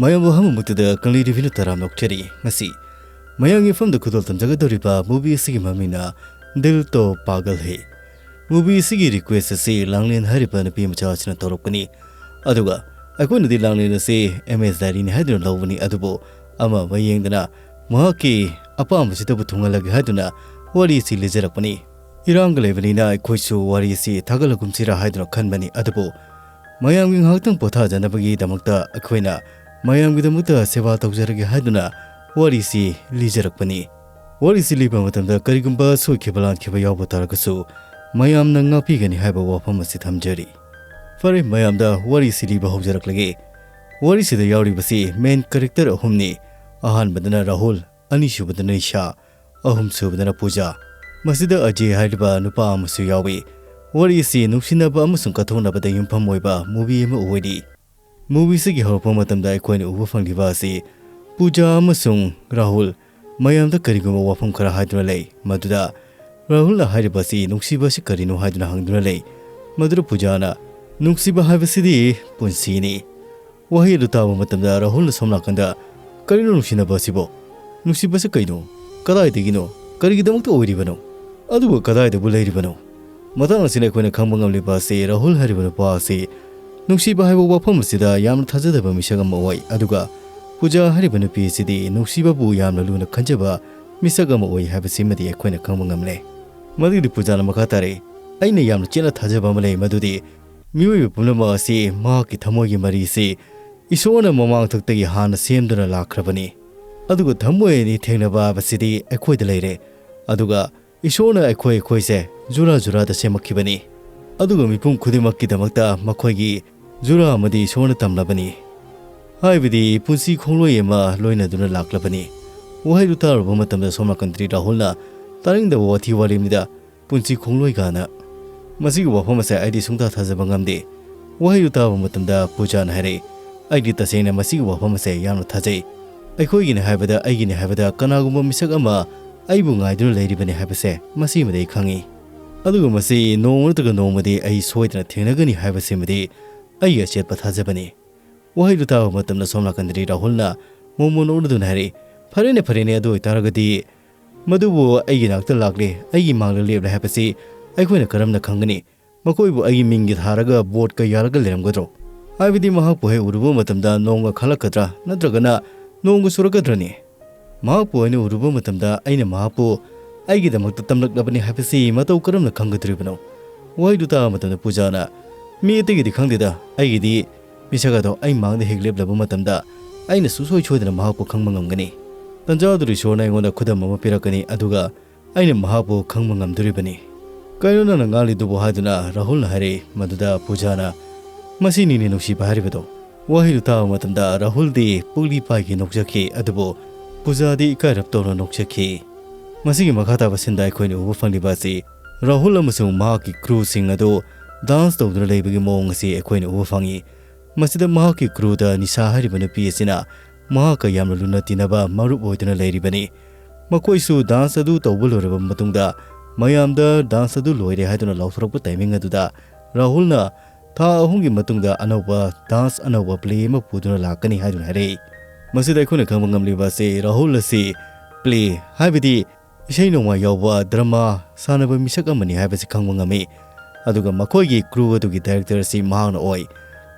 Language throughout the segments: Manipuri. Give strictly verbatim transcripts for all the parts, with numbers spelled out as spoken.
ꯃꯌꯥꯝꯕꯨ ꯑꯍꯥꯟꯕꯃꯛꯇꯗ ꯀꯪꯂꯩ ꯔꯤꯚꯤꯌꯨꯅ ꯇꯔꯥꯝꯅ ꯑꯣꯛꯆꯔꯤ꯫ ꯉꯁꯤ ꯃꯌꯥꯝꯒꯤ ꯃꯐꯝꯗ ꯈꯨꯗꯣꯜ ꯇꯝꯖꯒꯗꯧꯔꯤꯕ movie ꯑꯁꯤꯒꯤ ꯃꯃꯤꯡꯅ ꯗꯤꯜ ꯇꯣ ꯄꯥꯒꯜ ꯍꯦ꯫ Movie ꯑꯁꯤꯒꯤ request ꯑꯁꯤ ꯂꯥꯡꯂꯦꯟ ꯍꯥꯏꯔꯤꯕ ꯅꯨꯄꯤ ꯃꯆꯥ ꯑꯁꯤꯅ ꯇꯧꯔꯛꯄꯅꯤ꯫ ꯑꯗꯨꯒ ꯑꯩꯈꯣꯏꯅꯗꯤ ꯂꯥꯡꯂꯦꯟ ꯑꯁꯤ M S Diaryꯅꯤ ꯍꯥꯏꯗꯨꯅ ꯂꯧꯕꯅꯤ, ꯑꯗꯨꯕꯨ ꯑꯃ ꯑꯃ ꯌꯦꯡꯗꯅ ꯃꯍꯥꯛꯀꯤ ꯑꯄꯥꯝꯕꯁꯤꯗꯕꯨ ꯊꯨꯡꯍꯜꯂꯒꯦ ꯍꯥꯏꯗꯨꯅ ꯋꯥꯔꯤ ꯑꯁꯤ ꯂꯤꯖꯔꯛꯄꯅꯤ꯫ ꯏꯔꯥꯡꯒ ꯂꯩꯕꯅꯤꯅ ꯑꯩꯈꯣꯏꯁꯨ ꯋꯥꯔꯤ ꯑꯁꯤ ꯊꯥꯒꯠꯂꯒꯨꯝꯁꯤꯔꯥ ꯍꯥꯏꯗꯨꯅ ꯈꯟꯕꯅꯤ, ꯑꯗꯨꯕꯨ ꯃꯌꯥꯝꯒꯤ ꯉꯥꯏꯍꯥꯛꯇꯪ ꯄꯣꯊꯥꯖꯅꯕꯒꯤꯗꯃꯛꯇ ꯑꯩꯈꯣꯏꯅ ꯃꯌꯥꯝꯒꯤꯗꯃꯛꯇ ꯁꯦꯕꯥ ꯇꯧꯖꯔꯒꯦ ꯍꯥꯏꯗꯨꯅ ꯋꯥꯔꯤꯁꯤ ꯂꯤꯖꯔꯛꯄꯅꯤ꯫ ꯋꯥꯔꯤꯁꯤ ꯂꯤꯕ ꯃꯇꯝꯗ ꯀꯔꯤꯒꯨꯝꯕ ꯁꯣꯏꯈꯤꯕ ꯂꯥꯟꯈꯤꯕ ꯌꯥꯎꯕ ꯇꯥꯔꯒꯁꯨ ꯃꯌꯥꯝꯅ ꯉꯥꯛꯄꯤꯒꯅꯤ ꯍꯥꯏꯕ ꯋꯥꯐꯝ ꯑꯁꯤ ꯊꯝꯖꯔꯤ꯫ ꯐꯔꯦ, ꯃꯌꯥꯝꯗ ꯋꯥꯔꯤꯁꯤ ꯂꯤꯕ ꯍꯧꯖꯔꯛꯂꯒꯦ꯫ ꯋꯥꯔꯤꯁꯤꯗ ꯌꯥꯎꯔꯤꯕꯁꯤ main character ꯑꯍꯨꯝꯅꯤ꯫ ꯑꯍꯥꯟꯕꯗꯅ ꯔꯥꯍꯨꯜ, ꯑꯅꯤꯁꯨꯕꯗꯅ ꯏꯁꯥ, ꯑꯍꯨꯝꯁꯨꯕꯗꯅ ꯄꯨꯖꯥ꯫ ꯃꯁꯤꯗ ꯑꯖꯦ ꯍꯥꯏꯔꯤꯕ ꯅꯨꯄꯥ ꯑꯃꯁꯨ ꯌꯥꯎꯏ꯫ ꯋꯥꯔꯤ ꯑꯁꯤ ꯅꯨꯡꯁꯤꯅꯕ ꯑꯃꯁꯨꯡ ꯀꯠꯊꯣꯛꯅꯕꯗ ꯌꯨꯝꯐꯝ ꯑꯣꯏꯕ movie ꯑꯃ ꯑꯣꯏꯔꯤ꯫ Movie ꯑꯁꯤꯒꯤ ꯍꯧꯔꯛꯄ ꯃꯇꯝꯗ ꯑꯩꯈꯣꯏꯅ ꯎꯕ ꯐꯪꯂꯤꯕ ꯑꯁꯤ ꯄꯨꯖꯥ ꯑꯃꯁꯨꯡ ꯔꯥꯍꯨꯜ ꯃꯌꯥꯝꯗ ꯀꯔꯤꯒꯨꯝꯕ ꯋꯥꯐꯝ ꯈꯔ ꯍꯥꯏꯗꯨꯅ ꯂꯩ, ꯃꯗꯨꯗ ꯔꯥꯍꯨꯜꯅ ꯍꯥꯏꯔꯤꯕ ꯑꯁꯤ ꯅꯨꯡꯁꯤꯕ ꯑꯁꯤ ꯀꯔꯤꯅꯣ ꯍꯥꯏꯗꯨꯅ ꯍꯪꯗꯨꯅ ꯂꯩ꯫ ꯃꯗꯨꯗ ꯄꯨꯖꯥꯅ, "ꯅꯨꯡꯁꯤꯕ ꯍꯥꯏꯕꯁꯤꯗꯤ ꯄꯨꯟꯁꯤꯅꯤ"꯫ ꯋꯥꯍꯩ ꯑꯗꯨ ꯇꯥꯕ ꯃꯇꯝꯗ ꯔꯥꯍꯨꯜꯅ ꯁꯣꯝ ꯅꯥꯀꯟꯗ, "ꯀꯔꯤꯅꯣ ꯅꯨꯡꯁꯤꯅꯕ ꯑꯁꯤꯕꯣ? ꯅꯨꯡꯁꯤꯕꯁꯤ ꯀꯩꯅꯣ? ꯀꯗꯥꯏꯗꯒꯤꯅꯣ? ꯀꯔꯤꯒꯤꯗꯃꯛꯇ ꯑꯣꯏꯔꯤꯕꯅꯣ? ꯑꯗꯨꯒ ꯀꯗꯥꯏꯗꯕꯨ ꯂꯩꯔꯤꯕꯅꯣ?" ꯃꯇꯥꯡ ꯑꯁꯤꯗ ꯑꯩꯈꯣꯏꯅ ꯈꯪꯕ ꯉꯝꯂꯤꯕ ꯑꯁꯤ ꯔꯥꯍꯨꯜ ꯍꯥꯏꯔꯤꯕ ꯅꯨꯄꯥ ꯑꯁꯤ ꯅꯨꯡꯁꯤꯕ ꯍꯥꯏꯕ ꯋꯥꯐꯝ ꯑꯁꯤꯗ ꯌꯥꯝꯅ ꯊꯥꯖꯗꯕ ꯃꯤꯁꯛ ꯑꯃ ꯑꯣꯏ, ꯑꯗꯨꯒ ꯄꯨꯖꯥ ꯍꯥꯏꯔꯤꯕ ꯅꯨꯄꯤ ꯑꯁꯤꯗꯤ ꯅꯨꯡꯁꯤꯕꯕꯨ ꯌꯥꯝꯅ ꯂꯨꯅ ꯈꯟꯖꯕ ꯃꯤꯁꯛ ꯑꯃ ꯑꯣꯏ ꯍꯥꯏꯕꯁꯤꯃꯗꯤ ꯑꯩꯈꯣꯏꯅ ꯈꯪꯕ ꯉꯝꯂꯦ꯫ ꯃꯗꯨꯒꯤꯗꯤ ꯄꯨꯖꯥꯅ ꯃꯈꯥ ꯇꯥꯔꯛꯏ, "ꯑꯩꯅ ꯌꯥꯝꯅ ꯆꯦꯠꯅ ꯊꯥꯖꯕ ꯑꯃ ꯂꯩ, ꯃꯗꯨꯗꯤ ꯃꯤꯑꯣꯏꯕ ꯄꯨꯝꯅꯃꯛ ꯑꯁꯤ ꯃꯍꯥꯛꯀꯤ ꯊꯃꯣꯏꯒꯤ ꯃꯔꯤꯁꯤ ꯏꯁꯣꯔꯅ ꯃꯃꯥꯡꯊꯛꯇꯒꯤ ꯍꯥꯟꯅ ꯁꯦꯝꯗꯨꯅ ꯂꯥꯛꯈ꯭ꯔꯕꯅꯤ꯫ ꯑꯗꯨꯒ ꯊꯃꯣꯏ ꯑꯅꯤ ꯊꯦꯡꯅꯕ ꯍꯥꯏꯕꯁꯤꯗꯤ ꯑꯩꯈꯣꯏꯗ ꯂꯩꯔꯦ꯫ ꯑꯗꯨꯒ ꯏꯁꯣꯔꯅ ꯑꯩꯈꯣꯏ ꯑꯩꯈꯣꯏꯁꯦ ꯖꯨꯔꯥ ꯖꯨꯔꯥꯗ ꯁꯦꯝꯃꯛꯈꯤꯕꯅꯤ꯫ ꯑꯗꯨꯒ ꯃꯤꯄꯨꯝ ꯈꯨꯗꯤꯡꯃꯛꯀꯤꯗꯃꯛꯇ ꯃꯈꯣꯏꯒꯤ ꯖꯨꯔꯥ ꯑꯃꯗꯤ ꯏꯁꯣꯔꯅ ꯇꯝꯂꯕꯅꯤ"꯫ ꯍꯥꯏꯕꯗꯤ ꯄꯨꯟꯁꯤ ꯈꯣꯡꯂꯣꯏ ꯑꯃ ꯂꯣꯏꯅꯗꯨꯅ ꯂꯥꯛꯂꯕꯅꯤ꯫ ꯋꯥꯍꯩꯗꯨ ꯇꯥꯔꯨꯕ ꯃꯇꯝꯗ ꯁꯣꯝ ꯅꯥꯀꯟꯗꯗꯤ ꯔꯥꯍꯨꯜꯅ, "ꯇꯥꯅꯤꯡꯗꯕ ꯋꯥꯊꯤ ꯋꯥꯔꯦꯝꯅꯤꯗ, ꯄꯨꯟꯁꯤ ꯈꯣꯡꯂꯣꯏ ꯀꯥꯅ"꯫ ꯃꯁꯤꯒꯤ ꯋꯥꯐꯝ ꯑꯁꯦ ꯑꯩꯗꯤ ꯁꯨꯡꯊꯥ ꯊꯥꯖꯕ ꯉꯝꯗꯦ꯫ ꯋꯥꯍꯩꯗꯨ ꯇꯥꯕ ꯃꯇꯝꯗ ꯄꯨꯖꯥꯅ ꯍꯥꯏꯔꯛꯏ, "ꯑꯩꯗꯤ ꯇꯁꯦꯡꯅ ꯃꯁꯤꯒꯤ ꯋꯥꯐꯝ ꯑꯁꯦ ꯌꯥꯝꯅ ꯊꯥꯖꯩ꯫ ꯑꯩꯈꯣꯏꯒꯤꯅꯤ ꯍꯥꯏꯕꯗ, ꯑꯩꯒꯤꯅꯤ ꯍꯥꯏꯕꯗ ꯀꯅꯥꯒꯨꯝꯕ ꯃꯤꯁꯛ ꯑꯃ ꯑꯩꯕꯨ ꯉꯥꯏꯗꯨꯅ ꯂꯩꯔꯤꯕꯅꯤ ꯍꯥꯏꯕꯁꯦ ꯃꯁꯤꯃꯗꯤ ꯑꯩ ꯈꯪꯏ꯫ ꯑꯗꯨꯒ ꯃꯁꯤ ꯅꯣꯡꯃ ꯅꯠꯇ꯭ꯔꯒ ꯅꯣꯡꯃꯗꯤ ꯑꯩ ꯁꯣꯏꯗꯅ ꯊꯦꯡꯅꯒꯅꯤ ꯍꯥꯏꯕꯁꯤꯃꯗꯤ ꯑꯩꯒꯤ ꯑꯆꯦꯠꯄ ꯊꯥꯖꯕꯅꯤ"꯫ ꯋꯥꯍꯩꯗꯨ ꯇꯥꯕ ꯃꯇꯝꯗ ꯁꯣꯝ ꯅꯥꯀꯟꯗꯗꯤ ꯔꯥꯍꯨꯜꯅ ꯃꯣꯃꯣꯟ ꯎꯔꯗꯨꯅ ꯍꯥꯏꯔꯛꯏ, "ꯐꯔꯦꯅꯦ, ꯐꯔꯦꯅꯦ, ꯑꯗꯨ ꯑꯣꯏꯇꯥꯔꯒꯗꯤ ꯃꯗꯨꯕꯨ ꯑꯩꯒꯤ ꯅꯥꯛꯇ ꯂꯥꯛꯂꯦ, ꯑꯩꯒꯤ ꯃꯥꯡꯗ ꯂꯦꯞꯂꯦ ꯍꯥꯏꯕꯁꯤ ꯑꯩꯈꯣꯏꯅ ꯀꯔꯝꯅ ꯈꯪꯒꯅꯤ? ꯃꯈꯣꯏꯕꯨ ꯑꯩꯒꯤ ꯃꯤꯡꯒꯤ ꯊꯥꯔꯒ ꯕꯣꯠꯀ ꯌꯥꯜꯂꯒ ꯂꯩꯔꯝꯒꯗ꯭ꯔꯣ? ꯍꯥꯏꯕꯗꯤ ꯃꯍꯥꯛꯄꯨ ꯍꯦꯛ ꯎꯔꯨꯕ ꯃꯇꯝꯗ ꯅꯣꯡꯒ ꯈꯜꯂꯛꯀꯗ꯭ꯔꯥ, ꯅꯠꯇ꯭ꯔꯒꯅ ꯅꯣꯡꯒ ꯆꯨꯔꯛꯀꯗ꯭ꯔꯅꯤ? ꯃꯍꯥꯛꯄꯨ ꯑꯩꯅ ꯎꯔꯨꯕ ꯃꯇꯝꯗ ꯑꯩꯅ ꯃꯍꯥꯛꯄꯨ ꯑꯩꯒꯤꯗꯃꯛꯇ ꯇꯝꯂꯛꯂꯕꯅꯤ ꯍꯥꯏꯕꯁꯤ ꯃꯇꯧ ꯀꯔꯝꯅ ꯈꯪꯒꯗꯧꯔꯤꯕꯅꯣ?" ꯋꯥꯍꯩꯗꯨ ꯇꯥꯕ ꯃꯇꯝꯗ ꯄꯨꯖꯥꯅ, "ꯃꯤ ꯑꯇꯩꯒꯤꯗꯤ ꯈꯪꯗꯦꯗ, ꯑꯩꯒꯤꯗꯤ ꯃꯤꯁꯛ ꯑꯗꯣ ꯑꯩ ꯃꯥꯡꯗ ꯍꯦꯛ ꯂꯦꯞꯂꯕ ꯃꯇꯝꯗ ꯑꯩꯅ ꯁꯨꯡꯁꯣꯏ ꯁꯣꯏꯗꯅ ꯃꯍꯥꯛꯄꯨ ꯈꯪꯕ ꯉꯝꯒꯅꯤ꯫ ꯇꯟꯖꯥ ꯑꯗꯨꯗ ꯏꯁꯣꯔꯅ ꯑꯩꯉꯣꯟꯗ ꯈꯨꯗꯝ ꯑꯃ ꯄꯤꯔꯛꯀꯅꯤ, ꯑꯗꯨꯒ ꯑꯩꯅ ꯃꯍꯥꯛꯄꯨ ꯈꯪꯕ ꯉꯝꯗꯣꯔꯤꯕꯅꯤ꯫" "ꯀꯩꯅꯣ ꯅꯪꯅ ꯉꯥꯡꯂꯤꯗꯨꯕꯨ?" ꯍꯥꯏꯗꯨꯅ ꯔꯥꯍꯨꯜꯅ ꯍꯥꯏꯔꯛꯏ꯫ ꯃꯗꯨꯗ ꯄꯨꯖꯥꯅ, "ꯃꯁꯤꯅꯤꯅꯦ ꯅꯨꯡꯁꯤꯕ ꯍꯥꯏꯔꯤꯕꯗꯣ꯫" ꯋꯥꯍꯩꯗꯨ ꯇꯥꯕ ꯃꯇꯝꯗ ꯔꯥꯍꯨꯜꯗꯤ ꯄꯨꯛꯂꯤ ꯄꯥꯏꯒꯤ ꯅꯣꯛꯆꯈꯤ, ꯑꯗꯨꯕꯨ ꯄꯨꯖꯥꯗꯤ ꯏꯀꯥꯏꯔꯞ ꯇꯧꯅ ꯅꯣꯛꯆꯈꯤ꯫ ꯃꯁꯤꯒꯤ ꯃꯈꯥ ꯇꯥꯕ ꯁꯤꯟꯗ ꯑꯩꯈꯣꯏꯅ ꯎꯕ ꯐꯪꯂꯤꯕ ꯑꯁꯤ ꯔꯥꯍꯨꯜ ꯑꯃꯁꯨꯡ ꯃꯍꯥꯛꯀꯤ ꯀ꯭ꯔꯨꯁꯤꯡ ꯑꯗꯨ ꯗꯥꯟꯁ ꯇꯧꯗꯨꯅ ꯂꯩꯕꯒꯤ ꯃꯑꯣꯡ ꯑꯁꯤ ꯑꯩꯈꯣꯏꯅ ꯎꯕ ꯐꯪꯉꯤ꯫ ꯃꯁꯤꯗ ꯃꯍꯥꯛꯀꯤ ꯀ꯭ꯔꯨꯗ ꯅꯤꯁꯥ ꯍꯥꯏꯔꯤꯕ ꯅꯨꯄꯤ ꯑꯁꯤꯅ ꯃꯍꯥꯛꯀ ꯌꯥꯝꯅ ꯂꯨꯅ ꯇꯤꯟꯅꯕ ꯃꯔꯨꯞ ꯑꯣꯏꯗꯨꯅ ꯂꯩꯔꯤꯕꯅꯤ꯫ ꯃꯈꯣꯏꯁꯨ ꯗꯥꯟꯁ ꯑꯗꯨ ꯇꯧꯕ ꯂꯣꯏꯔꯕ ꯃꯇꯨꯡꯗ ꯃꯌꯥꯝꯗ ꯗꯥꯟꯁ ꯑꯗꯨ ꯂꯣꯏꯔꯦ ꯍꯥꯏꯗꯨꯅ ꯂꯥꯎꯊꯣꯔꯛꯄ ꯇꯥꯏꯃꯤꯡ ꯑꯗꯨꯗ ꯔꯥꯍꯨꯜꯅ ꯊꯥ ꯑꯍꯨꯝꯒꯤ ꯃꯇꯨꯡꯗ ꯑꯅꯧꯕ ꯗꯥꯟꯁ, ꯑꯅꯧꯕ ꯄ꯭ꯂꯦ ꯑꯃ ꯄꯨꯗꯨꯅ ꯂꯥꯛꯀꯅꯤ ꯍꯥꯏꯗꯨꯅ ꯍꯥꯏꯔꯛꯏ꯫ ꯃꯁꯤꯗ ꯑꯩꯈꯣꯏꯅ ꯈꯪꯕ ꯉꯝꯂꯤꯕ ꯑꯁꯤ ꯔꯥꯍꯨꯜ ꯑꯁꯤ ꯄ꯭ꯂꯦ, ꯍꯥꯏꯕꯗꯤ ꯏꯁꯩ ꯅꯣꯡꯃꯥꯏ ꯌꯥꯎꯕ ꯗ꯭ꯔꯃꯥ ꯁꯥꯟꯅꯕ ꯃꯤꯁꯛ ꯑꯃꯅꯤ ꯍꯥꯏꯕꯁꯤ ꯈꯪꯕ ꯉꯝꯃꯤ꯫ ꯑꯗꯨꯒ ꯃꯈꯣꯏꯒꯤ ꯀ꯭ꯔꯨ ꯑꯗꯨꯒꯤ ꯗꯥꯏꯔꯦꯛꯇꯔ ꯑꯁꯤ ꯃꯍꯥꯛꯅ ꯑꯣꯏ꯫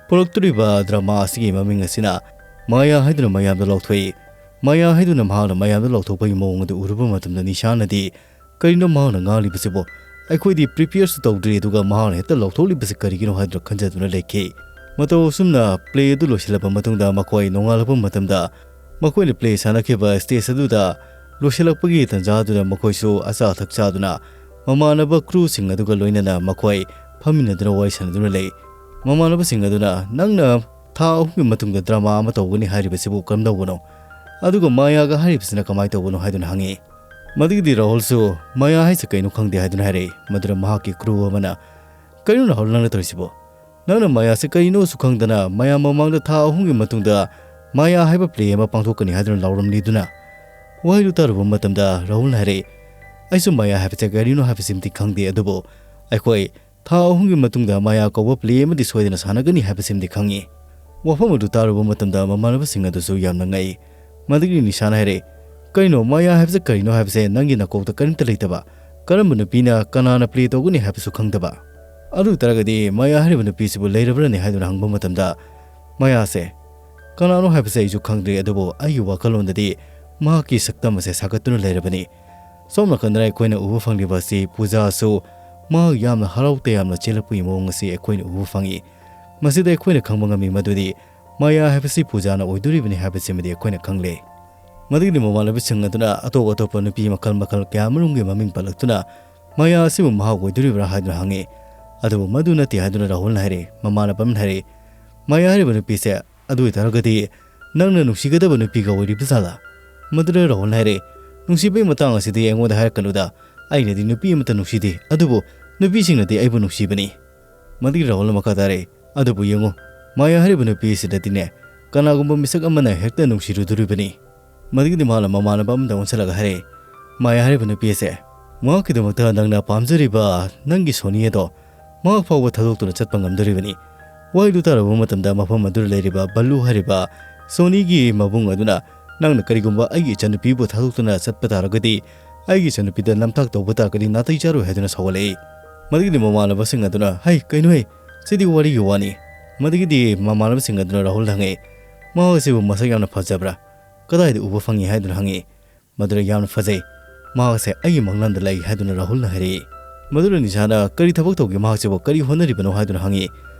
ꯄꯨꯔꯛꯇꯣꯔꯤꯕ ꯗ꯭ꯔꯃꯥ ꯑꯁꯤꯒꯤ ꯃꯃꯤꯡ ꯑꯁꯤꯅ ꯃꯥꯌꯥ ꯍꯥꯏꯗꯨꯅ ꯃꯌꯥꯝꯗ ꯂꯥꯎꯊꯣꯛꯏ꯫ ꯃꯥꯌꯥ ꯍꯥꯏꯗꯨꯅ ꯃꯍꯥꯛꯅ ꯃꯌꯥꯝꯗ ꯂꯥꯎꯊꯣꯛꯄꯒꯤ ꯃꯑꯣꯡ ꯑꯗꯨ ꯎꯔꯨꯕ ꯃꯇꯝꯗ ꯅꯤꯁꯥꯅꯗꯤ, "ꯀꯔꯤꯅꯣ ꯃꯍꯥꯛꯅ ꯉꯥꯡꯂꯤꯕꯁꯤꯕꯣ? ꯑꯩꯈꯣꯏꯗꯤ ꯄ꯭ꯔꯤꯄꯤꯌꯔꯁꯨ ꯇꯧꯗ꯭ꯔꯤ, ꯑꯗꯨꯒ ꯃꯍꯥꯛꯅ ꯍꯦꯛꯇ ꯂꯥꯎꯊꯣꯛꯂꯤꯕꯁꯤ ꯀꯔꯤꯒꯤꯅꯣ?" ꯍꯥꯏꯗꯨꯅ ꯈꯟꯖꯗꯨꯅ ꯂꯩꯈꯤ꯫ ꯃꯇꯧ ꯑꯁꯨꯝꯅ ꯄ꯭ꯂꯦ ꯑꯗꯨ ꯂꯣꯏꯁꯤꯜꯂꯕ ꯃꯇꯨꯡꯗ ꯃꯈꯣꯏ ꯅꯣꯡꯉꯥꯜꯂꯛꯄ ꯃꯇꯝꯗ ꯃꯈꯣꯏꯅ ꯄ꯭ꯂꯦ ꯁꯥꯟꯅꯈꯤꯕ ꯁ꯭ꯇꯦꯖ ꯑꯗꯨꯗ ꯂꯣꯏꯁꯤꯜꯂꯛꯄꯒꯤ ꯇꯥꯟꯖꯥꯗꯨꯗ ꯃꯈꯣꯏꯁꯨ ꯑꯆꯥ ꯑꯊꯛ ꯆꯥꯗꯨꯅ ꯃꯃꯥꯟꯅꯕ ꯀ꯭ꯔꯨꯁꯤꯡ ꯑꯗꯨꯒ ꯂꯣꯏꯅꯅ ꯃꯈꯣꯏ ꯐꯝꯃꯤꯟꯅꯗꯨꯅ ꯋꯥꯔꯤ ꯁꯥꯟꯅꯗꯨꯅ ꯂꯩ꯫ ꯃꯃꯥꯟꯅꯕꯁꯤꯡ ꯑꯗꯨꯅ, "ꯅꯪꯅ ꯊꯥ ꯑꯍꯨꯝꯒꯤ ꯃꯇꯨꯡꯗ ꯗ꯭ꯔꯃꯥ ꯑꯃ ꯇꯧꯒꯅꯤ ꯍꯥꯏꯔꯤꯕꯁꯤꯕꯨ ꯀꯔꯝꯗꯧꯕꯅꯣ? ꯑꯗꯨꯒ ꯃꯥꯌꯥꯒ ꯍꯥꯏꯔꯤꯕꯁꯤꯅ ꯀꯃꯥꯏꯅ ꯇꯧꯕꯅꯣ?" ꯍꯥꯏꯗꯨꯅ ꯍꯪꯉꯤ꯫ ꯃꯗꯨꯒꯤꯗꯤ ꯔꯥꯍꯨꯜꯁꯨ ꯃꯥꯌꯥ ꯍꯥꯏꯁꯦ ꯀꯩꯅꯣ ꯈꯪꯗꯦ ꯍꯥꯏꯗꯨꯅ ꯍꯥꯏꯔꯛꯏ꯫ ꯃꯗꯨꯗ ꯃꯍꯥꯛꯀꯤ ꯀ꯭ꯔꯨ ꯑꯃꯅ, "ꯀꯔꯤꯅꯣ ꯔꯥꯍꯨꯜ ꯅꯪꯅ ꯇꯧꯔꯤꯁꯤꯕꯣ? ꯅꯪꯅ ꯃꯥꯌꯥꯁꯦ ꯀꯔꯤꯅꯣꯁꯨ ꯈꯪꯗꯅ ꯃꯌꯥꯝ ꯃꯃꯥꯡꯗ ꯊꯥ ꯑꯍꯨꯝꯒꯤ ꯃꯇꯨꯡꯗ ꯃꯥꯌꯥ ꯍꯥꯏꯕ ꯄ꯭ꯂꯦ ꯑꯃ ꯄꯥꯡꯊꯣꯛꯀꯅꯤ ꯍꯥꯏꯗꯨꯅ ꯂꯥꯎꯔꯝꯂꯤꯗꯨꯅ?" ꯋꯥꯍꯩꯗꯨ ꯇꯥꯔꯨꯕ ꯃꯇꯝꯗ ꯔꯥꯍꯨꯜꯅ ꯍꯥꯏꯔꯛꯏ, "ꯑꯩꯁꯨ ꯃꯥꯌꯥ ꯍꯥꯏꯕꯁꯦ ꯀꯔꯤꯅꯣ ꯍꯥꯏꯕꯁꯤꯃꯗꯤ ꯈꯪꯗꯦ, ꯑꯗꯨꯕꯨ ꯑꯩꯈꯣꯏ ꯊꯥ ꯑꯍꯨꯝꯒꯤ ꯃꯇꯨꯡꯗ ꯃꯥꯌꯥ ꯀꯧꯕ ꯄ꯭ꯂꯦ ꯑꯃꯗꯤ ꯁꯣꯏꯗꯅ ꯁꯥꯟꯅꯒꯅꯤ ꯍꯥꯏꯕꯁꯤꯃꯗꯤ ꯈꯪꯉꯤ꯫ ꯋꯥꯐꯝ ꯑꯗꯨ ꯇꯥꯔꯨꯕ ꯃꯇꯝꯗ ꯃꯃꯥꯟꯅꯕꯁꯤꯡ ꯑꯗꯨꯁꯨ ꯌꯥꯝꯅ ꯉꯛꯏ꯫ ꯃꯗꯨꯒꯤ ꯅꯤꯁꯥꯅ ꯍꯥꯏꯔꯦ, "ꯀꯩꯅꯣ, ꯃꯥꯌꯥ ꯍꯥꯏꯕꯁꯦ ꯀꯔꯤꯅꯣ ꯍꯥꯏꯕꯁꯦ ꯅꯪꯒꯤ ꯅꯀꯣꯛꯇ ꯀꯔꯤꯝꯇ ꯂꯩꯇꯕ? ꯀꯔꯝꯕ ꯅꯨꯄꯤꯅ ꯀꯅꯥꯅ ꯄ꯭ꯂꯦ ꯇꯧꯒꯅꯤ ꯍꯥꯏꯕꯁꯨ ꯈꯪꯗꯕ? ꯑꯗꯨ ꯑꯣꯏꯇꯥꯔꯒꯗꯤ ꯃꯥꯌꯥ ꯍꯥꯏꯔꯤꯕ ꯅꯨꯄꯤꯁꯤꯕꯨ ꯂꯩꯔꯕ꯭ꯔꯅꯦ?" ꯍꯥꯏꯗꯨꯅ ꯍꯪꯕ ꯃꯇꯝꯗ, ꯃꯥꯌꯥꯁꯦ ꯀꯅꯥꯅꯣ ꯍꯥꯏꯕꯁꯦ ꯑꯩꯁꯨ ꯈꯪꯗ꯭ꯔꯦ, ꯑꯗꯨꯕꯨ ꯑꯩꯒꯤ ꯋꯥꯈꯜꯂꯣꯟꯗꯗꯤ ꯃꯍꯥꯛꯀꯤ ꯁꯛꯇꯝ ꯑꯁꯦ ꯁꯥꯒꯠꯇꯨꯅ ꯂꯩꯔꯕꯅꯤ꯫ ꯁꯣꯝ ꯅꯥꯀꯟꯗ ꯑꯩꯈꯣꯏꯅ ꯎꯕ ꯐꯪꯂꯤꯕ ꯑꯁꯤ ꯄꯨꯖꯥꯁꯨ ꯃꯍꯥꯛ ꯌꯥꯝꯅ ꯍꯔꯥꯎ ꯇꯌꯥꯝꯅ ꯆꯦꯜꯂꯛꯄꯒꯤ ꯃꯑꯣꯡ ꯑꯁꯤ ꯑꯩꯈꯣꯏꯅ ꯎꯕ ꯐꯪꯏ꯫ ꯃꯁꯤꯗ ꯑꯩꯈꯣꯏꯅ ꯈꯪꯕ ꯉꯝꯃꯤ ꯃꯗꯨꯗꯤ ꯃꯥꯌꯥ ꯍꯥꯏꯕꯁꯤ ꯄꯨꯖꯥꯅ ꯑꯣꯏꯗꯣꯔꯤꯕꯅꯤ ꯍꯥꯏꯕꯁꯤꯃꯗꯤ ꯑꯩꯈꯣꯏꯅ ꯈꯪꯂꯦ꯫ ꯃꯗꯨꯒꯤꯗꯤ ꯃꯃꯥꯟꯅꯕꯁꯤꯡ ꯑꯗꯨꯅ ꯑꯇꯣꯞ ꯑꯇꯣꯞꯄ ꯅꯨꯄꯤ ꯃꯈꯜ ꯃꯈꯜ ꯀꯌꯥ ꯑꯃꯔꯣꯝꯒꯤ ꯃꯃꯤꯡ ꯄꯜꯂꯛꯇꯨꯅ ꯃꯥꯌꯥ ꯑꯁꯤꯕꯨ ꯃꯍꯥꯛ ꯑꯣꯏꯗꯣꯔꯤꯕ꯭ꯔꯥ ꯍꯥꯏꯗꯨꯅ ꯍꯪꯉꯤ꯫ ꯑꯗꯨꯕꯨ ꯃꯗꯨ ꯅꯠꯇꯦ ꯍꯥꯏꯗꯨꯅ ꯔꯥꯍꯨꯜꯅ ꯍꯥꯏꯔꯛꯏ꯫ ꯃꯃꯥꯟꯅꯕ ꯑꯃꯅ ꯍꯥꯏꯔꯛꯏ, "ꯃꯥꯌꯥ ꯍꯥꯏꯔꯤꯕ ꯅꯨꯄꯤꯁꯦ ꯑꯗꯨ ꯑꯣꯏꯇꯥꯔꯒꯗꯤ ꯅꯪꯅ ꯅꯨꯡꯁꯤꯒꯗꯕ ꯅꯨꯄꯤꯒ ꯑꯣꯏꯔꯤꯕ ꯖꯥꯠꯂꯥ?" ꯃꯗꯨꯗ ꯔꯥꯍꯨꯜꯅ ꯍꯥꯏꯔꯛꯏ, "ꯅꯨꯡꯁꯤꯕꯒꯤ ꯃꯇꯥꯡ ꯑꯁꯤꯗꯤ ꯑꯩꯉꯣꯟꯗ ꯍꯥꯏꯔꯛꯀꯅꯨꯗ, ꯑꯩꯅꯗꯤ ꯅꯨꯄꯤ ꯑꯃꯠꯇ ꯅꯨꯡꯁꯤꯗꯦ, ꯑꯗꯨꯕꯨ ꯅꯨꯄꯤꯁꯤꯡꯅꯗꯤ ꯑꯩꯕꯨ ꯅꯨꯡꯁꯤꯕꯅꯤ꯫" ꯃꯗꯨꯒꯤ ꯔꯥꯍꯨꯜꯅ ꯃꯈꯥ ꯇꯥꯔꯛꯏ, "ꯑꯗꯨꯕꯨ ꯌꯦꯡꯉꯨ, ꯃꯥꯌꯥ ꯍꯥꯏꯔꯤꯕ ꯅꯨꯄꯤ ꯑꯁꯤꯗꯗꯤꯅꯦ ꯀꯅꯥꯒꯨꯝꯕ ꯃꯤꯁꯛ ꯑꯃꯅ ꯍꯦꯛꯇ ꯅꯨꯡꯁꯤꯔꯨꯗꯣꯔꯤꯕꯅꯤ꯫" ꯃꯗꯨꯒꯤꯗꯤ ꯃꯍꯥꯛꯅ ꯃꯃꯥꯟꯅꯕ ꯑꯃꯗ ꯑꯣꯟꯁꯤꯜꯂꯒ ꯍꯥꯏꯔꯛꯏ, "ꯃꯥꯌꯥ ꯍꯥꯏꯔꯤꯕ ꯅꯨꯄꯤ ꯑꯁꯦ ꯃꯍꯥꯛꯀꯤꯗꯃꯛꯇ ꯅꯪꯅ ꯄꯥꯝꯖꯔꯤꯕ ꯅꯪꯒꯤ ꯁꯣꯅꯤ ꯑꯗꯣ ꯃꯍꯥꯛ ꯐꯥꯎꯕ ꯊꯥꯗꯣꯛꯇꯨꯅ ꯆꯠꯄ ꯉꯝꯗꯣꯔꯤꯕꯅꯤ꯫" ꯋꯥꯍꯩꯗꯨ ꯇꯥꯔꯨꯕ ꯃꯇꯝꯗ ꯃꯐꯝ ꯑꯗꯨꯗ ꯂꯩꯔꯤꯕ ꯕꯜꯂꯨ ꯍꯥꯏꯔꯤꯕ ꯁꯣꯅꯤꯒꯤ ꯃꯕꯨꯡ ꯑꯗꯨꯅ, "ꯅꯪꯅ ꯀꯔꯤꯒꯨꯝꯕ ꯑꯩꯒꯤ ꯏꯆꯟꯅꯨꯄꯤꯕꯨ ꯊꯥꯗꯣꯛꯇꯨꯅ ꯆꯠꯄ ꯇꯥꯔꯒꯗꯤ ꯑꯩꯒꯤ ꯏꯆꯟꯅꯨꯄꯤꯗ ꯅꯝꯊꯥꯛ ꯇꯧꯕ ꯇꯥꯔꯒꯗꯤ ꯅꯥꯇꯩ ꯆꯥꯔꯣꯏ" ꯍꯥꯏꯗꯨꯅ ꯁꯥꯎꯒꯠꯂꯛꯏ꯫ ꯃꯗꯨꯒꯤꯗꯤ ꯃꯃꯥꯟꯅꯕꯁꯤꯡ ꯑꯗꯨꯅ, "ꯍꯩ, ꯀꯩꯅꯣꯍꯦ, ꯁꯤꯗꯤ ꯋꯥꯔꯤꯒꯤ ꯋꯥꯅꯤ꯫" ꯃꯗꯨꯒꯤꯗꯤ ꯃꯃꯥꯟꯅꯕꯁꯤꯡ ꯑꯗꯨꯅ ꯔꯥꯍꯨꯜꯗ ꯍꯪꯉꯛꯏ, "ꯃꯍꯥꯛ ꯑꯁꯤꯕꯨ ꯃꯁꯛ ꯌꯥꯝꯅ ꯐꯖꯕ꯭ꯔꯥ? ꯀꯗꯥꯏꯗ ꯎꯕ ꯐꯪꯉꯤ?" ꯍꯥꯏꯗꯨꯅ ꯍꯪꯉꯛꯏ꯫ ꯃꯗꯨꯗ ꯌꯥꯝꯅ ꯐꯖꯩ, ꯃꯍꯥꯛ ꯑꯁꯦ ꯑꯩꯒꯤ ꯃꯪꯂꯥꯟꯗ ꯂꯩ ꯍꯥꯏꯗꯨꯅ ꯔꯥꯍꯨꯜꯅ ꯍꯥꯏꯔꯛꯏ꯫ ꯃꯗꯨꯗ ꯅꯤꯁꯥꯅ, "ꯀꯔꯤ ꯊꯕꯛ ꯇꯧꯒꯦ ꯃꯍꯥꯛꯁꯤꯕꯨ? ꯀꯔꯤ ꯍꯣꯠꯅꯔꯤꯕꯅꯣ?" ꯍꯥꯏꯗꯨꯅ ꯍꯪꯉꯤ꯫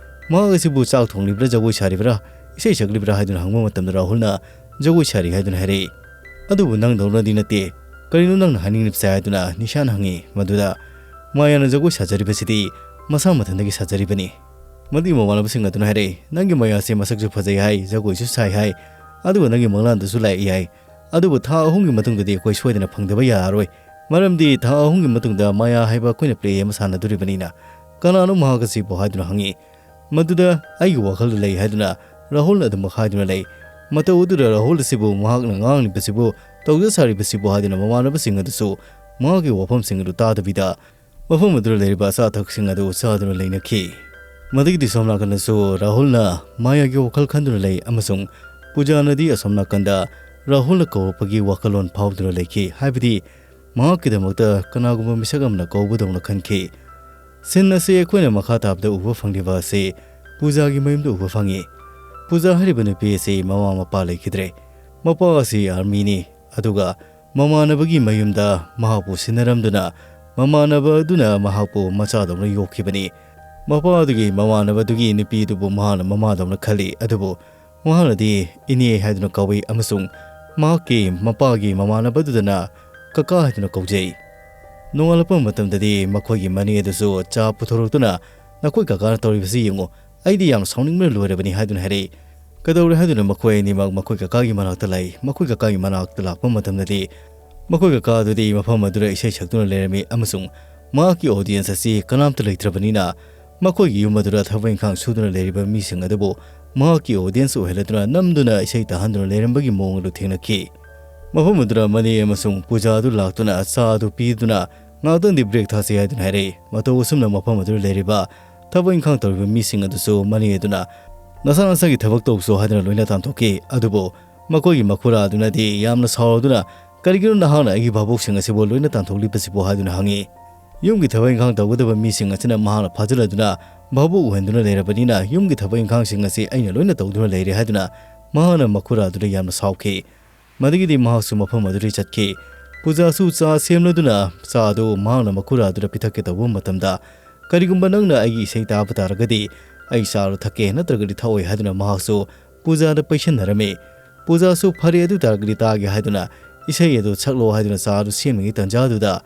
"ꯃꯍꯥꯛ ꯑꯁꯤꯕꯨ ꯆꯥꯛ ꯊꯣꯡꯂꯤꯕ꯭ꯔꯥ, ꯖꯒꯣꯏ ꯁꯥꯔꯤꯕ꯭ꯔꯥ, ꯏꯁꯩ ꯁꯛꯂꯤꯕ꯭ꯔꯥ?" ꯍꯥꯏꯗꯨꯅ ꯍꯪꯕ ꯃꯇꯝꯗ ꯔꯥꯍꯨꯜꯅ, "ꯖꯒꯣꯏ ꯁꯥꯔꯤ" ꯍꯥꯏꯗꯨꯅ ꯍꯥꯏꯔꯛꯏ꯫ "ꯑꯗꯨꯕꯨ ꯅꯪꯗꯧꯅꯗꯤ ꯅꯠꯇꯦ, ꯀꯔꯤꯅꯣ ꯅꯪꯅ ꯍꯥꯏꯅꯤꯡꯂꯤꯕꯁꯦ?" ꯍꯥꯏꯗꯨꯅ ꯅꯤꯁꯥꯅ ꯍꯪꯉꯤ꯫ ꯃꯗꯨꯗ ꯃꯥꯌꯥꯅ ꯖꯒꯣꯏ ꯁꯥꯖꯔꯤꯕꯁꯤꯗꯤ ꯃꯁꯥ ꯃꯊꯟꯇꯒꯤ ꯁꯥꯖꯔꯤꯕꯅꯤ꯫ ꯃꯗꯨꯒꯤ ꯃꯃꯥꯟꯅꯕꯁꯤꯡ ꯑꯗꯨꯅ ꯍꯥꯏꯔꯛꯏ, "ꯅꯪꯒꯤ ꯃꯌꯥꯁꯦ ꯃꯁꯛꯁꯨ ꯐꯖꯩ ꯍꯥꯏ, ꯖꯒꯣꯏꯁꯨ ꯁꯥꯏ ꯍꯥꯏ, ꯑꯗꯨꯒ ꯅꯪꯒꯤ ꯃꯪꯂꯥꯟꯗꯁꯨ ꯂꯥꯛꯏ ꯍꯥꯏ꯫ ꯑꯗꯨꯕꯨ ꯊꯥ ꯑꯍꯨꯝꯒꯤ ꯃꯇꯨꯡꯗꯗꯤ ꯑꯩꯈꯣꯏ ꯁꯣꯏꯗꯅ ꯐꯪꯗꯕ ꯌꯥꯔꯔꯣꯏ, ꯃꯔꯝꯗꯤ ꯊꯥ ꯑꯍꯨꯝꯒꯤ ꯃꯇꯨꯡꯗ ꯃꯥꯌꯥ ꯍꯥꯏꯕ ꯑꯩꯈꯣꯏꯅ ꯄ꯭ꯂꯦ ꯑꯃ ꯁꯥꯟꯅꯗꯣꯔꯤꯕꯅꯤꯅ ꯀꯅꯥꯅꯣ ꯃꯍꯥꯛ ꯑꯁꯤꯕꯨ?" ꯍꯥꯏꯗꯨꯅ ꯍꯪꯉꯤ꯫ ꯃꯗꯨꯗ ꯑꯩꯒꯤ ꯋꯥꯈꯜꯗ ꯂꯩ ꯍꯥꯏꯗꯨꯅ ꯔꯥꯍꯨꯜꯅ ꯑꯗꯨꯃꯛ ꯍꯥꯏꯗꯨꯅ ꯂꯩ꯫ ꯃꯇꯧ ꯑꯗꯨꯗ ꯔꯥꯍꯨꯜ ꯑꯁꯤꯕꯨ, ꯃꯍꯥꯛꯅ ꯉꯥꯡꯂꯤꯕꯁꯤꯕꯨ, ꯇꯧꯖ ꯁꯥꯔꯤꯕꯁꯤꯕꯨ ꯍꯥꯏꯗꯨꯅ ꯃꯃꯥꯟꯅꯕꯁꯤꯡ ꯑꯗꯨꯁꯨ ꯃꯍꯥꯛꯀꯤ ꯋꯥꯐꯝꯁꯤꯡ ꯑꯗꯨ ꯇꯥꯗꯕꯤꯗ ꯃꯐꯝ ꯑꯗꯨꯗ ꯂꯩꯔꯤꯕ ꯑꯆꯥ ꯑꯊꯛꯁꯤꯡ ꯑꯗꯨ ꯆꯥꯗꯨꯅ ꯂꯩꯅꯈꯤ꯫ ꯃꯗꯨꯒꯤꯗꯤ ꯁꯣꯝ ꯅꯥꯀꯟꯗꯁꯨ ꯔꯥꯍꯨꯜꯅ ꯃꯥꯌꯥꯒꯤ ꯋꯥꯈꯜ ꯈꯟꯗꯨꯅ ꯂꯩ ꯑꯃꯁꯨꯡ ꯄꯨꯖꯥꯅꯗꯤ ꯑꯁꯣꯝ ꯅꯥꯀꯟꯗ ꯔꯥꯍꯨꯜꯅ ꯀꯧꯔꯛꯄꯒꯤ ꯋꯥꯈꯜꯂꯣꯟ ꯐꯥꯎꯗꯨꯅ ꯂꯩꯈꯤ꯫ ꯍꯥꯏꯕꯗꯤ ꯃꯍꯥꯛꯀꯤꯗꯃꯛꯇ ꯀꯅꯥꯒꯨꯝꯕ ꯃꯤꯁꯛ ꯑꯃꯅ ꯀꯧꯕꯗꯧꯅ ꯈꯟꯈꯤ꯫ ꯁꯤꯟ ꯑꯁꯤ ꯑꯩꯈꯣꯏꯅ ꯃꯈꯥ ꯇꯥꯕꯗ ꯎꯕ ꯐꯪꯂꯤꯕ ꯑꯁꯤ ꯄꯨꯖꯥꯒꯤ ꯃꯌꯨꯝꯗ ꯎꯕ ꯐꯪꯉꯤ꯫ ꯄꯨꯖꯥ ꯍꯥꯏꯔꯤꯕ ꯅꯨꯄꯤ ꯑꯁꯤ ꯃꯃꯥ ꯃꯄꯥ ꯂꯩꯈꯤꯗ꯭ꯔꯦ꯫ ꯃꯄꯥ ꯑꯁꯤ ꯑꯥꯔꯃꯤꯅꯤ, ꯑꯗꯨꯒ ꯃꯃꯥꯟꯅꯕꯒꯤ ꯃꯌꯨꯝꯗ ꯃꯍꯥꯛꯄꯨ ꯁꯤꯟꯅꯔꯝꯗꯨꯅ ꯃꯃꯥꯟꯅꯕ ꯑꯗꯨꯅ ꯃꯍꯥꯛꯄꯨ ꯃꯆꯥꯗꯧꯅ ꯌꯣꯛꯈꯤꯕꯅꯤ꯫ ꯃꯄꯥ ꯑꯗꯨꯒꯤ ꯃꯃꯥꯟꯅꯕꯗꯨꯒꯤ ꯅꯨꯄꯤꯗꯨꯕꯨ ꯃꯍꯥꯛꯅ ꯃꯃꯥꯗꯧꯅ ꯈꯜꯂꯤ, ꯑꯗꯨꯕꯨ ꯃꯍꯥꯛꯅꯗꯤ ꯏꯅꯦ ꯍꯥꯏꯗꯨꯅ ꯀꯧꯏ ꯑꯃꯁꯨꯡ ꯃꯍꯥꯛꯀꯤ ꯃꯄꯥꯒꯤ ꯃꯃꯥꯟꯅꯕꯗꯨꯗꯅ ꯀꯀꯥ ꯍꯥꯏꯗꯨꯅ ꯀꯧꯖꯩ꯫ ꯅꯣꯡꯉꯥꯜꯂꯛꯄ ꯃꯇꯝꯗꯗꯤ ꯃꯈꯣꯏꯒꯤ ꯃꯅꯦ ꯑꯗꯨꯁꯨ ꯆꯥ ꯄꯨꯊꯣꯔꯛꯇꯨꯅ, "ꯅꯈꯣꯏ ꯀꯀꯥꯅ ꯇꯧꯔꯤꯕꯁꯤ ꯌꯦꯡꯉꯨ, ꯑꯩꯗꯤ ꯌꯥꯝ ꯁꯥꯎꯅꯤꯡꯕꯅ ꯂꯣꯏꯔꯕꯅꯤ" ꯍꯥꯏꯗꯨꯅ ꯍꯥꯏꯔꯛꯏ꯫ ꯀꯩꯗꯧꯔꯦ ꯍꯥꯏꯗꯨꯅ ꯃꯈꯣꯏ ꯑꯅꯤꯃꯛ ꯃꯈꯣꯏ ꯀꯀꯥꯒꯤ ꯃꯅꯥꯛꯇ ꯂꯥꯛꯏ꯫ ꯃꯈꯣꯏ ꯀꯀꯥꯒꯤ ꯃꯅꯥꯛꯇ ꯂꯥꯛꯄ ꯃꯇꯝꯗꯗꯤ ꯃꯈꯣꯏ ꯀꯀꯥ ꯑꯗꯨꯗꯤ ꯃꯐꯝ ꯑꯗꯨꯗ ꯏꯁꯩ ꯁꯛꯇꯨꯅ ꯂꯩꯔꯝꯃꯤ ꯑꯃꯁꯨꯡ ꯃꯍꯥꯛꯀꯤ ꯑꯣꯗꯤꯌꯦꯟꯁ ꯑꯁꯤ ꯀꯅꯥꯝꯇ ꯂꯩꯇ꯭ꯔꯕꯅꯤꯅ ꯃꯈꯣꯏꯒꯤ ꯌꯨꯝ ꯑꯗꯨꯗ ꯊꯕꯛ ꯏꯪꯈꯥꯡ ꯁꯨꯗꯨꯅ ꯂꯩꯔꯤꯕ ꯃꯤꯁꯤꯡ ꯑꯗꯨꯕꯨ ꯃꯍꯥꯛꯀꯤ ꯑꯣꯗꯤꯌꯦꯟꯁ ꯑꯣꯏꯍꯜꯂꯗꯨꯅ ꯅꯝꯗꯨꯅ ꯏꯁꯩ ꯇꯥꯍꯟꯗꯨꯅ ꯂꯩꯔꯝꯕꯒꯤ ꯃꯑꯣꯡ ꯑꯗꯨ ꯊꯦꯡꯅꯈꯤ꯫ ꯃꯐꯝ ꯑꯗꯨꯗ ꯃꯅꯦ ꯑꯃꯁꯨꯡ ꯄꯨꯖꯥ ꯑꯗꯨ ꯂꯥꯛꯇꯨꯅ ꯆꯥ ꯑꯗꯨ ꯄꯤꯗꯨꯅ ꯉꯥꯛꯇꯪꯗꯤ ꯕ꯭ꯔꯦꯛ ꯊꯥꯁꯤ ꯍꯥꯏꯗꯨꯅ ꯍꯥꯏꯔꯛꯏ꯫ ꯃꯇꯧ ꯑꯁꯨꯝꯅ ꯃꯐꯝ ꯑꯗꯨꯗ ꯂꯩꯔꯤꯕ ꯊꯕꯛ ꯏꯪꯈꯥꯡ ꯇꯧꯔꯤꯕ ꯃꯤꯁꯤꯡ ꯑꯗꯨꯁꯨ ꯃꯅꯦ ꯑꯗꯨꯅ "ꯅꯁꯥ ꯅꯁꯥꯒꯤ ꯊꯕꯛ ꯇꯧꯁꯣ" ꯍꯥꯏꯗꯨꯅ ꯂꯣꯏꯅ ꯇꯥꯟꯊꯣꯛꯈꯤ꯫ ꯑꯗꯨꯕꯨ ꯃꯈꯣꯏꯒꯤ ꯃꯈꯨꯔꯥ ꯑꯗꯨꯅꯗꯤ ꯌꯥꯝꯅ ꯁꯥꯎꯔꯗꯨꯅ, "ꯀꯔꯤꯒꯤꯅꯣ ꯅꯍꯥꯛꯅ ꯑꯩꯒꯤ ꯚꯥꯕꯣꯛꯁꯤꯡ ꯑꯁꯤꯕꯨ ꯂꯣꯏꯅ ꯇꯥꯟꯊꯣꯛꯂꯤꯕꯁꯤꯕꯨ?" ꯍꯥꯏꯗꯨꯅ ꯍꯪꯉꯤ꯫ ꯌꯨꯝꯒꯤ ꯊꯕꯛ ꯏꯪꯈꯥꯡ ꯇꯧꯒꯗꯕ ꯃꯤꯁꯤꯡ ꯑꯁꯤꯅ ꯃꯍꯥꯛꯅ ꯐꯥꯖꯤꯜꯂꯗꯨꯅ ꯚꯥꯕꯣꯛ ꯑꯣꯏꯍꯟꯗꯨꯅ ꯂꯩꯔꯕꯅꯤꯅ ꯌꯨꯝꯒꯤ ꯊꯕꯛ ꯏꯪꯈꯥꯡꯁꯤꯡ ꯑꯁꯤ ꯑꯩꯅ ꯂꯣꯏꯅ ꯇꯧꯗꯨꯅ ꯂꯩꯔꯦ ꯍꯥꯏꯗꯨꯅ ꯃꯍꯥꯛꯅ ꯃꯈꯨꯔꯥ ꯑꯗꯨꯗ ꯌꯥꯝꯅ ꯁꯥꯎꯈꯤ꯫ ꯃꯗꯨꯒꯤꯗꯤ ꯃꯍꯥꯛꯁꯨ ꯃꯐꯝ ꯑꯗꯨꯗꯒꯤ ꯆꯠꯈꯤ꯫ ꯄꯨꯖꯥꯁꯨ ꯆꯥ ꯁꯦꯝꯂꯗꯨꯅ ꯆꯥ ꯑꯗꯨ ꯃꯍꯥꯛꯅ ꯃꯈꯨꯔꯥ ꯑꯗꯨꯗ ꯄꯤꯊꯛꯀꯦ ꯇꯧꯕ ꯃꯇꯝꯗ, "ꯀꯔꯤꯒꯨꯝꯕ ꯅꯪꯅ ꯑꯩꯒꯤ ꯏꯁꯩ ꯇꯥꯕ ꯇꯥꯔꯒꯗꯤ ꯑꯩ ꯆꯥ ꯑꯗꯨ ꯊꯛꯀꯦ, ꯅꯠꯇ꯭ꯔꯒꯗꯤ ꯊꯛꯑꯣꯏ" ꯍꯥꯏꯗꯨꯅ ꯃꯍꯥꯛꯁꯨ ꯄꯨꯖꯥꯗ ꯄꯩꯁꯟꯅꯔꯝꯃꯤ꯫ ꯄꯨꯖꯥꯁꯨ "ꯐꯔꯦ, ꯑꯗꯨ ꯇꯥꯔꯒꯗꯤ ꯇꯥꯒꯦ" ꯍꯥꯏꯗꯨꯅ ꯏꯁꯩ ꯑꯗꯨ ꯁꯛꯂꯣ ꯍꯥꯏꯗꯨꯅ ꯆꯥ ꯑꯗꯨ ꯁꯦꯝꯂꯤꯉꯩ ꯇꯥꯟꯖꯥꯗꯨꯗ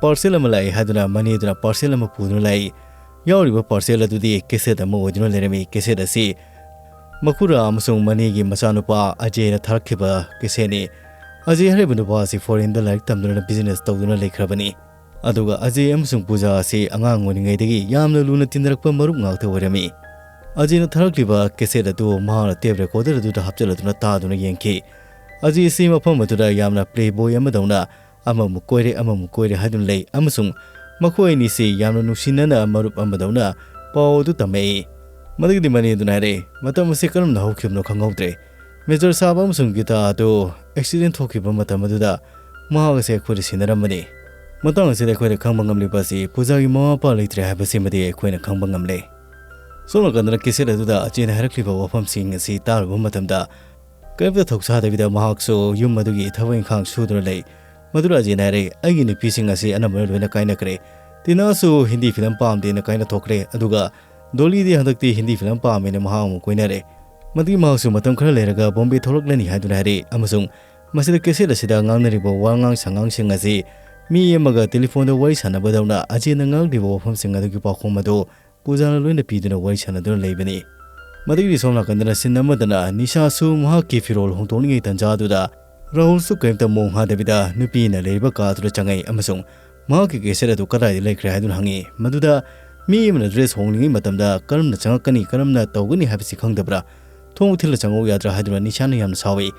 ꯄꯥꯔꯁꯦꯜ ꯑꯃ ꯂꯥꯛꯏ ꯍꯥꯏꯗꯨꯅ ꯃꯅꯦꯗꯨꯅ ꯄꯥꯔꯁꯦꯜ ꯑꯃ ꯄꯨꯗꯨꯅ ꯂꯥꯛꯏ꯫ ꯌꯥꯎꯔꯤꯕ ꯄꯥꯔꯁꯦꯜ ꯑꯗꯨꯗꯤ ꯀꯦꯁꯦꯠ ꯑꯃ ꯑꯣꯏꯗꯨꯅ ꯂꯩꯔꯝꯃꯤ꯫ ꯀꯦꯁꯦꯠ ꯑꯁꯤ ꯃꯈꯨꯔꯥ ꯑꯃꯁꯨꯡ ꯃꯅꯦꯒꯤ ꯃꯆꯥꯅꯨꯄꯥ ꯑꯖꯦꯅ ꯊꯥꯔꯛꯈꯤꯕ ꯀꯦꯁꯦꯠꯅꯤ꯫ ꯑꯖꯦ ꯍꯥꯏꯔꯤꯕ ꯅꯨꯄꯥ ꯑꯁꯤ ꯐꯣꯔꯦꯟꯗ ꯂꯥꯏꯔꯤꯛ ꯇꯝꯗꯨꯅ ꯕꯤꯖꯤꯅꯦꯁ ꯇꯧꯗꯨꯅ ꯂꯩꯈ꯭ꯔꯕꯅꯤ꯫ ꯑꯗꯨꯒ ꯑꯖꯦ ꯑꯃꯁꯨꯡ ꯄꯨꯖꯥ ꯑꯁꯤ ꯑꯉꯥꯡ ꯑꯣꯏꯔꯤꯉꯩꯗꯒꯤ ꯌꯥꯝꯅ ꯂꯨꯅ ꯇꯤꯟꯅꯔꯛꯄ ꯃꯔꯨꯞ ꯉꯥꯛꯇ ꯑꯣꯏꯔꯝꯃꯤ꯫ ꯑꯖꯦꯅ ꯊꯥꯔꯛꯂꯤꯕ ꯀꯦꯁꯦꯠ ꯑꯗꯨ ꯃꯍꯥꯛꯅ ꯇꯦꯞ ꯔꯦꯀꯣꯔꯗꯔ ꯑꯗꯨꯗ ꯍꯥꯞꯆꯤꯜꯂꯗꯨꯅ ꯇꯥꯗꯨꯅ ꯌꯦꯡꯈꯤ꯫ ꯑꯖꯦ ꯑꯁꯤ ꯃꯐꯝ ꯑꯗꯨꯗ ꯌꯥꯝꯅ ꯄ꯭ꯂꯦꯕꯣꯏ ꯑꯃꯗꯧꯅ ꯑꯃꯃꯨꯛ ꯀꯣꯏꯔꯦ, ꯑꯃꯃꯨꯛ ꯀꯣꯏꯔꯦ ꯍꯥꯏꯗꯨꯅ ꯂꯩ ꯑꯃꯁꯨꯡ ꯃꯈꯣꯏ ꯑꯅꯤꯁꯤ ꯌꯥꯝꯅ ꯅꯨꯡꯁꯤꯅꯅ ꯃꯔꯨꯞ ꯑꯃꯗꯧꯅ ꯄꯥꯎ ꯑꯗꯨ ꯇꯝꯃꯛꯏ꯫ ꯃꯗꯨꯒꯤꯗꯤ ꯃꯅꯦ ꯑꯗꯨꯅ ꯍꯥꯏꯔꯛꯏ, "ꯃꯇꯝ ꯑꯁꯤ ꯀꯔꯝꯅ ꯍꯧꯈꯤꯕꯅꯣ ꯈꯪꯍꯧꯗ꯭ꯔꯦ꯫ ꯃꯦꯖꯔ ꯁꯥꯕ ꯑꯃꯁꯨꯡ ꯒꯤꯇꯥ ꯑꯗꯨ ꯑꯦꯛꯁꯤꯗꯦꯟ ꯊꯣꯛꯈꯤꯕ ꯃꯇꯝ ꯑꯗꯨꯗ ꯃꯍꯥꯛ ꯑꯁꯤ ꯑꯩꯈꯣꯏꯗ ꯁꯤꯟꯅꯔꯝꯕꯅꯤ꯫ ꯃꯇꯥꯡ ꯑꯁꯤꯗ ꯑꯩꯈꯣꯏꯅ ꯈꯪꯕ ꯉꯝꯂꯤꯕ ꯑꯁꯤ ꯄꯨꯖꯥꯒꯤ ꯃꯃꯥ ꯃꯄꯥ ꯂꯩꯇ꯭ꯔꯦ ꯍꯥꯏꯕꯁꯤꯃꯗꯤ ꯑꯩꯈꯣꯏꯅ ꯈꯪꯕ ꯉꯝꯂꯦ"꯫ ꯁꯣꯝ ꯅꯥꯀꯟꯗꯅ ꯀꯦꯁꯦꯠ ꯑꯗꯨꯗ ꯑꯆꯦꯅ ꯍꯥꯏꯔꯛꯂꯤꯕ ꯋꯥꯐꯝꯁꯤꯡ ꯑꯁꯤ ꯇꯥꯔꯨꯕ ꯃꯇꯝꯗ ꯀꯔꯤꯝꯇ ꯊꯧꯁꯥꯗꯕꯤꯗ ꯃꯍꯥꯛꯁꯨ ꯌꯨꯝ ꯑꯗꯨꯒꯤ ꯊꯕꯛ ꯏꯪꯈꯥꯡ ꯁꯨꯗꯨꯅ ꯂꯩ꯫ ꯃꯗꯨꯗ ꯑꯖꯦꯅ ꯍꯥꯏꯔꯦ, "ꯑꯩꯒꯤ ꯅꯨꯄꯤꯁꯤꯡ ꯑꯁꯤ ꯑꯅꯝꯕꯅ ꯂꯣꯏꯅ ꯀꯥꯏꯅꯈ꯭ꯔꯦ꯫ ꯇꯤꯅꯥꯁꯨ ꯍꯤꯟꯗꯤ ꯐꯤꯂꯝ ꯄꯥꯝꯗꯦꯅ ꯀꯥꯏꯅ ꯊꯣꯛꯈ꯭ꯔꯦ, ꯑꯗꯨꯒ ꯗꯣꯂꯤꯗꯤ ꯍꯟꯗꯛꯇꯤ ꯍꯤꯟꯗꯤ ꯐꯤꯂꯝ ꯄꯥꯝꯃꯦꯅ ꯃꯍꯥꯛ ꯑꯃꯨꯛ ꯀꯣꯏꯅꯔꯦ꯫ ꯃꯗꯨꯒꯤ ꯃꯍꯥꯛꯁꯨ ꯃꯇꯝ ꯈꯔ ꯂꯩꯔꯒ ꯕꯣꯝꯕꯦ ꯊꯣꯛꯂꯛꯂꯅꯤ" ꯍꯥꯏꯗꯨꯅ ꯍꯥꯏꯔꯦ꯫ ꯑꯃꯁꯨꯡ ꯃꯁꯤꯗ ꯀꯦꯁꯦꯠ ꯑꯁꯤꯗ ꯉꯥꯡꯅꯔꯤꯕ ꯋꯥꯉꯥꯡ ꯁꯉꯥꯡꯁꯤꯡ ꯑꯁꯤ ꯃꯤ ꯑꯃꯒ ꯇꯦꯂꯤꯐꯣꯟꯗ ꯋꯥꯔꯤ ꯁꯥꯟꯅꯕꯗꯧꯅ ꯑꯖꯦꯅ ꯉꯥꯡꯂꯤꯕ ꯋꯥꯐꯝꯁꯤꯡ ꯑꯗꯨꯒꯤ ꯄꯥꯎꯈꯨꯝ ꯑꯗꯨ ꯄꯨꯖꯥꯅ ꯂꯣꯏꯅ ꯄꯤꯗꯨꯅ ꯋꯥꯔꯤ ꯁꯥꯟꯅꯗꯨꯅ ꯂꯩꯕꯅꯤ꯫ ꯃꯗꯨꯒꯤꯗꯤ ꯁꯣꯝ ꯅꯥꯀꯟꯗꯅ ꯁꯤꯟ ꯑꯃꯗꯅ ꯅꯤꯁꯥꯁꯨ ꯃꯍꯥꯛꯀꯤ ꯐꯤꯔꯣꯜ ꯍꯣꯡꯗꯣꯛꯅꯤꯡꯉꯩ ꯇꯥꯟꯖꯥꯗꯨꯗ ꯔꯥꯍꯨꯜꯁꯨ ꯀꯔꯤꯝꯇ ꯃꯣꯡ ꯍꯥꯗꯕꯤꯗ ꯅꯨꯄꯤꯅ ꯂꯩꯔꯤꯕ ꯀꯥꯗꯨꯗ ꯆꯪꯉꯛꯏ ꯑꯃꯁꯨꯡ ꯃꯍꯥꯛꯀꯤ ꯀꯦꯁꯦꯠ ꯑꯗꯨ ꯀꯗꯥꯏꯗ ꯂꯩꯈ꯭ꯔꯦ ꯍꯥꯏꯗꯨꯅ ꯍꯪꯉꯤ꯫ ꯃꯗꯨꯗ ꯃꯤ ꯑꯃꯅ ꯗ꯭ꯔꯦꯁ ꯍꯣꯡꯂꯤꯉꯩ ꯃꯇꯝꯗ ꯀꯔꯝꯅ ꯆꯪꯉꯛꯀꯅꯤ, ꯀꯔꯝꯅ ꯇꯧꯒꯅꯤ ꯍꯥꯏꯕꯁꯤ ꯈꯪꯗꯕ꯭ꯔꯥ? "ꯊꯣꯡ ꯊꯤꯜꯂ ꯆꯪꯉꯛꯎ ꯌꯥꯗ꯭ꯔꯥ?" ꯍꯥꯏꯗꯨꯅ ꯅꯤꯁꯥꯅ ꯌꯥꯝꯅ ꯁꯥꯎꯏ꯫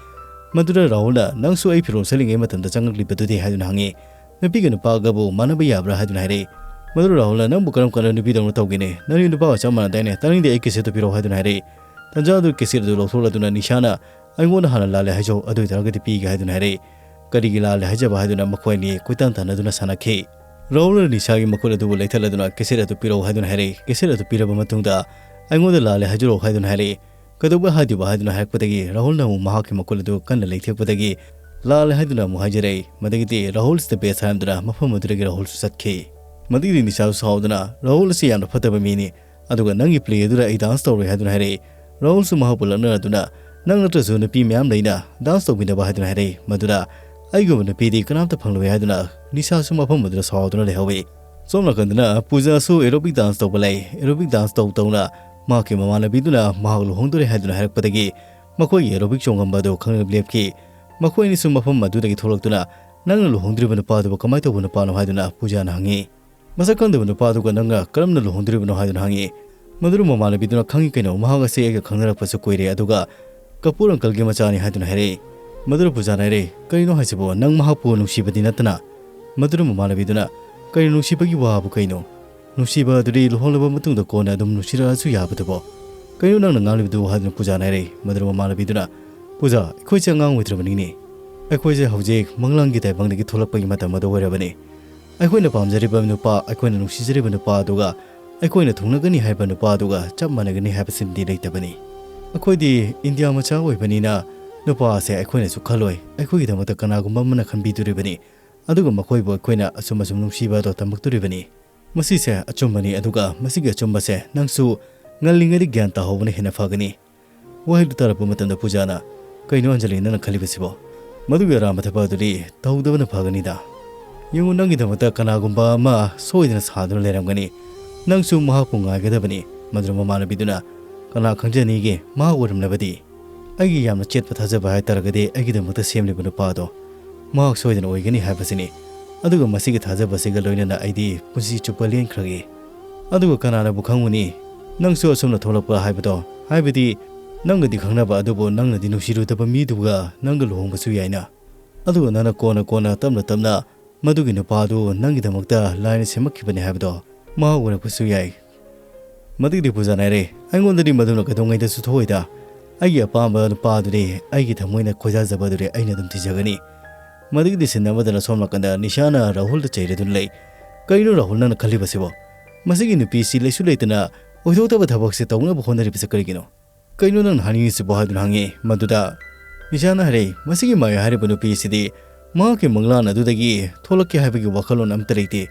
ꯃꯗꯨꯗ ꯔꯥꯍꯨꯜꯅ, "ꯅꯪꯁꯨ ꯑꯩ ꯐꯤꯔꯣꯜ ꯁꯦꯠꯂꯤꯉꯩ ꯃꯇꯝꯗ ꯆꯪꯉꯛꯂꯤꯕꯗꯨꯗꯤ?" ꯍꯥꯏꯗꯨꯅ ꯍꯪꯉꯤ꯫ "ꯅꯨꯄꯤꯒ ꯅꯨꯄꯥꯒꯕꯨ ꯃꯥꯟꯅꯕ ꯌꯥꯕ꯭ꯔꯥ?" ꯍꯥꯏꯗꯨꯅ ꯍꯥꯏꯔꯛꯏ꯫ ꯃꯗꯨꯗ ꯔꯥꯍꯨꯜꯅ, "ꯅꯪꯕꯨ ꯀꯔꯝ ꯀꯥꯟꯗ ꯅꯨꯄꯤꯗꯧꯅ ꯇꯧꯒꯦꯅꯦ? ꯅꯪꯗꯤ ꯅꯨꯄꯥꯒ ꯆꯞ ꯃꯥꯟꯅꯗꯥꯏꯅꯦ? ꯇꯥꯅꯤꯡꯗꯦ, ꯑꯩ ꯀꯦꯁꯦꯠꯇꯨ ꯄꯤꯔꯛꯑꯣ" ꯍꯥꯏꯗꯨꯅ ꯍꯥꯏꯔꯛꯏ꯫ ꯇꯟꯖꯥ ꯑꯗꯨ ꯀꯦꯁꯦꯠ ꯑꯗꯨ ꯂꯧꯊꯣꯛꯂꯗꯨꯅ ꯅꯤꯁꯥꯅ, "ꯑꯩꯉꯣꯟꯗ ꯍꯥꯟꯅ ꯂꯥꯜꯂꯦ ꯍꯥꯏꯖꯧ, ꯑꯗꯨ ꯑꯣꯏꯇꯥꯔꯒꯗꯤ ꯄꯤꯒꯦ" ꯍꯥꯏꯗꯨꯅ ꯍꯥꯏꯔꯛꯏ꯫ ꯀꯔꯤꯒꯤ ꯂꯥꯜꯂꯦ ꯍꯥꯏꯖꯕ ꯍꯥꯏꯗꯨꯅ ꯃꯈꯣꯏ ꯑꯅꯤ ꯀꯣꯏꯇꯥꯟ ꯇꯥꯟꯅꯗꯨꯅ ꯁꯥꯟꯅꯈꯤ꯫ ꯔꯥꯍꯨꯜꯅ ꯅꯤꯁꯥꯒꯤ ꯃꯈꯨꯠ ꯑꯗꯨꯕꯨ ꯂꯩꯊꯠꯂꯗꯨꯅ ꯀꯦꯁꯦꯠ ꯑꯗꯨ ꯄꯤꯔꯛꯎ ꯍꯥꯏꯗꯨꯅ ꯍꯥꯏꯔꯛꯏ꯫ ꯀꯦꯁꯦꯠ ꯑꯗꯨ ꯄꯤꯔꯕ ꯃꯇꯨꯡꯗ, "ꯑꯩꯉꯣꯟꯗ ꯂꯥꯜꯂꯦ ꯍꯥꯏꯖꯔꯛꯑꯣ" ꯍꯥꯏꯗꯨꯅ ꯍꯥꯏꯔꯛꯏ꯫ "ꯀꯩꯗꯧꯕꯩ ꯍꯥꯏꯗꯣꯏꯕ?" ꯍꯥꯏꯗꯨꯅ ꯍꯥꯏꯔꯛꯄꯗꯒꯤ ꯔꯥꯍꯨꯜꯅ ꯑꯃꯨꯛ ꯃꯍꯥꯛꯀꯤ ꯃꯈꯨꯠ ꯑꯗꯨ ꯀꯟꯅ ꯂꯩꯊꯦꯛꯄꯗꯒꯤ, "ꯂꯥꯜꯂꯦ" ꯍꯥꯏꯗꯨꯅ ꯑꯃꯨꯛ ꯍꯥꯏꯖꯔꯛꯏ꯫ ꯃꯗꯒꯤꯗꯤ ꯔꯥꯍꯨꯜꯁꯤꯗ ꯕꯦꯁ ꯍꯥꯏꯔꯝꯗꯨꯅ ꯃꯐꯝ ꯑꯗꯨꯗꯒꯤ ꯔꯥꯍꯨꯜꯁꯨ ꯆꯠꯈꯤ꯫ ꯃꯗꯒꯤꯗꯤ ꯅꯤꯁꯥꯁꯨ ꯁꯥꯎꯗꯨꯅ, "ꯔꯥꯍꯨꯜ ꯑꯁꯤ ꯌꯥꯝꯅ ꯐꯠꯇꯕ ꯃꯤꯅꯤ, ꯑꯗꯨꯒ ꯅꯪꯒꯤ ꯄ꯭ꯂꯦ ꯑꯗꯨꯗ ꯑꯩ ꯗꯥꯟꯁ ꯇꯧꯔꯣꯏ" ꯍꯥꯏꯗꯨꯅ ꯍꯥꯏꯔꯛꯏ꯫ ꯔꯥꯍꯨꯜꯁꯨ ꯃꯍꯥꯛꯄꯨ ꯂꯛꯅꯔꯗꯨꯅ, "ꯅꯪ ꯅꯠꯇ꯭ꯔꯁꯨ ꯅꯨꯄꯤ ꯃꯌꯥꯝ ꯂꯩꯅ ꯗꯥꯟꯁ ꯇꯧꯃꯤꯟꯅꯕ" ꯍꯥꯏꯗꯨꯅ ꯍꯥꯏꯔꯛꯏ꯫ ꯃꯗꯨꯗ, "ꯑꯩꯒꯨꯝꯕ ꯅꯨꯄꯤꯗꯤ ꯀꯅꯥꯝꯇ ꯐꯪꯂꯣꯏ" ꯍꯥꯏꯗꯨꯅ ꯅꯤꯁꯥꯁꯨ ꯃꯐꯝ ꯑꯗꯨꯗ ꯁꯥꯎꯗꯨꯅ ꯂꯩꯍꯧꯏ꯫ ꯁꯣꯝ ꯅꯥꯀꯟꯗꯅ ꯄꯨꯖꯥꯁꯨ ꯑꯦꯔꯣꯕꯤꯛ ꯗꯥꯟꯁ ꯇꯧꯕ ꯂꯩ꯫ ꯑꯦꯔꯣꯕꯤꯛ ꯗꯥꯟꯁ ꯇꯧ ꯇꯧꯅ ꯃꯍꯥꯛꯀꯤ ꯃꯃꯥꯟꯅꯕꯤꯗꯨꯅ ꯃꯍꯥꯛ ꯂꯨꯍꯣꯡꯗꯣꯔꯦ ꯍꯥꯏꯗꯨꯅ ꯍꯥꯏꯔꯛꯄꯗꯒꯤ ꯃꯈꯣꯏꯒꯤ ꯑꯦꯔꯣꯕꯤꯛ ꯆꯣꯡꯉꯝꯕ ꯑꯗꯨ ꯈꯪꯂꯦꯞ ꯂꯦꯞꯈꯤ꯫ ꯃꯈꯣꯏ ꯑꯅꯤꯁꯨ ꯃꯐꯝ ꯑꯗꯨꯗꯒꯤ ꯊꯣꯛꯂꯛꯇꯨꯅ, "ꯅꯪꯅ ꯂꯨꯍꯣꯡꯗ꯭ꯔꯤꯕ ꯅꯨꯄꯥꯗꯨꯕꯨ ꯀꯃꯥꯏꯅ ꯇꯧꯕ ꯅꯨꯄꯥꯅꯣ?" ꯍꯥꯏꯗꯨꯅ ꯄꯨꯖꯥꯅ ꯍꯪꯉꯤ꯫ "ꯃꯁꯛ ꯈꯪꯗꯕ ꯅꯨꯄꯥꯗꯨꯒ ꯅꯪꯒ ꯀꯔꯝꯅ ꯂꯨꯍꯣꯡꯗꯣꯔꯤꯕꯅꯣ?" ꯍꯥꯏꯗꯨꯅ ꯍꯪꯉꯤ꯫ ꯃꯗꯨꯗ ꯃꯃꯥꯟꯅꯕꯤꯗꯨꯅ, "ꯈꯪꯉꯤ ꯀꯩꯅꯣ, ꯃꯍꯥꯛ ꯑꯁꯤ ꯑꯩꯒ ꯈꯪꯅꯔꯛꯄꯁꯨ ꯀꯨꯏꯔꯦ, ꯑꯗꯨꯒ ꯀꯄꯨꯔ ꯑꯪꯀꯜꯒꯤ ꯃꯆꯥꯅꯤ" ꯍꯥꯏꯗꯨꯅ ꯍꯥꯏꯔꯛꯏ꯫ ꯃꯗꯨꯗ ꯄꯨꯖꯥꯅ ꯍꯥꯏꯔꯛꯏ, "ꯀꯔꯤꯅꯣ ꯍꯥꯏꯁꯤꯕꯣ? ꯅꯪ ꯃꯍꯥꯛꯄꯨ ꯅꯨꯡꯁꯤꯕꯗꯤ ꯅꯠꯇꯅ?" ꯃꯗꯨꯗ ꯃꯃꯥꯟꯅꯕꯤꯗꯨꯅ, "ꯀꯔꯤ ꯅꯨꯡꯁꯤꯕꯒꯤ ꯋꯥꯕꯨ ꯀꯩꯅꯣ? ꯅꯨꯡꯁꯤꯕ ꯑꯗꯨꯗꯤ ꯂꯨꯍꯣꯡꯂꯕ ꯃꯇꯨꯡꯗ ꯀꯣꯟꯅ ꯑꯗꯨꯝ ꯅꯨꯡꯁꯤꯔꯛꯑꯁꯨ ꯌꯥꯕꯗꯨꯕꯣ? ꯀꯩꯅꯣ ꯅꯪꯅ ꯉꯥꯡꯂꯤꯕꯗꯨ?" ꯍꯥꯏꯗꯨꯅ ꯄꯨꯖꯥꯅ ꯍꯥꯏꯔꯛꯏ꯫ ꯃꯗꯨꯗ ꯃꯃꯥꯟꯅꯕꯤꯗꯨꯅ, "ꯄꯨꯖꯥ, ꯑꯩꯈꯣꯏꯁꯦ ꯑꯉꯥꯡ ꯑꯣꯏꯗ꯭ꯔꯕꯅꯤꯅꯦ꯫ ꯑꯩꯈꯣꯏꯁꯦ ꯍꯧꯖꯤꯛ ꯃꯪꯂꯥꯟꯒꯤ ꯇꯥꯏꯕꯪꯗꯒꯤ ꯊꯣꯛꯂꯛꯄꯒꯤ ꯃꯇꯝ ꯑꯗꯨ ꯑꯣꯏꯔꯕꯅꯤ꯫ ꯑꯩꯈꯣꯏꯅ ꯄꯥꯝꯖꯔꯤꯕ ꯅꯨꯄꯥ, ꯑꯩꯈꯣꯏꯅ ꯅꯨꯡꯁꯤꯖꯔꯤꯕ ꯅꯨꯄꯥ ꯑꯗꯨꯒ ꯑꯩꯈꯣꯏꯅ ꯊꯨꯡꯅꯒꯅꯤ ꯍꯥꯏꯕ ꯅꯨꯄꯥ ꯑꯗꯨꯒ ꯆꯞ ꯃꯥꯟꯅꯒꯅꯤ ꯍꯥꯏꯕꯁꯤꯃꯗꯤ ꯂꯩꯇꯕꯅꯤ꯫ ꯑꯩꯈꯣꯏꯗꯤ ꯏꯟꯗꯤꯌꯥ ꯃꯆꯥ ꯑꯣꯏꯕꯅꯤꯅ ꯅꯨꯄꯥ ꯑꯁꯦ ꯑꯩꯈꯣꯏꯅꯁꯨ ꯈꯜꯂꯣꯏ, ꯑꯩꯈꯣꯏꯒꯤꯗꯃꯛꯇ ꯀꯅꯥꯒꯨꯝꯕ ꯑꯃꯅ ꯈꯟꯕꯤꯗꯣꯔꯤꯕꯅꯤ꯫ ꯑꯗꯨꯒ ꯃꯈꯣꯏꯕꯨ ꯑꯩꯈꯣꯏꯅ ꯑꯁꯨꯝ ꯑꯁꯨꯝ ꯅꯨꯡꯁꯤꯕ ꯑꯗꯣ ꯇꯝꯃꯛꯇꯣꯔꯤꯕꯅꯤ꯫ ꯃꯁꯤꯁꯦ ꯑꯆꯨꯝꯕꯅꯤ, ꯑꯗꯨꯒ ꯃꯁꯤꯒꯤ ꯑꯆꯨꯝꯕꯁꯦ ꯅꯪꯁꯨ ꯉꯜꯂꯤꯉꯩꯗ ꯒ꯭ꯌꯥꯟ ꯇꯥꯍꯧꯕꯅ ꯍꯦꯟꯅ ꯐꯒꯅꯤ꯫" ꯋꯥꯍꯩꯗꯨ ꯇꯥꯔꯛꯄ ꯃꯇꯝꯗ ꯄꯨꯖꯥꯅ, "ꯀꯩꯅꯣ ꯑꯟꯖꯂꯤ, ꯅꯪꯅ ꯈꯜꯂꯤꯕꯁꯤꯕꯣ? ꯃꯗꯨꯒꯤ ꯑꯔꯥꯟꯕ ꯊꯕꯛ ꯑꯗꯨꯗꯤ ꯇꯧꯗꯕꯅ ꯐꯒꯅꯤꯗ꯫ ꯌꯦꯡꯉꯨ, ꯅꯪꯒꯤꯗꯃꯛꯇ ꯀꯅꯥꯒꯨꯝꯕ ꯑꯃ ꯁꯣꯏꯗꯅ ꯁꯥꯗꯨꯅ ꯂꯩꯔꯝꯒꯅꯤ꯫ ꯅꯪꯁꯨ ꯃꯍꯥꯛꯄꯨ ꯉꯥꯏꯒꯗꯕꯅꯤ꯫" ꯃꯗꯨꯅ ꯃꯃꯥꯟꯅꯕꯤꯗꯨꯅ, "ꯀꯅꯥ ꯈꯪꯖꯅꯤꯒꯦ, ꯃꯍꯥꯛ ꯑꯣꯏꯔꯝꯂꯕꯗꯤ? ꯑꯩꯒꯤ ꯌꯥꯝꯅ ꯆꯦꯠꯄ ꯊꯥꯖꯕ ꯍꯥꯏ ꯇꯥꯔꯒꯗꯤ ꯑꯩꯒꯤꯗꯃꯛꯇ ꯁꯦꯝꯂꯤꯕ ꯅꯨꯄꯥ ꯑꯗꯣ ꯃꯍꯥꯛ ꯁꯣꯏꯗꯅ ꯑꯣꯏꯒꯅꯤ ꯍꯥꯏꯕꯁꯤꯅꯤ꯫ ꯑꯗꯨꯒ ꯃꯁꯤꯒꯤ ꯊꯥꯖꯕꯁꯤꯒ ꯂꯣꯏꯅꯅ ꯑꯩꯗꯤ ꯄꯨꯟꯁꯤ ꯆꯨꯞꯄ ꯂꯦꯟꯈ꯭ꯔꯒꯦ꯫ ꯑꯗꯨꯒ ꯀꯅꯥꯅꯕꯨ ꯈꯪꯒꯅꯤ, ꯅꯪꯁꯨ ꯑꯁꯨꯝꯅ ꯊꯣꯛꯂꯛꯄ ꯍꯥꯏꯕꯗꯣ, ꯍꯥꯏꯕꯗꯤ ꯅꯪꯒꯗꯤ ꯈꯪꯅꯕ ꯑꯗꯨꯕꯨ ꯅꯪꯅꯗꯤ ꯅꯨꯡꯁꯤꯔꯨꯗꯕ ꯃꯤꯗꯨꯒ ꯅꯪꯒ ꯂꯨꯍꯣꯡꯕꯁꯨ ꯌꯥꯏꯅ꯫ ꯑꯗꯨꯒ ꯅꯪꯅ ꯀꯣꯟꯅ ꯀꯣꯟꯅ ꯇꯞꯅ ꯇꯞꯅ ꯃꯗꯨꯒꯤ ꯅꯨꯄꯥꯗꯨ ꯅꯪꯒꯤꯗꯃꯛꯇ ꯂꯥꯏꯅ ꯁꯦꯝꯃꯛꯈꯤꯕꯅꯤ ꯍꯥꯏꯕꯗꯣ ꯃꯍꯥꯛ ꯑꯣꯏꯔꯛꯄꯁꯨ ꯌꯥꯏ꯫" ꯃꯗꯨꯒꯤꯗꯤ ꯄꯨꯖꯥꯅ ꯍꯥꯏꯔꯦ, "ꯑꯩꯉꯣꯟꯗꯗꯤ ꯃꯗꯨꯅ ꯀꯩꯗꯧꯉꯩꯗꯁꯨ ꯊꯣꯛꯑꯣꯏꯗ꯫ ꯑꯩꯒꯤ ꯑꯄꯥꯝꯕ ꯅꯨꯄꯥꯗꯨꯗꯤ, ꯑꯩꯒꯤ ꯊꯃꯣꯏꯅ ꯈꯣꯏꯗꯥꯖꯕ ꯑꯗꯨꯗꯤ ꯑꯩꯅ ꯑꯗꯨꯝ ꯊꯤꯖꯒꯅꯤ꯫" ꯃꯗꯨꯒꯤꯗꯤ ꯁꯤꯟ ꯑꯃꯗꯅ ꯁꯣꯝ ꯅꯥꯀꯟꯗ ꯅꯤꯁꯥꯅ ꯔꯥꯍꯨꯜꯗ ꯆꯩꯔꯗꯨꯅ ꯂꯩ꯫ "ꯀꯩꯅꯣ ꯔꯥꯍꯨꯜ, ꯅꯪꯅ ꯈꯜꯂꯤꯕꯁꯤꯕꯣ? ꯃꯁꯤꯒꯤ ꯅꯨꯄꯤꯁꯤ ꯂꯩꯁꯨ ꯂꯩꯇꯅ ꯑꯣꯏꯊꯣꯛꯇꯕ ꯊꯕꯛꯁꯦ ꯇꯧꯅꯕ ꯍꯣꯠꯅꯔꯤꯕꯁꯦ ꯀꯔꯤꯒꯤꯅꯣ?" "ꯀꯩꯅꯣ ꯅꯪꯅ ꯍꯥꯏꯅꯤꯡꯉꯤꯁꯤꯕꯣ?" ꯍꯥꯏꯗꯨꯅ ꯍꯪꯉꯤ꯫ ꯃꯗꯨꯗ ꯅꯤꯁꯥꯅ ꯍꯥꯏꯔꯛꯏ, "ꯃꯁꯤꯒꯤ ꯃꯥꯌꯥ ꯍꯥꯏꯔꯤꯕ ꯅꯨꯄꯤ ꯑꯁꯤꯗꯤ ꯃꯍꯥꯛꯀꯤ ꯃꯪꯂꯥꯟ ꯑꯗꯨꯗꯒꯤ ꯊꯣꯛꯂꯛꯀꯦ ꯍꯥꯏꯕꯒꯤ ꯋꯥꯈꯜꯂꯣꯟ ꯑꯃꯠꯇ ꯂꯩꯇꯦ꯫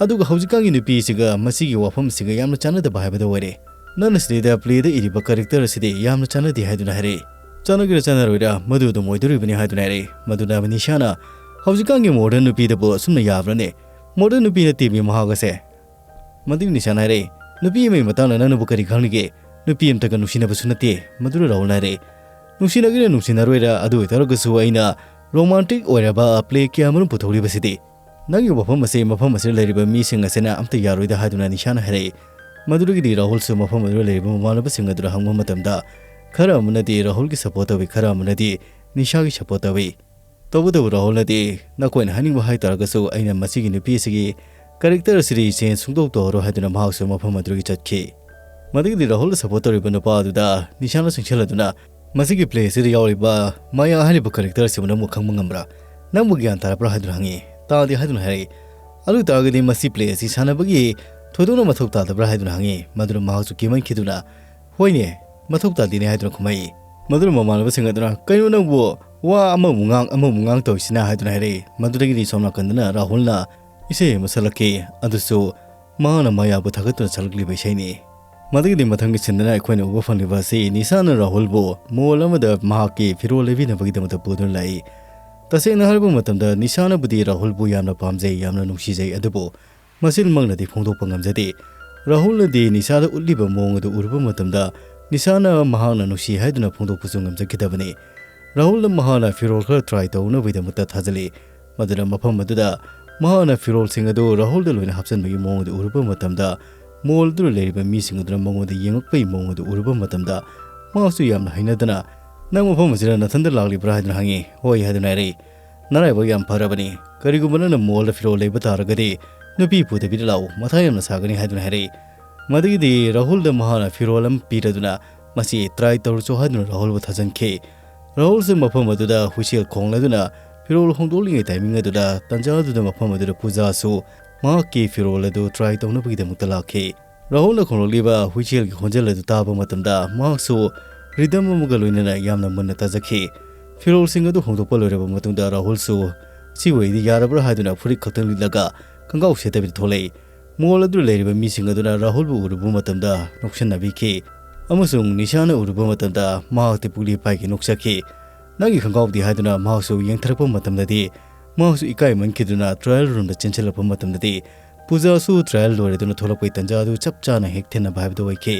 ꯑꯗꯨꯒ ꯍꯧꯖꯤꯛꯀꯥꯟꯒꯤ ꯅꯨꯄꯤ ꯑꯁꯤꯒ ꯃꯁꯤꯒꯤ ꯋꯥꯐꯝ ꯑꯁꯤꯒ ꯌꯥꯝꯅ ꯆꯥꯟꯅꯗꯕ ꯍꯥꯏꯕꯗꯨ ꯑꯣꯏꯔꯦ꯫ ꯅꯪꯅ ꯁꯤꯗꯩꯗ ꯄ꯭ꯂꯦꯗ ꯏꯔꯤꯕ ꯀꯦꯔꯦꯛꯇꯔ ꯑꯁꯤꯗꯤ ꯌꯥꯝꯅ ꯆꯥꯟꯅꯗꯦ" ꯍꯥꯏꯗꯨꯅ ꯍꯥꯏꯔꯛꯏ꯫ "ꯆꯥꯟꯅꯒꯦꯔꯥ ꯆꯥꯟꯅꯔꯣꯏꯔꯥ, ꯃꯗꯨ ꯑꯗꯨꯝ ꯑꯣꯏꯗꯣꯔꯤꯕꯅꯤ" ꯍꯥꯏꯗꯨꯅ ꯍꯥꯏꯔꯛꯏ꯫ ꯃꯗꯨꯗ ꯅꯤꯁꯥꯅ, "ꯍꯧꯖꯤꯛꯀꯥꯟꯒꯤ ꯃꯣꯗꯔꯟ ꯅꯨꯄꯤꯗꯕꯨ ꯑꯁꯨꯝꯅ ꯌꯥꯕ꯭ꯔꯅꯦ? ꯃꯣꯗꯔꯟ ꯅꯨꯄꯤ ꯅꯠꯇꯦꯃꯤ ꯃꯍꯥꯛ ꯑꯁꯦ꯫" ꯃꯗꯨꯒꯤ ꯅꯤꯁꯥꯅ ꯍꯥꯏꯔꯛꯏ, "ꯅꯨꯄꯤ ꯑꯃꯒꯤ ꯃꯇꯥꯡꯗ ꯅꯪꯅꯕꯨ ꯀꯔꯤ ꯈꯪꯂꯤꯒꯦ? ꯅꯨꯄꯤ ꯑꯃꯇꯒ ꯅꯨꯡꯁꯤꯅꯕꯁꯨ ꯅꯠꯇꯦ꯫" ꯃꯗꯨꯗ ꯔꯥꯍꯨꯜꯅ ꯍꯥꯏꯔꯛꯏ, "ꯅꯨꯡꯁꯤꯅꯒꯦꯔꯥ ꯅꯨꯡꯁꯤꯅꯔꯣꯏꯔꯥ, ꯑꯗꯨ ꯑꯣꯏꯇꯥꯔꯒꯁꯨ ꯑꯩꯅ ꯔꯣꯃꯥꯟꯇꯤꯛ ꯑꯣꯏꯔꯕ ꯄ꯭ꯂꯦ ꯀꯌꯥ ꯑꯃꯔꯣꯝ ꯄꯨꯊꯣꯛꯂꯤꯕꯁꯤꯗꯤ ꯅꯪꯒꯤ ꯋꯥꯐꯝ ꯑꯁꯤ ꯃꯐꯝ ꯑꯁꯤꯗ ꯂꯩꯔꯤꯕ ꯃꯤꯁꯤꯡ ꯑꯁꯤꯅ ꯑꯝꯇ ꯌꯥꯔꯣꯏꯗ" ꯍꯥꯏꯗꯨꯅ ꯅꯤꯁꯥꯅ ꯍꯥꯏꯔꯛꯏ꯫ ꯃꯗꯨꯗꯒꯤꯗꯤ ꯔꯥꯍꯨꯜꯁꯨ ꯃꯐꯝ ꯑꯗꯨꯗ ꯂꯩꯔꯤꯕ ꯃꯃꯥꯟꯅꯕꯁꯤꯡ ꯑꯗꯨꯗ ꯍꯪꯕ ꯃꯇꯝꯗ ꯈꯔ ꯑꯃꯅꯗꯤ ꯔꯥꯍꯨꯜꯒꯤ ꯁꯄꯣꯔꯠ ꯇꯧꯏ, ꯈꯔ ꯑꯃꯅꯗꯤ ꯅꯤꯁꯥꯒꯤ ꯁꯄꯣꯔꯠ ꯇꯧꯏ꯫ ꯇꯧꯕꯇꯕꯨ ꯔꯥꯍꯨꯜꯅꯗꯤ, "ꯅꯈꯣꯏꯅ ꯍꯥꯏꯅꯤꯡꯕ ꯍꯥꯏꯇꯥꯔꯒꯁꯨ ꯑꯩꯅ ꯃꯁꯤꯒꯤ ꯅꯨꯄꯤ ꯑꯁꯤꯒꯤ character ꯑꯁꯤꯗꯤ change ꯁꯨꯡꯇꯧ ꯇꯧꯔꯔꯣꯏ" ꯍꯥꯏꯗꯨꯅ ꯃꯍꯥꯛꯁꯨ ꯃꯐꯝ ꯑꯗꯨꯗꯒꯤ ꯆꯠꯈꯤ꯫ ꯃꯗꯨꯒꯤꯗꯤ ꯔꯥꯍꯨꯜꯗ support ꯇꯧꯔꯤꯕ ꯅꯨꯄꯥ ꯑꯗꯨꯗ ꯅꯤꯁꯥꯅ ꯆꯪꯁꯤꯜꯂꯗꯨꯅ, "ꯃꯁꯤꯒꯤ play ꯑꯁꯤꯗ ꯌꯥꯎꯔꯤꯕ ꯃꯥꯌꯥ ꯍꯥꯏꯔꯤꯕ character ꯑꯁꯤꯕꯨ ꯅꯪꯕꯨ ꯈꯪꯕ ꯉꯝꯕ꯭ꯔꯥ? ꯅꯪꯕꯨ ꯒ꯭ꯌꯥꯟ ꯇꯥꯔꯕ꯭ꯔꯥ?" ꯍꯥꯏꯗꯨꯅ ꯍꯪꯉꯤ꯫ "ꯇꯥꯗꯦ" ꯍꯥꯏꯗꯨꯅ ꯍꯥꯏꯔꯛꯏ꯫ "ꯑꯗꯨ ꯇꯥꯔꯒꯗꯤ ꯃꯁꯤ play ꯑꯁꯤ ꯁꯥꯟꯅꯕꯒꯤ ꯊꯣꯏꯗꯣꯛꯅ ꯃꯊꯧ ꯇꯥꯗꯕ꯭ꯔꯥ?" ꯍꯥꯏꯗꯨꯅ ꯍꯪꯉꯤ꯫ ꯃꯗꯨꯅ ꯃꯍꯥꯛꯁꯨ ꯀꯤꯃꯟꯈꯤꯗꯨꯅ, "ꯍꯣꯏꯅꯦ, ꯃꯊꯧ ꯇꯥꯗꯦꯅꯦ" ꯍꯥꯏꯗꯨꯅ ꯈꯨꯝꯃꯛꯏ꯫ ꯃꯗꯨꯅ ꯃꯃꯥꯟꯅꯕꯁꯤꯡ ꯑꯗꯨꯅ, "ꯀꯩꯅꯣ ꯅꯪꯕꯨ ꯋꯥ ꯑꯃꯃꯨꯛ ꯉꯥꯡ ꯑꯃꯃꯨꯛ ꯉꯥꯡ ꯇꯧꯔꯤꯁꯤꯅ?" ꯍꯥꯏꯗꯨꯅ ꯍꯥꯏꯔꯛꯏ꯫ ꯃꯗꯨꯗꯒꯤꯗꯤ ꯁꯣꯝ ꯅꯥꯀꯟꯗꯅ ꯔꯥꯍꯨꯜꯅ ꯏꯁꯩ ꯑꯃ ꯁꯛꯂꯛꯈꯤ, ꯑꯗꯨꯁꯨ ꯃꯍꯥꯛꯅ ꯃꯥꯌꯥꯕꯨ ꯊꯥꯒꯠꯇꯨꯅ ꯁꯛꯂꯛꯂꯤꯕ ꯏꯁꯩꯅꯤ꯫ ꯃꯗꯨꯒꯤꯗꯤ ꯃꯊꯪꯒꯤ sceneꯗꯅ ꯑꯩꯈꯣꯏꯅ ꯎꯕ ꯐꯪꯂꯤꯕ ꯑꯁꯤ ꯅꯤꯁꯥꯅ ꯔꯥꯍꯨꯜꯕꯨ mall ꯑꯃꯗ ꯃꯍꯥꯛꯀꯤ ꯐꯤꯔꯣꯜ ꯂꯩꯕꯤꯅꯕꯒꯤꯗꯃꯛꯇ ꯄꯨꯗꯨꯅ ꯂꯥꯛꯏ꯫ ꯇꯁꯦꯡꯅ ꯍꯥꯏꯔꯕ ꯃꯇꯝꯗ ꯅꯤꯁꯥꯅꯕꯨꯗꯤ ꯔꯥꯍꯨꯜꯕꯨ ꯌꯥꯝꯅ ꯄꯥꯝꯖꯩ, ꯌꯥꯝꯅ ꯅꯨꯡꯁꯤꯖꯩ, ꯑꯗꯨꯕꯨ ꯃꯆꯤꯟꯃꯛꯅꯗꯤ ꯐꯣꯡꯗꯣꯛꯄ ꯉꯝꯖꯗꯦ꯫ ꯔꯥꯍꯨꯜꯅꯗꯤ ꯅꯤꯁꯥꯗ ꯎꯠꯂꯤꯕ ꯃꯑꯣꯡ ꯑꯗꯨ ꯎꯔꯨꯕ ꯃꯇꯝꯗ ꯅꯤꯁꯥꯅ ꯃꯍꯥꯛꯅ ꯅꯨꯡꯁꯤ ꯍꯥꯏꯗꯨꯅ ꯐꯣꯡꯗꯣꯛꯄꯁꯨ ꯉꯝꯖꯈꯤꯗꯕꯅꯤ꯫ ꯔꯥꯍꯨꯜꯅ ꯃꯍꯥꯛꯅ ꯐꯤꯔꯣꯜ ꯈꯔ try ꯇꯧꯅꯕꯒꯤꯗꯃꯛꯇ ꯊꯥꯖꯤꯜꯂꯤ꯫ ꯃꯗꯨꯅ ꯃꯐꯝ ꯑꯗꯨꯗ ꯃꯍꯥꯛꯅ ꯐꯤꯔꯣꯜꯁꯤꯡ ꯑꯗꯨ ꯔꯥꯍꯨꯜꯗ ꯂꯣꯏꯅ ꯍꯥꯞꯆꯤꯟꯕꯒꯤ ꯃꯑꯣꯡ ꯑꯗꯨ ꯎꯔꯨꯕ ꯃꯇꯝꯗ, mall ꯑꯗꯨꯗ ꯂꯩꯔꯤꯕ ꯃꯤꯁꯤꯡ ꯑꯗꯨꯅ ꯃꯉꯣꯟꯗ ꯌꯦꯡꯂꯛꯄꯒꯤ ꯃꯑꯣꯡ ꯑꯗꯨ ꯎꯔꯨꯕ ꯃꯇꯝꯗ, ꯃꯍꯥꯛꯁꯨ ꯌꯥꯝꯅ ꯍꯩꯅꯗꯅ, "ꯅꯪ ꯃꯐꯝ ꯑꯁꯤꯗ ꯅꯊꯟꯇ ꯂꯥꯛꯂꯤꯕ꯭ꯔꯥ?" ꯍꯥꯏꯗꯨꯅ ꯍꯪꯉꯤ꯫ "ꯍꯣꯏ" ꯍꯥꯏꯗꯨꯅ ꯍꯥꯏꯔꯛꯏ꯫ "ꯅꯔꯥꯏꯕꯛ ꯌꯥꯝ ꯐꯔꯕꯅꯤ꯫ ꯀꯔꯤꯒꯨꯝꯕ ꯅꯪꯅ mallꯗ ꯐꯤꯔꯣꯜ ꯂꯩꯕ ꯇꯥꯔꯒꯗꯤ, ꯅꯨꯄꯤ ꯄꯨꯗꯕꯤꯗ ꯂꯥꯛꯎ, ꯃꯊꯥ ꯌꯥꯝꯅ ꯁꯥꯒꯅꯤ" ꯍꯥꯏꯗꯨꯅ ꯍꯥꯏꯔꯛꯏ꯫ ꯃꯗꯨꯒꯤꯗꯤ ꯔꯥꯍꯨꯜꯗ ꯃꯍꯥꯛꯅ ꯐꯤꯔꯣꯜ ꯑꯃ ꯄꯤꯔꯗꯨꯅ, "ꯃꯁꯤ try ꯇꯧꯔꯨꯆꯣ" ꯍꯥꯏꯗꯨꯅ ꯔꯥꯍꯨꯜꯕꯨ ꯊꯥꯖꯤꯟꯈꯤ꯫ ꯔꯥꯍꯨꯜꯁꯨ ꯃꯐꯝ ꯑꯗꯨꯗ ꯍꯨꯏꯁꯦꯜ ꯈꯣꯡꯂꯗꯨꯅ ꯐꯤꯔꯣꯜ ꯍꯣꯡꯗꯣꯛꯂꯤꯉꯩ timing ꯑꯗꯨꯗ, ꯇꯟꯖꯥ ꯑꯗꯨꯗ ꯃꯐꯝ ꯑꯗꯨꯗ ꯄꯨꯖꯥꯁꯨ ꯃꯍꯥꯛꯀꯤ ꯐꯤꯔꯣꯜ ꯑꯗꯨ try ꯇꯧꯅꯕꯒꯤꯗꯃꯛꯇ ꯂꯥꯛꯈꯤ꯫ ꯔꯥꯍꯨꯜꯅ ꯈꯣꯡꯂꯛꯂꯤꯕ ꯍꯨꯏꯁꯦꯜꯒꯤ ꯈꯣꯟꯖꯦꯜ ꯑꯗꯨ ꯇꯥꯕ ꯃꯇꯝꯗ, ꯃꯍꯥꯛꯁꯨ rhythm ꯑꯃꯒ ꯂꯣꯏꯅꯅ ꯌꯥꯝꯅ ꯃꯨꯟꯅ ꯇꯥꯖꯈꯤ꯫ ꯐꯤꯔꯣꯜꯁꯤꯡ ꯑꯗꯨ ꯍꯣꯡꯗꯣꯛꯄ ꯂꯣꯏꯔꯕ ꯃꯇꯨꯡꯗ, ꯔꯥꯍꯨꯜꯁꯨ "ꯁꯤ ꯑꯣꯏꯗꯤ ꯌꯥꯔꯕ꯭ꯔꯥ?" ꯍꯥꯏꯗꯨꯅ ꯐꯨꯔꯤꯠ ꯈꯛꯇꯪ ꯂꯤꯠꯂꯒ ꯈꯣꯡꯒ꯭ꯔꯥꯎ ꯁꯦꯠꯇꯕꯤꯗ ꯊꯣꯛꯂꯛꯏ꯫ Mall ꯑꯗꯨꯗ ꯂꯩꯔꯤꯕ ꯃꯤꯁꯤꯡ ꯑꯗꯨꯅ ꯔꯥꯍꯨꯜꯕꯨ ꯎꯔꯨꯕ ꯃꯇꯝꯗ ꯅꯣꯛꯁꯤꯟꯅꯕꯤꯈꯤ, ꯑꯃꯁꯨꯡ ꯅꯤꯁꯥꯅ ꯎꯔꯨꯕ ꯃꯇꯝꯗ ꯃꯍꯥꯛꯇꯤ ꯄꯨꯛꯂꯤ ꯄꯥꯏꯒꯩ ꯅꯣꯛꯆꯈꯤ꯫ "ꯅꯪꯒꯤ ꯈꯣꯡꯒ꯭ꯔꯥꯎꯗꯤ?" ꯍꯥꯏꯗꯨꯅ ꯃꯍꯥꯛꯁꯨ ꯌꯦꯡꯊꯔꯛꯄ ꯃꯇꯝꯗꯗꯤ, ꯃꯍꯥꯛꯁꯨ ꯏꯀꯥꯏꯃꯟꯈꯤꯗꯨꯅ trial roomꯗ ꯆꯦꯟꯁꯤꯜꯂꯛꯄ ꯃꯇꯝꯗꯗꯤ, ꯄꯨꯖꯥꯁꯨ trial ꯂꯣꯏꯔꯗꯨꯅ ꯊꯣꯛꯂꯛꯄꯒꯤ ꯇꯟꯖꯥ ꯑꯗꯨ ꯆꯞ ꯆꯥꯅ ꯍꯦꯛ ꯊꯦꯡꯅꯕ ꯍꯥꯏꯕꯗꯨ ꯑꯣꯏꯈꯤ꯫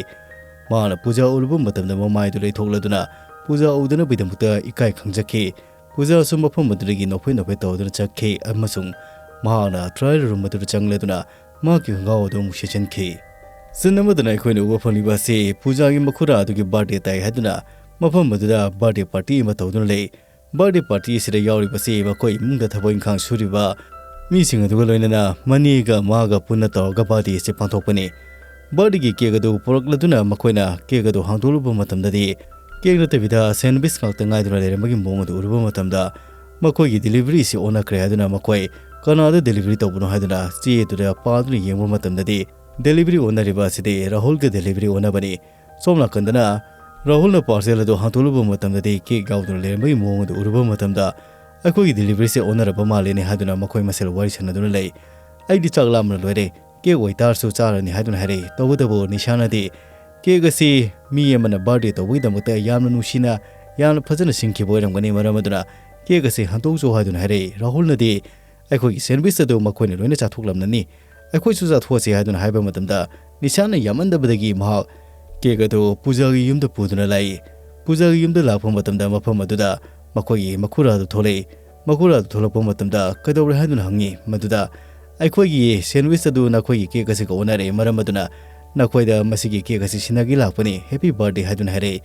ꯃꯍꯥꯛꯅ ꯄꯨꯖꯥ ꯎꯔꯨꯕ ꯃꯇꯝꯗ ꯃꯃꯥꯏꯗꯨ ꯂꯩꯊꯣꯛꯂꯗꯨꯅ ꯄꯨꯖꯥ ꯎꯗꯅꯕꯒꯤꯗꯃꯛꯇ ꯏꯀꯥꯏ ꯈꯪꯖꯈꯤ꯫ ꯄꯨꯖꯥꯁꯨ ꯃꯐꯝ ꯑꯗꯨꯗꯒꯤ ꯅꯣꯛꯐꯦꯠ ꯅꯣꯛꯐꯦꯠ ꯇꯧꯗꯨꯅ ꯆꯠꯈꯤ, ꯑꯃꯁꯨꯡ ꯃꯍꯥꯛꯅ trial room ꯑꯗꯨꯗ ꯆꯪꯂꯗꯨꯅ ꯃꯍꯥꯛꯀꯤ ꯈꯣꯡꯒ꯭ꯔꯥꯎ ꯑꯗꯨ ꯑꯃꯨꯛ ꯁꯦꯠꯆꯤꯟꯈꯤ꯫ Scene ꯑꯃꯗꯅ ꯑꯩꯈꯣꯏꯅ ꯎꯕ ꯐꯪꯂꯤꯕ ꯑꯁꯤ ꯄꯨꯖꯥꯒꯤ ꯃꯈꯨꯔꯥ ꯑꯗꯨꯒꯤ birthday ꯇꯥꯏ ꯍꯥꯏꯗꯨꯅ ꯃꯐꯝ ꯑꯗꯨꯗ birthday party ꯑꯃ ꯇꯧꯗꯨꯅ ꯂꯩ꯫ Birthday party ꯑꯁꯤꯗ ꯌꯥꯎꯔꯤꯕꯁꯤ ꯃꯈꯣꯏ ꯏꯃꯨꯡꯗ ꯊꯕꯛ ꯏꯪꯈꯥꯡ ꯁꯨꯔꯤꯕ ꯃꯤꯁꯤꯡ ꯑꯗꯨꯒ ꯂꯣꯏꯅꯅ ꯃꯅꯦꯒ ꯃꯥꯒ ꯄꯨꯟꯅ ꯇꯧꯔꯒ ꯕꯥꯔꯗꯦ ꯑꯁꯤ ꯄꯥꯡꯊꯣꯛꯄꯅꯤ꯫ ꯕꯥꯔꯗꯦꯒꯤ ꯀꯦꯛ ꯑꯗꯨ ꯄꯨꯔꯛꯂꯗꯨꯅ ꯃꯈꯣꯏꯅ ꯀꯦꯛ ꯑꯗꯨ ꯍꯥꯡꯗꯣꯛꯂꯨꯕ ꯃꯇꯝꯗꯗꯤ ꯀꯦꯛ ꯅꯠꯇꯕꯤꯗ ꯁꯦꯟꯋꯤꯁ ꯉꯥꯛꯇ ꯉꯥꯏꯗꯨꯅ ꯂꯩꯔꯝꯕꯒꯤ ꯃꯑꯣꯡ ꯑꯗꯨ ꯎꯔꯨꯕ ꯃꯇꯝꯗ ꯃꯈꯣꯏꯒꯤ ꯗꯦꯂꯤꯚꯔꯤ ꯑꯁꯤ ꯑꯣꯟꯅꯈ꯭ꯔꯦ ꯍꯥꯏꯗꯨꯅ ꯃꯈꯣꯏ ꯀꯅꯥꯗ ꯗꯦꯂꯤꯚꯔꯤ ꯇꯧꯕꯅꯣ ꯍꯥꯏꯗꯨꯅ ꯆꯦ ꯑꯗꯨꯗ ꯄꯥꯗꯨꯅ ꯌꯦꯡꯕ ꯃꯇꯝꯗꯗꯤ ꯗꯦꯂꯤꯚꯔꯤ ꯑꯣꯟꯅꯔꯤꯕ ꯑꯁꯤꯗꯤ ꯔꯥꯍꯨꯜꯒ ꯗꯦꯂꯤꯚꯔꯤ ꯑꯣꯟꯅꯕꯅꯤ꯫ ꯁꯣꯝ ꯅꯥꯀꯟꯗꯅ ꯔꯥꯍꯨꯜꯅ ꯄꯥꯔꯁꯦꯜ ꯑꯗꯨ ꯍꯥꯡꯗꯣꯛꯂꯨꯕ ꯃꯇꯝꯗꯗꯤ ꯀꯦꯛ ꯌꯥꯎꯗꯨꯅ ꯂꯩꯔꯝꯕꯒꯤ ꯃꯑꯣꯡ ꯑꯗꯨ ꯎꯔꯨꯕ ꯃꯇꯝꯗ ꯑꯩꯈꯣꯏꯒꯤ ꯗꯦꯂꯤꯚꯔꯤꯁꯦ ꯑꯣꯟꯅꯔꯕ ꯃꯥꯜꯂꯦꯅꯦ ꯍꯥꯏꯗꯨꯅ ꯃꯈꯣꯏ ꯃꯁꯦꯜ ꯋꯥꯔꯤ ꯁꯥꯟꯅꯗꯨꯅ ꯂꯩ꯫ ꯑꯩꯗꯤ ꯆꯥꯛ ꯂꯥꯝꯕꯅ ꯂꯣꯏꯔꯦ, ꯀꯦꯛ ꯑꯣꯏꯇꯥꯔꯁꯨ ꯆꯥꯔꯅꯤ ꯍꯥꯏꯗꯨꯅ ꯍꯥꯏꯔꯛꯏ꯫ ꯇꯧꯕꯇꯕꯨ ꯅꯤꯁꯥꯅꯗꯤ ꯀꯦꯛ ꯑꯁꯤ ꯃꯤ ꯑꯃꯅ ꯕꯥꯔꯗꯦ ꯇꯧꯕꯒꯤꯗꯃꯛꯇ ꯌꯥꯝꯅ ꯅꯨꯡꯁꯤꯅ, ꯌꯥꯝꯅ ꯐꯖꯅ ꯁꯤꯡꯈꯤꯕ ꯑꯣꯏꯔꯝꯒꯅꯤ, ꯃꯔꯝ ꯑꯗꯨꯅ ꯀꯦꯛ ꯑꯁꯤ ꯍꯟꯗꯣꯛꯆꯧ ꯍꯥꯏꯗꯨꯅ ꯍꯥꯏꯔꯛꯏ꯫ ꯔꯥꯍꯨꯜꯅꯗꯤ ꯑꯩꯈꯣꯏꯒꯤ ꯁꯦꯟꯋꯤꯁ ꯑꯗꯨ ꯃꯈꯣꯏꯅ ꯂꯣꯏꯅ ꯆꯥꯊꯣꯛꯂꯝꯂꯅꯤ, ꯑꯩꯈꯣꯏꯁꯨ ꯆꯥꯊꯣꯛꯑꯁꯤ ꯍꯥꯏꯗꯨꯅ ꯍꯥꯏꯕ ꯃꯇꯝꯗ ꯅꯤꯁꯥꯅ ꯌꯥꯝꯃꯟꯗꯕꯗꯒꯤ ꯃꯍꯥꯛ ꯀꯦꯛ ꯑꯗꯨ ꯄꯨꯖꯥꯒꯤ ꯌꯨꯝꯗ ꯄꯨꯗꯨꯅ ꯂꯥꯛꯏ꯫ ꯄꯨꯖꯥꯒꯤ ꯌꯨꯝꯗ ꯂꯥꯛꯄ ꯃꯇꯝꯗ ꯃꯐꯝ ꯑꯗꯨꯗ ꯃꯈꯣꯏꯒꯤ ꯃꯈꯨꯔꯥ ꯑꯗꯨ ꯊꯣꯛꯂꯛꯏ꯫ ꯃꯈꯨꯔꯥ ꯑꯗꯨ ꯊꯣꯛꯂꯛꯄ ꯃꯇꯝꯗ ꯀꯩꯗꯧꯔꯦ ꯍꯥꯏꯗꯨꯅ ꯍꯪꯉꯤ꯫ ꯃꯗꯨꯗ ꯑꯩꯈꯣꯏꯒꯤ ꯁꯦꯟꯋꯤꯁ ꯑꯗꯨ ꯅꯈꯣꯏꯒꯤ ꯀꯦꯛ ꯑꯁꯤꯒ ꯑꯣꯟꯅꯔꯦ, ꯃꯔꯝ ꯑꯗꯨꯅ ꯅꯈꯣꯏꯗ ꯃꯁꯤꯒꯤ ꯀꯦꯛ ꯑꯁꯤ ꯁꯤꯟꯅꯒꯦ ꯂꯥꯛꯄꯅꯤ, ꯍꯦꯄꯤ ꯕꯥꯔꯗꯦ ꯍꯥꯏꯗꯨꯅ ꯍꯥꯏꯔꯛꯏ꯫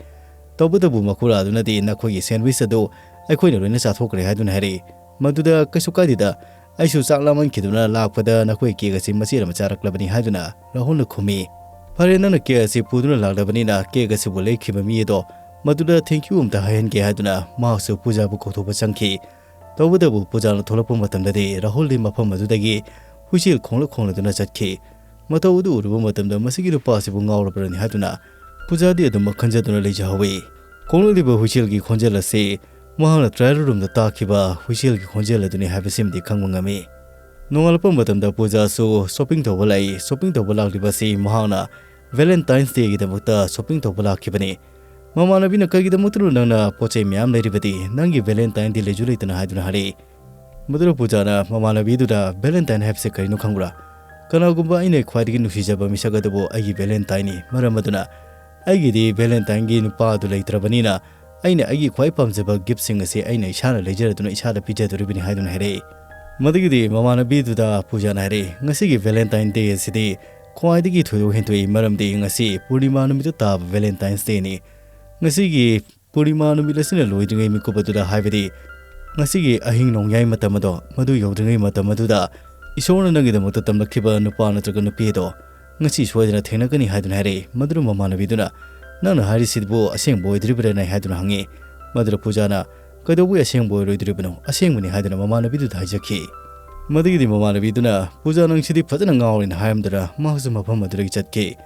ꯇꯧꯕꯇꯕꯨ ꯃꯈꯨꯔꯥ ꯑꯗꯨꯅꯗꯤ ꯅꯈꯣꯏꯒꯤ ꯁꯦꯟꯋꯤꯁ ꯑꯗꯨ ꯑꯩꯈꯣꯏꯅ ꯂꯣꯏꯅ ꯆꯥꯊꯣꯛꯈ꯭ꯔꯦ ꯍꯥꯏꯗꯨꯅ ꯍꯥꯏꯔꯛꯏ꯫ ꯃꯗꯨꯗ ꯀꯩꯁꯨ ꯀꯥꯏꯗꯦꯗ, ꯑꯩꯁꯨ ꯆꯥꯛ ꯂꯥꯝꯃꯟꯈꯤꯗꯨꯅ ꯂꯥꯛꯄꯗ ꯅꯈꯣꯏ ꯀꯦꯛ ꯑꯁꯤ ꯃꯆꯦꯠ ꯑꯃ ꯆꯥꯔꯛꯂꯕꯅꯤ ꯍꯥꯏꯗꯨꯅ ꯔꯥꯍꯨꯜꯅ ꯈꯨꯝꯃꯤ꯫ ꯐꯔꯦ, ꯅꯪꯅ ꯀꯦꯛ ꯑꯁꯤ ꯄꯨꯗꯨꯅ ꯂꯥꯛꯂꯕꯅꯤꯅ ꯀꯦꯛ ꯑꯁꯤꯕꯨ ꯂꯩꯈꯤꯕ ꯃꯤ ꯑꯗꯣ ꯃꯗꯨꯗ thank you ꯑꯝꯇ ꯍꯥꯏꯍꯟꯒꯦ ꯍꯥꯏꯗꯨꯅ ꯃꯍꯥꯛꯁꯨ ꯄꯨꯖꯥꯕꯨ ꯀꯧꯊꯣꯛꯄ ꯆꯪꯈꯤ꯫ ꯇꯧꯕꯇꯕꯨ ꯄꯨꯖꯥꯅ ꯊꯣꯛꯂꯛꯄ ꯃꯇꯝꯗꯗꯤ ꯔꯥꯍꯨꯜꯗꯤ ꯃꯐꯝ ꯑꯗꯨꯗꯒꯤ ꯍꯨꯏꯁꯦꯜ ꯈꯣꯡꯂ ꯈꯣꯡꯂꯗꯨꯅ ꯆꯠꯈꯤ꯫ ꯃꯇꯧ ꯑꯗꯨ ꯎꯔꯨꯕ ꯃꯇꯝꯗ ꯃꯁꯤꯒꯤ ꯅꯨꯄꯥ ꯑꯁꯤꯕꯨ ꯉꯥꯎꯔꯕ꯭ꯔꯅꯤ ꯍꯥꯏꯗꯨꯅ ꯄꯨꯖꯥꯗꯤ ꯑꯗꯨꯃꯛ ꯈꯟꯖꯗꯨꯅ ꯂꯩꯖꯍꯧꯏ꯫ ꯈꯣꯡꯂꯛꯂꯤꯕ ꯍꯨꯏꯁꯦꯜꯒꯤ ꯈꯣꯟꯖꯦꯜ ꯑꯁꯤ ꯃꯍꯥꯛꯅ trial roomꯗ ꯇꯥꯈꯤꯕ ꯍꯨꯏꯁꯦꯜꯒꯤ ꯈꯣꯟꯖꯦꯜ ꯑꯗꯨꯅꯤ ꯍꯥꯏꯕꯁꯤꯃꯗꯤ ꯈꯪꯕ ꯉꯝꯃꯤ꯫ ꯅꯣꯡꯉꯥꯜꯂꯛꯄ ꯃꯇꯝꯗ ꯄꯨꯖꯥꯁꯨ shopping ꯇꯧꯕ ꯂꯥꯛꯏ꯫ Shopping ꯇꯧꯕ ꯂꯥꯛꯂꯤꯕ ꯑꯁꯤ ꯃꯍꯥꯛꯅ Valentine's Dayꯒꯤꯗꯃꯛꯇ shopping ꯇꯧꯕ ꯂꯥꯛꯈꯤꯕꯅꯤ꯫ ꯃꯃꯥꯟꯅꯕꯤꯅ "ꯀꯩꯒꯤꯗꯃꯛꯇꯅꯣ ꯅꯪꯅ ꯄꯣꯠ ꯆꯩ ꯃꯌꯥꯝ ꯂꯩꯔꯤꯕꯗꯤ? ꯅꯪꯒꯤ Valentine Day ꯂꯩꯁꯨ ꯂꯩꯇꯅ" ꯍꯥꯏꯗꯨꯅ ꯍꯥꯏꯔꯛꯏ꯫ ꯃꯗꯨꯗ ꯄꯨꯖꯥꯅ ꯃꯃꯥꯟꯅꯕꯤꯗꯨꯗ "Valentine ꯍꯥꯏꯕꯁꯤ ꯀꯔꯤꯅꯣ ꯈꯪꯕ꯭ꯔꯥ? ꯀꯅꯥꯒꯨꯝꯕ ꯑꯩꯅ ꯈ꯭ꯋꯥꯏꯗꯒꯤ ꯅꯨꯡꯁꯤꯖꯕ ꯃꯤꯁꯛ ꯑꯗꯨꯕꯨ ꯑꯩꯒꯤ Valentineꯅꯤ꯫ ꯃꯔꯝ ꯑꯗꯨꯅ ꯑꯩꯒꯤꯗꯤ Valentineꯒꯤ ꯅꯨꯄꯥ ꯑꯗꯨ ꯂꯩꯇ꯭ꯔꯕꯅꯤꯅ ꯑꯩꯅ ꯑꯩꯒꯤ ꯈ꯭ꯋꯥꯏ ꯄꯥꯝꯖꯕ giftꯁꯤꯡ ꯑꯁꯤ ꯑꯩꯅ ꯏꯁꯥꯅ ꯂꯩꯖꯔꯗꯨꯅ ꯏꯁꯥꯗ ꯄꯤꯖꯗꯣꯔꯤꯕꯅꯤ" ꯍꯥꯏꯗꯨꯅ ꯍꯥꯏꯔꯛꯏ꯫ ꯃꯗꯨꯒꯤꯗꯤ ꯃꯃꯥꯟꯅꯕꯤꯗꯨꯗ ꯄꯨꯖꯥꯅ ꯍꯥꯏꯔꯛꯏ, "ꯉꯁꯤꯒꯤ Valentine Day ꯑꯁꯤꯗꯤ ꯈ꯭ꯋꯥꯏꯗꯒꯤ ꯊꯣꯏꯗꯣꯛ ꯍꯦꯟꯗꯣꯛꯏ, ꯃꯔꯝꯗꯤ ꯉꯁꯤ ꯄꯨꯔꯅꯤꯃꯥ ꯅꯨꯃꯤꯠꯇ ꯇꯥꯕ Valentine's Dayꯅꯤ꯫ ꯉꯁꯤꯒꯤ ꯄꯨꯔꯅꯤꯃꯥ ꯅꯨꯃꯤꯠ ꯑꯁꯤꯅ ꯂꯣꯏꯗ꯭ꯔꯤꯉꯩ ꯃꯤꯀꯨꯞ ꯑꯗꯨꯗ, ꯍꯥꯏꯕꯗꯤ ꯉꯁꯤꯒꯤ ꯑꯍꯤꯡ ꯅꯣꯡꯌꯥꯏ ꯃꯇꯝ ꯑꯗꯣ, ꯃꯗꯨ ꯌꯧꯗ꯭ꯔꯤꯉꯩ ꯃꯇꯝ ꯑꯗꯨꯗ ꯏꯁꯣꯔꯅ ꯅꯪꯒꯤꯗꯃꯛꯇ ꯇꯝꯂꯛꯈꯤꯕ ꯅꯨꯄꯥ ꯅꯠꯇ꯭ꯔꯒ ꯅꯨꯄꯤ ꯑꯗꯣ ꯉꯁꯤ ꯁꯣꯏꯗꯅ ꯊꯦꯡꯅꯒꯅꯤ ꯍꯥꯏꯗꯨꯅ ꯍꯥꯏꯔꯛꯏ꯫ ꯃꯗꯨꯅ ꯃꯃꯥꯟꯅꯕꯤꯗꯨꯅ, "ꯅꯪꯅ ꯍꯥꯏꯔꯤꯁꯤꯕꯨ ꯑꯁꯦꯡꯕ ꯑꯣꯏꯗ꯭ꯔꯤꯕ꯭ꯔꯥꯅꯦ?" ꯍꯥꯏꯗꯨꯅ ꯍꯪꯉꯤ꯫ ꯃꯗꯨꯗ ꯄꯨꯖꯥꯅ, "ꯀꯩꯗꯧꯕꯩ ꯑꯁꯦꯡꯕ ꯑꯣꯏꯔꯣꯏꯗꯣꯔꯤꯕꯅꯣ? ꯑꯁꯦꯡꯕꯅꯤ" ꯍꯥꯏꯗꯨꯅ ꯃꯃꯥꯟꯅꯕꯤꯗꯨꯗ ꯍꯥꯏꯖꯈꯤ꯫ ꯃꯗꯨꯒꯤꯗꯤ ꯃꯃꯥꯟꯅꯕꯤꯗꯨꯅ, "ꯄꯨꯖꯥ, ꯅꯪꯁꯤꯗꯤ ꯐꯖꯅ ꯉꯥꯎꯔꯦꯅ" ꯍꯥꯏꯔꯝꯗꯨꯅ ꯃꯍꯥꯛꯁꯨ ꯃꯐꯝ ꯑꯗꯨꯗꯒꯤ ꯆꯠꯈꯤ꯫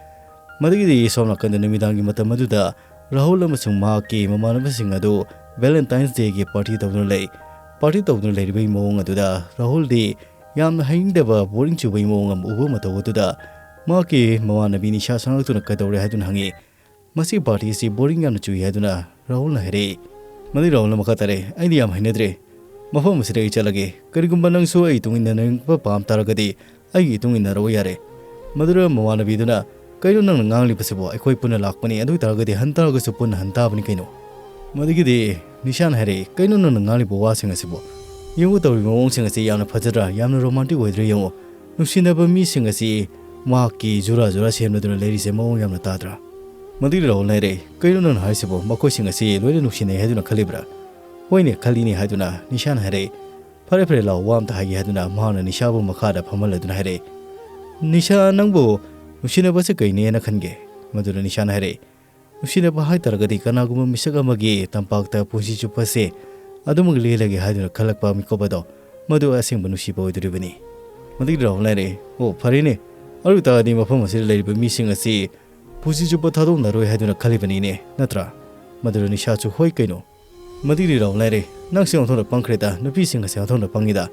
ꯃꯗꯨꯒꯤꯗꯤ ꯁꯣꯝ ꯅꯥꯀꯟꯗ ꯅꯨꯃꯤꯗꯥꯡꯒꯤ ꯃꯇꯝ ꯑꯗꯨꯗ ꯔꯥꯍꯨꯜ ꯑꯃꯁꯨꯡ ꯃꯍꯥꯛꯀꯤ ꯃꯃꯥꯟꯅꯕꯁꯤꯡ ꯑꯗꯨ Valentine's Dayꯒꯤ party ꯇꯧꯗꯨꯅ ꯂꯩ꯫ Party ꯇꯧꯗꯨꯅ ꯂꯩꯔꯤꯕꯒꯤ ꯃꯑꯣꯡ ꯑꯗꯨꯗ ꯔꯥꯍꯨꯜꯗꯤ ꯌꯥꯝꯅ ꯍꯩꯅꯤꯡꯗꯕ, boring ꯆꯨꯕꯒꯤ ꯃꯑꯣꯡ ꯑꯃ ꯎꯕ ꯃꯇꯧ ꯑꯗꯨꯗ ꯃꯍꯥꯛꯀꯤ ꯃꯃꯥꯟꯅꯕꯤ ꯅꯤꯁꯥ ꯁꯥꯡꯂꯛꯇꯨꯅ ꯀꯩꯗꯧꯔꯦ ꯍꯥꯏꯗꯨꯅ ꯍꯪꯉꯤ꯫ "ꯃꯁꯤꯒꯤ party ꯑꯁꯤ boring ꯌꯥꯝꯅ ꯆꯨꯏ" ꯍꯥꯏꯗꯨꯅ ꯔꯥꯍꯨꯜꯅ ꯍꯥꯏꯔꯛꯏ꯫ ꯃꯗꯨꯒꯤ ꯔꯥꯍꯨꯜꯅ ꯃꯈꯥ ꯇꯥꯔꯛꯏ, "ꯑꯩꯗꯤ ꯌꯥꯝ ꯍꯩꯅꯗ꯭ꯔꯦ꯫ ꯃꯐꯝ ꯑꯁꯤꯗ ꯑꯩ ꯆꯠꯂꯒꯦ꯫ ꯀꯔꯤꯒꯨꯝꯕ ꯅꯪꯁꯨ ꯑꯩ ꯏꯇꯨꯡ ꯏꯟꯅꯅꯤꯡꯕ ꯄꯥꯝ ꯇꯥꯔꯒꯗꯤ ꯑꯩꯒꯤ ꯏꯇꯨꯡ ꯏꯟꯅꯔꯛꯑꯣ ꯌꯥꯔꯦ"꯫ ꯃꯗꯨꯗ ꯃꯃꯥꯟꯅꯕꯤꯗꯨꯅ, "ꯀꯩꯅꯣ ꯅꯪꯅ ꯉꯥꯡꯂꯤꯕꯁꯤꯕꯣ? ꯑꯩꯈꯣꯏ ꯄꯨꯟꯅ ꯂꯥꯛꯄꯅꯤ, ꯑꯗꯨ ꯑꯣꯏ ꯇꯥꯔꯒꯗꯤ ꯍꯟ ꯇꯥꯔꯒꯁꯨ ꯄꯨꯟꯅ ꯍꯟ ꯇꯥꯕꯅꯤ ꯀꯩꯅꯣ"꯫ ꯃꯗꯨꯒꯤꯗꯤ ꯅꯤꯁꯥꯅ ꯍꯥꯏꯔꯛꯏ, "ꯀꯩꯅꯣ ꯅꯪꯅ ꯉꯥꯡꯂꯤꯕ ꯋꯥꯁꯤꯡ ꯑꯁꯤꯕꯣ? ꯌꯦꯡꯉꯨ, ꯇꯧꯔꯤꯕ ꯃꯑꯣꯡꯁꯤꯡ ꯑꯁꯤ ꯌꯥꯝꯅ ꯐꯖꯗ꯭ꯔꯥ? ꯌꯥꯝꯅ romantic ꯑꯣꯏꯗ꯭ꯔꯥ ꯌꯦꯡꯉꯨ꯫ ꯅꯨꯡꯁꯤꯅꯕ ꯃꯤꯁꯤꯡ ꯑꯁꯤ ꯃꯍꯥꯛꯀꯤ ꯖꯨꯔꯥ ꯖꯨꯔꯥ ꯁꯦꯝꯂꯗꯨꯅ ꯂꯩꯔꯤꯁꯦ ꯃꯑꯣꯡ ꯌꯥꯝꯅ ꯇꯥꯗ꯭ꯔꯥ?" ꯃꯗꯨꯒꯤ ꯔꯥꯍꯨꯜꯅ ꯍꯥꯏꯔꯛꯏ, "ꯀꯩꯅꯣ ꯅꯪꯅ ꯍꯥꯏꯔꯤꯁꯤꯕꯣ? ꯃꯈꯣꯏꯁꯤꯡ ꯑꯁꯤ ꯂꯣꯏꯅ ꯅꯨꯡꯁꯤꯅꯩ ꯍꯥꯏꯗꯨꯅ ꯈꯜꯂꯤꯕ꯭ꯔꯥ?" "ꯍꯣꯏꯅꯦ, ꯈꯜꯂꯤꯅꯦ" ꯍꯥꯏꯗꯨꯅ ꯅꯤꯁꯥꯅ ꯍꯥꯏꯔꯛꯏ꯫ "ꯐꯔꯦ, ꯐꯔꯦ, ꯂꯥꯛꯑꯣ, ꯋꯥ ꯑꯝꯇ ꯍꯥꯏꯒꯦ" ꯍꯥꯏꯗꯨꯅ ꯃꯍꯥꯛꯅ ꯅꯤꯁꯥꯕꯨ ꯃꯈꯥꯗ ꯐꯝꯍꯜꯂꯗꯨꯅ ꯍꯥꯏꯔꯛꯏ, "ꯅꯤꯁꯥ, ꯅꯪꯕꯨ ꯅꯨꯡꯁꯤꯅꯕꯁꯦ ꯀꯩꯅꯦꯅ ꯈꯟꯒꯦ?" ꯃꯗꯨꯗ ꯅꯤꯁꯥꯅ ꯍꯥꯏꯔꯛꯏ, "ꯅꯨꯡꯁꯤꯅꯕ ꯍꯥꯏ ꯇꯥꯔꯒꯗꯤ ꯀꯅꯥꯒꯨꯝꯕ ꯃꯤꯁꯛ ꯑꯃꯒꯤ ꯇꯝꯄꯥꯛꯇ ꯄꯨꯟꯁꯤ ꯆꯨꯞꯄꯁꯦ ꯑꯗꯨꯃꯛ ꯂꯦꯜꯂꯒꯦ ꯍꯥꯏꯗꯨꯅ ꯈꯜꯂꯛꯄ ꯃꯤꯀꯨꯞ ꯑꯗꯣ, ꯃꯗꯨ ꯑꯁꯦꯡꯕ ꯅꯨꯡꯁꯤꯕ ꯑꯣꯏꯗꯣꯔꯤꯕꯅꯤ"꯫ ꯃꯗꯨꯒꯤ ꯔꯥꯍꯨꯜꯅ ꯍꯥꯏꯔꯛꯏ, "ꯑꯣ, ꯐꯔꯦꯅꯦ, ꯑꯗꯨ ꯑꯣꯏ ꯇꯥꯔꯗꯤ ꯃꯐꯝ ꯑꯁꯤꯗ ꯂꯩꯔꯤꯕ ꯃꯤꯁꯤꯡ ꯑꯁꯤ ꯄꯨꯟꯁꯤ ꯆꯨꯞꯄ ꯊꯥꯗꯣꯛꯅꯔꯣꯏ ꯍꯥꯏꯗꯨꯅ ꯈꯜꯂꯤꯕꯅꯤꯅꯦ, ꯅꯠꯇ꯭ꯔꯥ?" ꯃꯗꯨꯗ ꯅꯤꯁꯥꯁꯨ, "ꯍꯣꯏ ꯀꯩꯅꯣ?" ꯃꯗꯨꯒꯤ ꯔꯥꯍꯨꯜꯅ ꯍꯥꯏꯔꯛꯏ, "ꯅꯪꯁꯦ ꯑꯣꯟꯊꯣꯛꯅ ꯄꯪꯈ꯭ꯔꯦꯗ, ꯅꯨꯄꯤꯁꯤꯡ ꯑꯁꯦ ꯑꯣꯟꯊꯣꯛꯅ ꯄꯪꯉꯤꯗ꯫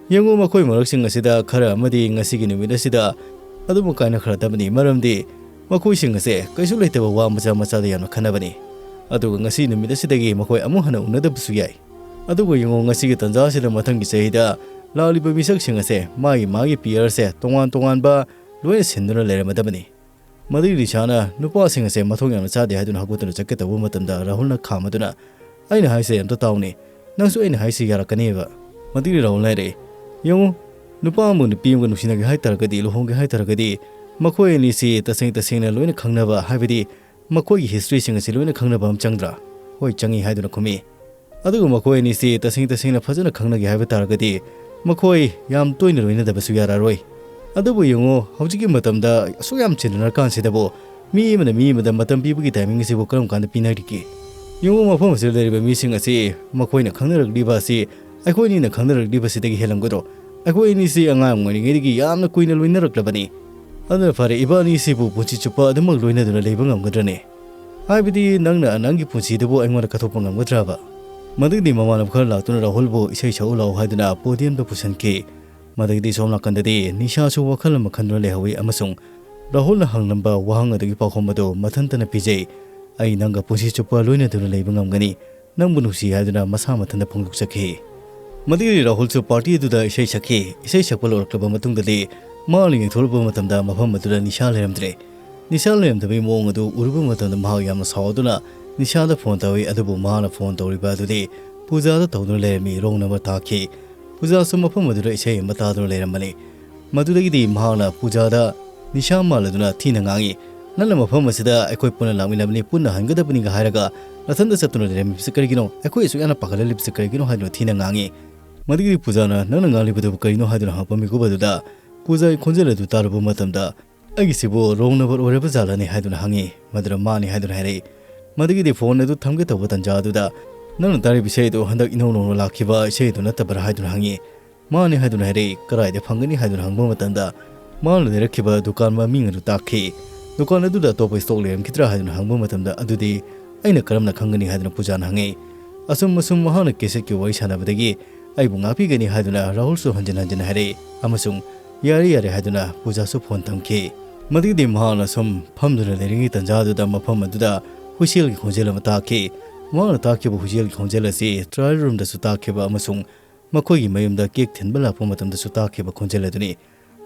ꯌꯦꯡꯉꯨ, ꯃꯈꯣꯏ ꯃꯔꯛꯁꯤꯡ ꯑꯁꯤꯗ ꯈꯔ ꯑꯃꯗꯤ ꯉꯁꯤꯒꯤ ꯅꯨꯃꯤꯠ ꯑꯁꯤꯗ ꯑꯗꯨꯃꯛ ꯀꯥꯏꯅꯈ꯭ꯔꯗꯕꯅꯤ, ꯃꯔꯝꯗꯤ ꯃꯈꯣꯏꯁꯤꯡ ꯑꯁꯦ ꯀꯩꯁꯨ ꯂꯩꯇꯕ ꯋꯥ ꯃꯆꯥ ꯃꯆꯥꯗ ꯌꯥꯝꯅ ꯈꯟꯅꯕꯅꯤ꯫ ꯑꯗꯨꯒ ꯉꯁꯤ ꯅꯨꯃꯤꯠ ꯑꯁꯤꯗꯒꯤ ꯃꯈꯣꯏ ꯑꯃꯨꯛ ꯍꯟꯅ ꯎꯅꯗꯕꯁꯨ ꯌꯥꯏ꯫ ꯑꯗꯨꯒ ꯌꯦꯡꯉꯨ, ꯉꯁꯤꯒꯤ ꯇꯥꯟꯖꯥ ꯑꯁꯤꯗ ꯃꯊꯪꯒꯤ ꯆꯍꯤꯗ ꯂꯥꯛꯂꯤꯕ ꯃꯤꯁꯛꯁꯤꯡ ꯑꯁꯦ ꯃꯥꯒꯤ ꯃꯥꯒꯤ pair ꯁꯦ ꯇꯣꯉꯥꯟ ꯇꯣꯉꯥꯟꯕ ꯂꯣꯏꯅ ꯁꯤꯟꯗꯨꯅ ꯂꯩꯔꯝꯃꯗꯕꯅꯤ"꯫ ꯃꯗꯨꯒꯤ ꯅꯤꯁꯥꯅ ꯅꯨꯄꯥꯁꯤꯡ ꯑꯁꯦ ꯃꯊꯣꯡ ꯌꯥꯝꯅ ꯆꯥꯗꯦ ꯍꯥꯏꯗꯨꯅ ꯍꯧꯒꯠꯇꯨꯅ ꯆꯠꯀꯦ ꯇꯧꯕ ꯃꯇꯝꯗ ꯔꯥꯍꯨꯜꯅ ꯈꯥꯝꯃꯗꯨꯅ, "ꯑꯩꯅ ꯍꯥꯏꯁꯦ ꯑꯝꯇ ꯇꯥꯎꯅꯦ, ꯅꯪꯁꯨ ꯑꯩꯅ ꯍꯥꯏꯁꯦ ꯌꯥꯔꯛꯀꯅꯦꯕ"꯫ ꯃꯗꯨꯒꯤ ꯔꯥꯍꯨꯜꯅ ꯍꯥꯏꯔꯛꯏ, "ꯌꯦꯡꯉꯨ, ꯅꯨꯄꯥ ꯑꯃꯒ ꯅꯨꯄꯤ ꯑꯃꯒ ꯅꯨꯡꯁꯤꯅꯒꯦ ꯍꯥꯏ ꯇꯥꯔꯒꯗꯤ, ꯂꯨꯍꯣꯡꯒꯦ ꯍꯥꯏ ꯇꯥꯔꯒꯗꯤ, ꯃꯈꯣꯏ ꯑꯅꯤꯁꯤ ꯇꯁꯦꯡ ꯇꯁꯦꯡꯅ ꯂꯣꯏꯅ ꯈꯪꯅꯕ, ꯍꯥꯏꯕꯗꯤ ꯃꯈꯣꯏꯒꯤ history ꯁꯤꯡ ꯑꯁꯤ ꯂꯣꯏꯅ ꯈꯪꯅꯕ ꯑꯃ ꯆꯪꯗ꯭ꯔꯥ?" "ꯍꯣꯏ, ꯆꯪꯉꯤ" ꯍꯥꯏꯗꯨꯅ ꯈꯨꯝꯃꯤ꯫ ꯑꯗꯨꯒ ꯃꯈꯣꯏ ꯑꯅꯤꯁꯤ ꯇꯁꯦꯡ ꯇꯁꯦꯡꯅ ꯐꯖꯅ ꯈꯪꯅꯒꯦ ꯍꯥꯏꯕ ꯇꯥꯔꯒꯗꯤ ꯃꯈꯣꯏ ꯌꯥꯝ ꯇꯣꯏꯅ ꯂꯣꯏꯅꯗꯕꯁꯨ ꯌꯥꯔꯔꯣꯏ꯫ ꯑꯗꯨꯕꯨ ꯌꯦꯡꯉꯨ, ꯍꯧꯖꯤꯛꯀꯤ ꯃꯇꯝꯗ ꯑꯁꯨꯛ ꯌꯥꯝ ꯆꯤꯟꯅꯔꯀꯥꯟꯁꯤꯗꯕꯨ ꯃꯤ ꯑꯃꯅ ꯃꯤ ꯑꯃꯗ ꯃꯇꯝ ꯄꯤꯕꯒꯤ ꯇꯥꯏꯃꯤꯡ ꯑꯁꯤꯕꯨ ꯀꯔꯝ ꯀꯥꯟꯗ ꯄꯤꯅꯔꯤꯒꯦ? ꯌꯦꯡꯉꯨ, ꯃꯐꯝ ꯑꯁꯤꯗ ꯂꯩꯔꯤꯕ ꯃꯤꯁꯤꯡ ꯑꯁꯤ ꯃꯈꯣꯏꯅ ꯈꯪꯅꯔꯛꯂꯤꯕ ꯑꯁꯤ ꯑꯩꯈꯣꯏ ꯑꯅꯤꯅ ꯈꯪꯅꯔꯛꯂꯤꯕꯁꯤꯗꯒꯤ ꯍꯦꯜꯂꯝꯒꯗ꯭ꯔꯣ? ꯑꯩꯈꯣꯏ ꯑꯅꯤꯁꯤ ꯑꯉꯥꯡ ꯑꯣꯏꯔꯤꯉꯩꯗꯒꯤ ꯌꯥꯝꯅ ꯀꯨꯏꯅ ꯂꯣꯏꯅꯔꯛꯂꯕꯅꯤ꯫ ꯑꯗꯨꯅ ꯐꯔꯦ, ꯏꯕꯥꯅꯤꯁꯤꯕꯨ ꯄꯨꯟꯁꯤ ꯆꯨꯞꯄ ꯑꯗꯨꯃꯛ ꯂꯣꯏꯅꯗꯨꯅ ꯂꯩꯕ ꯉꯝꯒꯗ꯭ꯔꯅꯦ? ꯍꯥꯏꯕꯗꯤ ꯅꯪꯅ ꯅꯪꯒꯤ ꯄꯨꯟꯁꯤꯗꯨꯕꯨ ꯑꯩꯉꯣꯟꯗ ꯀꯠꯊꯣꯛꯄ ꯉꯝꯒꯗ꯭ꯔꯕ? ꯃꯗꯨꯒꯤꯗꯤ ꯃꯃꯥꯟꯅꯕ ꯈꯔ ꯂꯥꯛꯇꯨꯅ ꯔꯥꯍꯨꯜꯕꯨ ꯏꯁꯩ ꯁꯛꯎ ꯂꯥꯛꯎ ꯍꯥꯏꯗꯨꯅ ꯄꯣꯗꯤꯌꯝꯗ ꯄꯨꯁꯤꯟꯈꯤ꯫ ꯃꯗꯨꯒꯤꯗꯤ ꯁꯣꯝ ꯅꯥꯀꯟꯗꯗꯤ ꯅꯤꯁꯥꯁꯨ ꯋꯥꯈꯜ ꯑꯃ ꯈꯟꯗꯨꯅ ꯂꯩꯍꯧꯏ ꯑꯃꯁꯨꯡ ꯔꯥꯍꯨꯜꯅ ꯍꯪꯂꯝꯕ ꯋꯥꯍꯪ ꯑꯗꯨꯒꯤ ꯄꯥꯎꯈꯨꯝ ꯑꯗꯨ ꯃꯊꯟꯇꯅ ꯄꯤꯖꯩ꯫ "ꯑꯩ ꯅꯪꯒ ꯄꯨꯟꯁꯤ ꯆꯨꯞꯄ ꯂꯣꯏꯅꯗꯨꯅ ꯂꯩꯕ ꯉꯝꯒꯅꯤ, ꯅꯪꯕꯨ ꯅꯨꯡꯁꯤ" ꯍꯥꯏꯗꯨꯅ ꯃꯁꯥ ꯃꯊꯟꯇ ꯐꯣꯡꯗꯣꯛꯆꯈꯤ꯫ ꯃꯗꯨꯒꯤ ꯔꯥꯍꯨꯜꯁꯨ ꯄꯥꯔꯇꯤ ꯑꯗꯨꯗ ꯏꯁꯩ ꯁꯛꯈꯤ꯫ ꯏꯁꯩ ꯁꯛꯄ ꯂꯣꯏꯔꯛꯂꯕ ꯃꯇꯨꯡꯗꯗꯤ ꯃꯍꯥꯛꯅ ꯌꯦꯡꯊꯣꯛꯂꯨꯕ ꯃꯇꯝꯗ ꯃꯐꯝ ꯑꯗꯨꯗ ꯅꯤꯁꯥ ꯂꯩꯔꯝꯗ꯭ꯔꯦ꯫ ꯅꯤꯁꯥ ꯂꯩꯔꯝꯗꯕꯒꯤ ꯃꯑꯣꯡ ꯑꯗꯨ ꯎꯔꯨꯕ ꯃꯇꯝꯗ ꯃꯍꯥꯛ ꯌꯥꯝꯅ ꯁꯥꯎꯗꯨꯅ ꯅꯤꯁꯥꯗ ꯐꯣꯟ ꯇꯧꯏ꯫ ꯑꯗꯨꯕꯨ ꯃꯍꯥꯛꯅ ꯐꯣꯟ ꯇꯧꯔꯤꯕ ꯑꯗꯨꯗꯤ ꯄꯨꯖꯥꯗ ꯇꯧꯗꯨꯅ ꯂꯩꯔꯝꯃꯤ꯫ ꯔꯣꯡ ꯅꯝꯕꯔ ꯇꯥꯈꯤ꯫ ꯄꯨꯖꯥꯁꯨ ꯃꯐꯝ ꯑꯗꯨꯗ ꯏꯁꯩ ꯑꯃ ꯇꯥꯗꯨꯅ ꯂꯩꯔꯝꯕꯅꯤ꯫ ꯃꯗꯨꯗꯒꯤꯗꯤ ꯃꯍꯥꯛꯅ ꯄꯨꯖꯥꯗ ꯅꯤꯁꯥ ꯃꯥꯜꯂꯗꯨꯅ ꯊꯤꯅ ꯉꯥꯡꯏ꯫ "ꯅꯪꯅ ꯃꯐꯝ ꯑꯁꯤꯗ ꯑꯩꯈꯣꯏ ꯄꯨꯟꯅ ꯂꯥꯛꯃꯤꯟꯅꯕꯅꯤ, ꯄꯨꯟꯅ ꯍꯟꯒꯗꯕꯅꯤꯒ ꯍꯥꯏꯔꯒ ꯅꯊꯟꯇ ꯆꯠꯇꯨꯅ ꯂꯩꯔꯝꯃꯤꯕꯁꯤ ꯀꯔꯤꯒꯤꯅꯣ? ꯑꯩꯈꯣꯏ ꯑꯁꯨꯛ ꯌꯥꯝꯅ ꯄꯥꯈꯠꯍꯜꯂꯤꯕꯁꯤ ꯀꯔꯤꯒꯤꯅꯣ?" ꯍꯥꯏꯗꯨꯅ ꯊꯤꯅ ꯉꯥꯡꯏ꯫ ꯃꯗꯨꯒꯤꯗꯤ ꯄꯨꯖꯥꯅ, "ꯅꯪꯅ ꯉꯥꯡꯂꯤꯕꯗꯨꯕꯨ ꯀꯔꯤꯅꯣ?" ꯍꯥꯏꯗꯨꯅ ꯍꯪꯂꯛꯄ ꯃꯤꯀꯨꯞ ꯑꯗꯨꯗ ꯄꯨꯖꯥꯒꯤ ꯈꯣꯟꯖꯦꯜ ꯑꯗꯨ ꯇꯥꯔꯨꯕ ꯃꯇꯝꯗ, "ꯑꯩꯒꯤꯁꯤꯕꯨ ꯔꯣꯡ ꯅꯝꯕꯔ ꯑꯣꯏꯔꯕ ꯖꯥꯠꯂꯅꯦ?" ꯍꯥꯏꯗꯨꯅ ꯍꯪꯉꯤ꯫ ꯃꯗꯨꯗ ꯃꯥꯅꯤ ꯍꯥꯏꯗꯨꯅ ꯍꯥꯏꯔꯛꯏ꯫ ꯃꯗꯨꯒꯤꯗꯤ ꯐꯣꯟ ꯑꯗꯨ ꯊꯝꯒꯦ ꯇꯧꯕ ꯇꯟꯖꯥ ꯑꯗꯨꯗ, "ꯅꯪꯅ ꯇꯥꯔꯤꯕ ꯏꯁꯩ ꯑꯗꯨ ꯍꯟꯗꯛ ꯏꯅꯧ ꯅꯧꯅ ꯂꯥꯛꯈꯤꯕ ꯏꯁꯩ ꯑꯗꯨ ꯅꯠꯇꯕ꯭ꯔꯥ?" ꯍꯥꯏꯗꯨꯅ ꯍꯪꯉꯤ꯫ "ꯃꯥꯅꯤ" ꯍꯥꯏꯗꯨꯅ ꯍꯥꯏꯔꯛꯏ꯫ "ꯀꯗꯥꯏꯗ ꯐꯪꯒꯅꯤ?" ꯍꯥꯏꯗꯨꯅ ꯍꯪꯕ ꯃꯇꯝꯗ, ꯃꯥꯅ ꯂꯩꯔꯛꯈꯤꯕ ꯗꯨꯀꯥꯟ ꯃꯃꯤꯡ ꯑꯗꯨ ꯇꯥꯛꯈꯤ꯫ "ꯗꯨꯀꯥꯟ ꯑꯗꯨꯗ ꯑꯇꯣꯞꯄ ꯁ꯭ꯇꯣꯛ ꯂꯩꯔꯝꯈꯤꯗ꯭ꯔꯥ?" ꯍꯥꯏꯗꯨꯅ ꯍꯪꯕ ꯃꯇꯝꯗ, "ꯑꯗꯨꯗꯤ ꯑꯩꯅ ꯀꯔꯝꯅ ꯈꯪꯒꯅꯤ?" ꯍꯥꯏꯗꯨꯅ ꯄꯨꯖꯥꯅ ꯍꯪꯉꯤ꯫ ꯑꯁꯨꯝ ꯑꯁꯨꯝ ꯃꯍꯥꯛꯅ ꯀꯦꯁꯦꯠꯀꯤ ꯋꯥꯔꯤ ꯁꯥꯟꯅꯕꯗꯒꯤ, "ꯑꯩꯕꯨ ꯉꯥꯛꯄꯤꯒꯅꯤ" ꯍꯥꯏꯗꯨꯅ ꯔꯥꯍꯨꯜꯁꯨ ꯍꯟꯖꯤꯟ ꯍꯟꯖꯤꯟ ꯍꯥꯏꯔꯛꯏ ꯑꯃꯁꯨꯡ "ꯌꯥꯔꯦ, ꯌꯥꯔꯦ" ꯍꯥꯏꯗꯨꯅ ꯄꯨꯖꯥꯁꯨ ꯐꯣꯟ ꯊꯝꯈꯤ꯫ ꯃꯗꯨꯒꯤꯗꯤ ꯃꯍꯥꯛꯅ ꯁꯨꯝ ꯐꯝꯗꯨꯅ ꯂꯩꯔꯤꯉꯩ ꯇꯟꯖꯥꯗꯨꯗ ꯃꯐꯝ ꯑꯗꯨꯗ ꯍꯨꯏꯁꯦꯜꯒꯤ ꯈꯣꯟꯖꯦꯜ ꯑꯃ ꯇꯥꯈꯤ꯫ ꯃꯍꯥꯛꯅ ꯇꯥꯈꯤꯕ ꯍꯨꯏꯁꯦꯜꯒꯤ ꯈꯣꯟꯖꯦꯜ ꯑꯁꯤ ꯇ꯭ꯔꯥꯌꯦꯜ ꯔꯨꯝꯗꯁꯨ ꯇꯥꯈꯤꯕ ꯑꯃꯁꯨꯡ ꯃꯈꯣꯏꯒꯤ ꯃꯌꯨꯝꯗ ꯀꯦꯛ ꯊꯤꯟꯕ ꯂꯥꯛꯄ ꯃꯇꯝꯗꯁꯨ ꯇꯥꯈꯤꯕ ꯈꯣꯟꯖꯦꯜ ꯑꯗꯨꯅꯤ꯫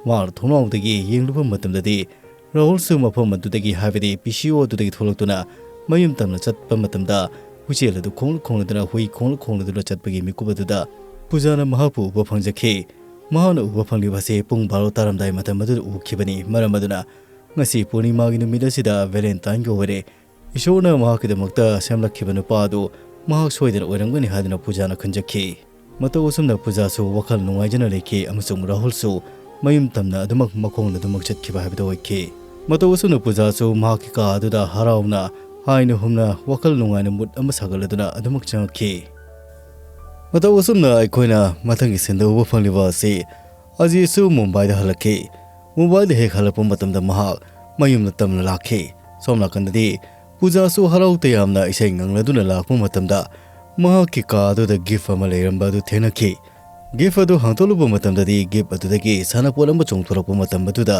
ꯃꯍꯥꯛꯅ ꯊꯣꯡꯅꯥꯎꯗꯒꯤ ꯌꯦꯡꯂꯨꯕ ꯃꯇꯝꯗꯗꯤ ꯔꯥꯍꯨꯜꯁꯨ ꯃꯐꯝ ꯑꯗꯨꯗꯒꯤ, ꯍꯥꯏꯕꯗꯤ ꯄꯤ ꯁꯤ ꯑꯣ ꯑꯗꯨꯗꯒꯤ ꯊꯣꯛꯂꯛꯇꯨꯅ ꯃꯌꯨꯝ ꯇꯝꯅ ꯆꯠꯄ ꯃꯇꯝꯗ ꯍꯨꯏꯁꯦꯜ ꯑꯗꯨ ꯈꯣꯡꯂ ꯈꯣꯡꯂꯗꯨꯅ, ꯍꯨꯏ ꯈꯣꯡꯂ ꯈꯣꯡꯂꯗꯨꯅ ꯆꯠꯄꯒꯤ ꯃꯤꯀꯨꯞ ꯑꯗꯨꯗ ꯄꯨꯖꯥꯅ ꯃꯍꯥꯛꯄꯨ ꯎꯕ ꯐꯪꯖꯈꯤ꯫ ꯃꯍꯥꯛꯅ ꯎꯕ ꯐꯪꯂꯤꯕ ꯑꯁꯤ ꯄꯨꯡ ꯕꯥꯔꯣ ꯇꯥꯔꯝꯗꯥꯏ ꯃꯇꯝ ꯑꯗꯨꯗ ꯎꯈꯤꯕꯅꯤ꯫ ꯃꯔꯝ ꯑꯗꯨꯅ ꯉꯁꯤ ꯄꯨꯔꯅꯤꯃꯥꯒꯤ ꯅꯨꯃꯤꯠ ꯑꯁꯤꯗ ꯚꯦꯂꯦꯟꯇꯥꯏꯟꯒꯤ ꯑꯣꯏꯔꯦ꯫ ꯏꯁꯣꯔꯅ ꯃꯍꯥꯛꯀꯤꯗꯃꯛꯇ ꯁꯦꯝꯂꯛꯈꯤꯕ ꯅꯨꯄꯥ ꯑꯗꯨ ꯃꯍꯥꯛ ꯁꯣꯏꯗꯅ ꯑꯣꯏꯔꯝꯒꯅꯤ ꯍꯥꯏꯗꯨꯅ ꯄꯨꯖꯥꯅ ꯈꯟꯖꯈꯤ꯫ ꯃꯇꯧ ꯑꯁꯨꯝꯅ ꯄꯨꯖꯥꯁꯨ ꯋꯥꯈꯜ ꯅꯨꯡꯉꯥꯏꯖꯅ ꯂꯩꯈꯤ ꯑꯃꯁꯨꯡ ꯔꯥꯍꯨꯜꯁꯨ ꯃꯌꯨꯝ ꯇꯝꯅ ꯑꯗꯨꯃꯛ ꯃꯈꯣꯡꯗ ꯑꯗꯨꯃꯛ ꯆꯠꯈꯤꯕ ꯍꯥꯏꯕꯗꯨ ꯑꯣꯏꯈꯤ꯫ ꯃꯇꯧ ꯑꯁꯨꯝꯅ ꯄꯨꯖꯥꯁꯨ ꯃꯍꯥꯛꯀꯤ ꯀꯥ ꯑꯗꯨꯗ ꯍꯔꯥꯎꯅ ꯍꯥꯏꯅ ꯍꯨꯝꯅ ꯋꯥꯈꯜ ꯅꯨꯡꯉꯥꯏꯅ ꯃꯨꯠ ꯑꯃ ꯁꯥꯒꯠꯂꯗꯨꯅ ꯑꯗꯨꯃꯛ ꯆꯪꯉꯛꯈꯤ꯫ ꯃꯇꯧ ꯑꯁꯨꯝꯅ ꯑꯩꯈꯣꯏꯅ ꯃꯊꯪꯒꯤ ꯁꯤꯟꯗ ꯎꯕ ꯐꯪꯂꯤꯕ ꯑꯁꯤ ꯑꯖꯤꯁꯨ ꯃꯨꯝꯕꯥꯏꯗ ꯍꯜꯂꯛꯈꯤ꯫ ꯃꯨꯝꯕꯥꯏꯗ ꯍꯦꯛ ꯍꯜꯂꯛꯄ ꯃꯇꯝꯗ ꯃꯍꯥꯛ ꯃꯌꯨꯝꯗ ꯇꯝꯅ ꯂꯥꯛꯈꯤ꯫ ꯁꯣꯝ ꯅꯥꯀꯟꯗꯗꯤ ꯄꯨꯖꯥꯁꯨ ꯍꯔꯥꯎ ꯇꯌꯥꯝꯅ ꯏꯁꯩ ꯉꯪꯂꯗꯨꯅ ꯂꯥꯛꯄ ꯃꯇꯝꯗ ꯃꯍꯥꯛꯀꯤ ꯀꯥ ꯑꯗꯨꯗ ꯒꯤꯐ ꯑꯃ ꯂꯩꯔꯝꯕ ꯑꯗꯨ ꯊꯦꯡꯅꯈꯤ꯫ ꯒꯤꯐ ꯑꯗꯨ ꯍꯥꯡꯗꯣꯛꯂꯨꯕ ꯃꯇꯝꯗꯗꯤ ꯒꯤꯐ ꯑꯗꯨꯗꯒꯤ ꯁꯥꯟꯅꯄꯣꯠ ꯑꯃ ꯆꯣꯡꯊꯣꯔꯛꯄ ꯃꯇꯝ ꯑꯗꯨꯗ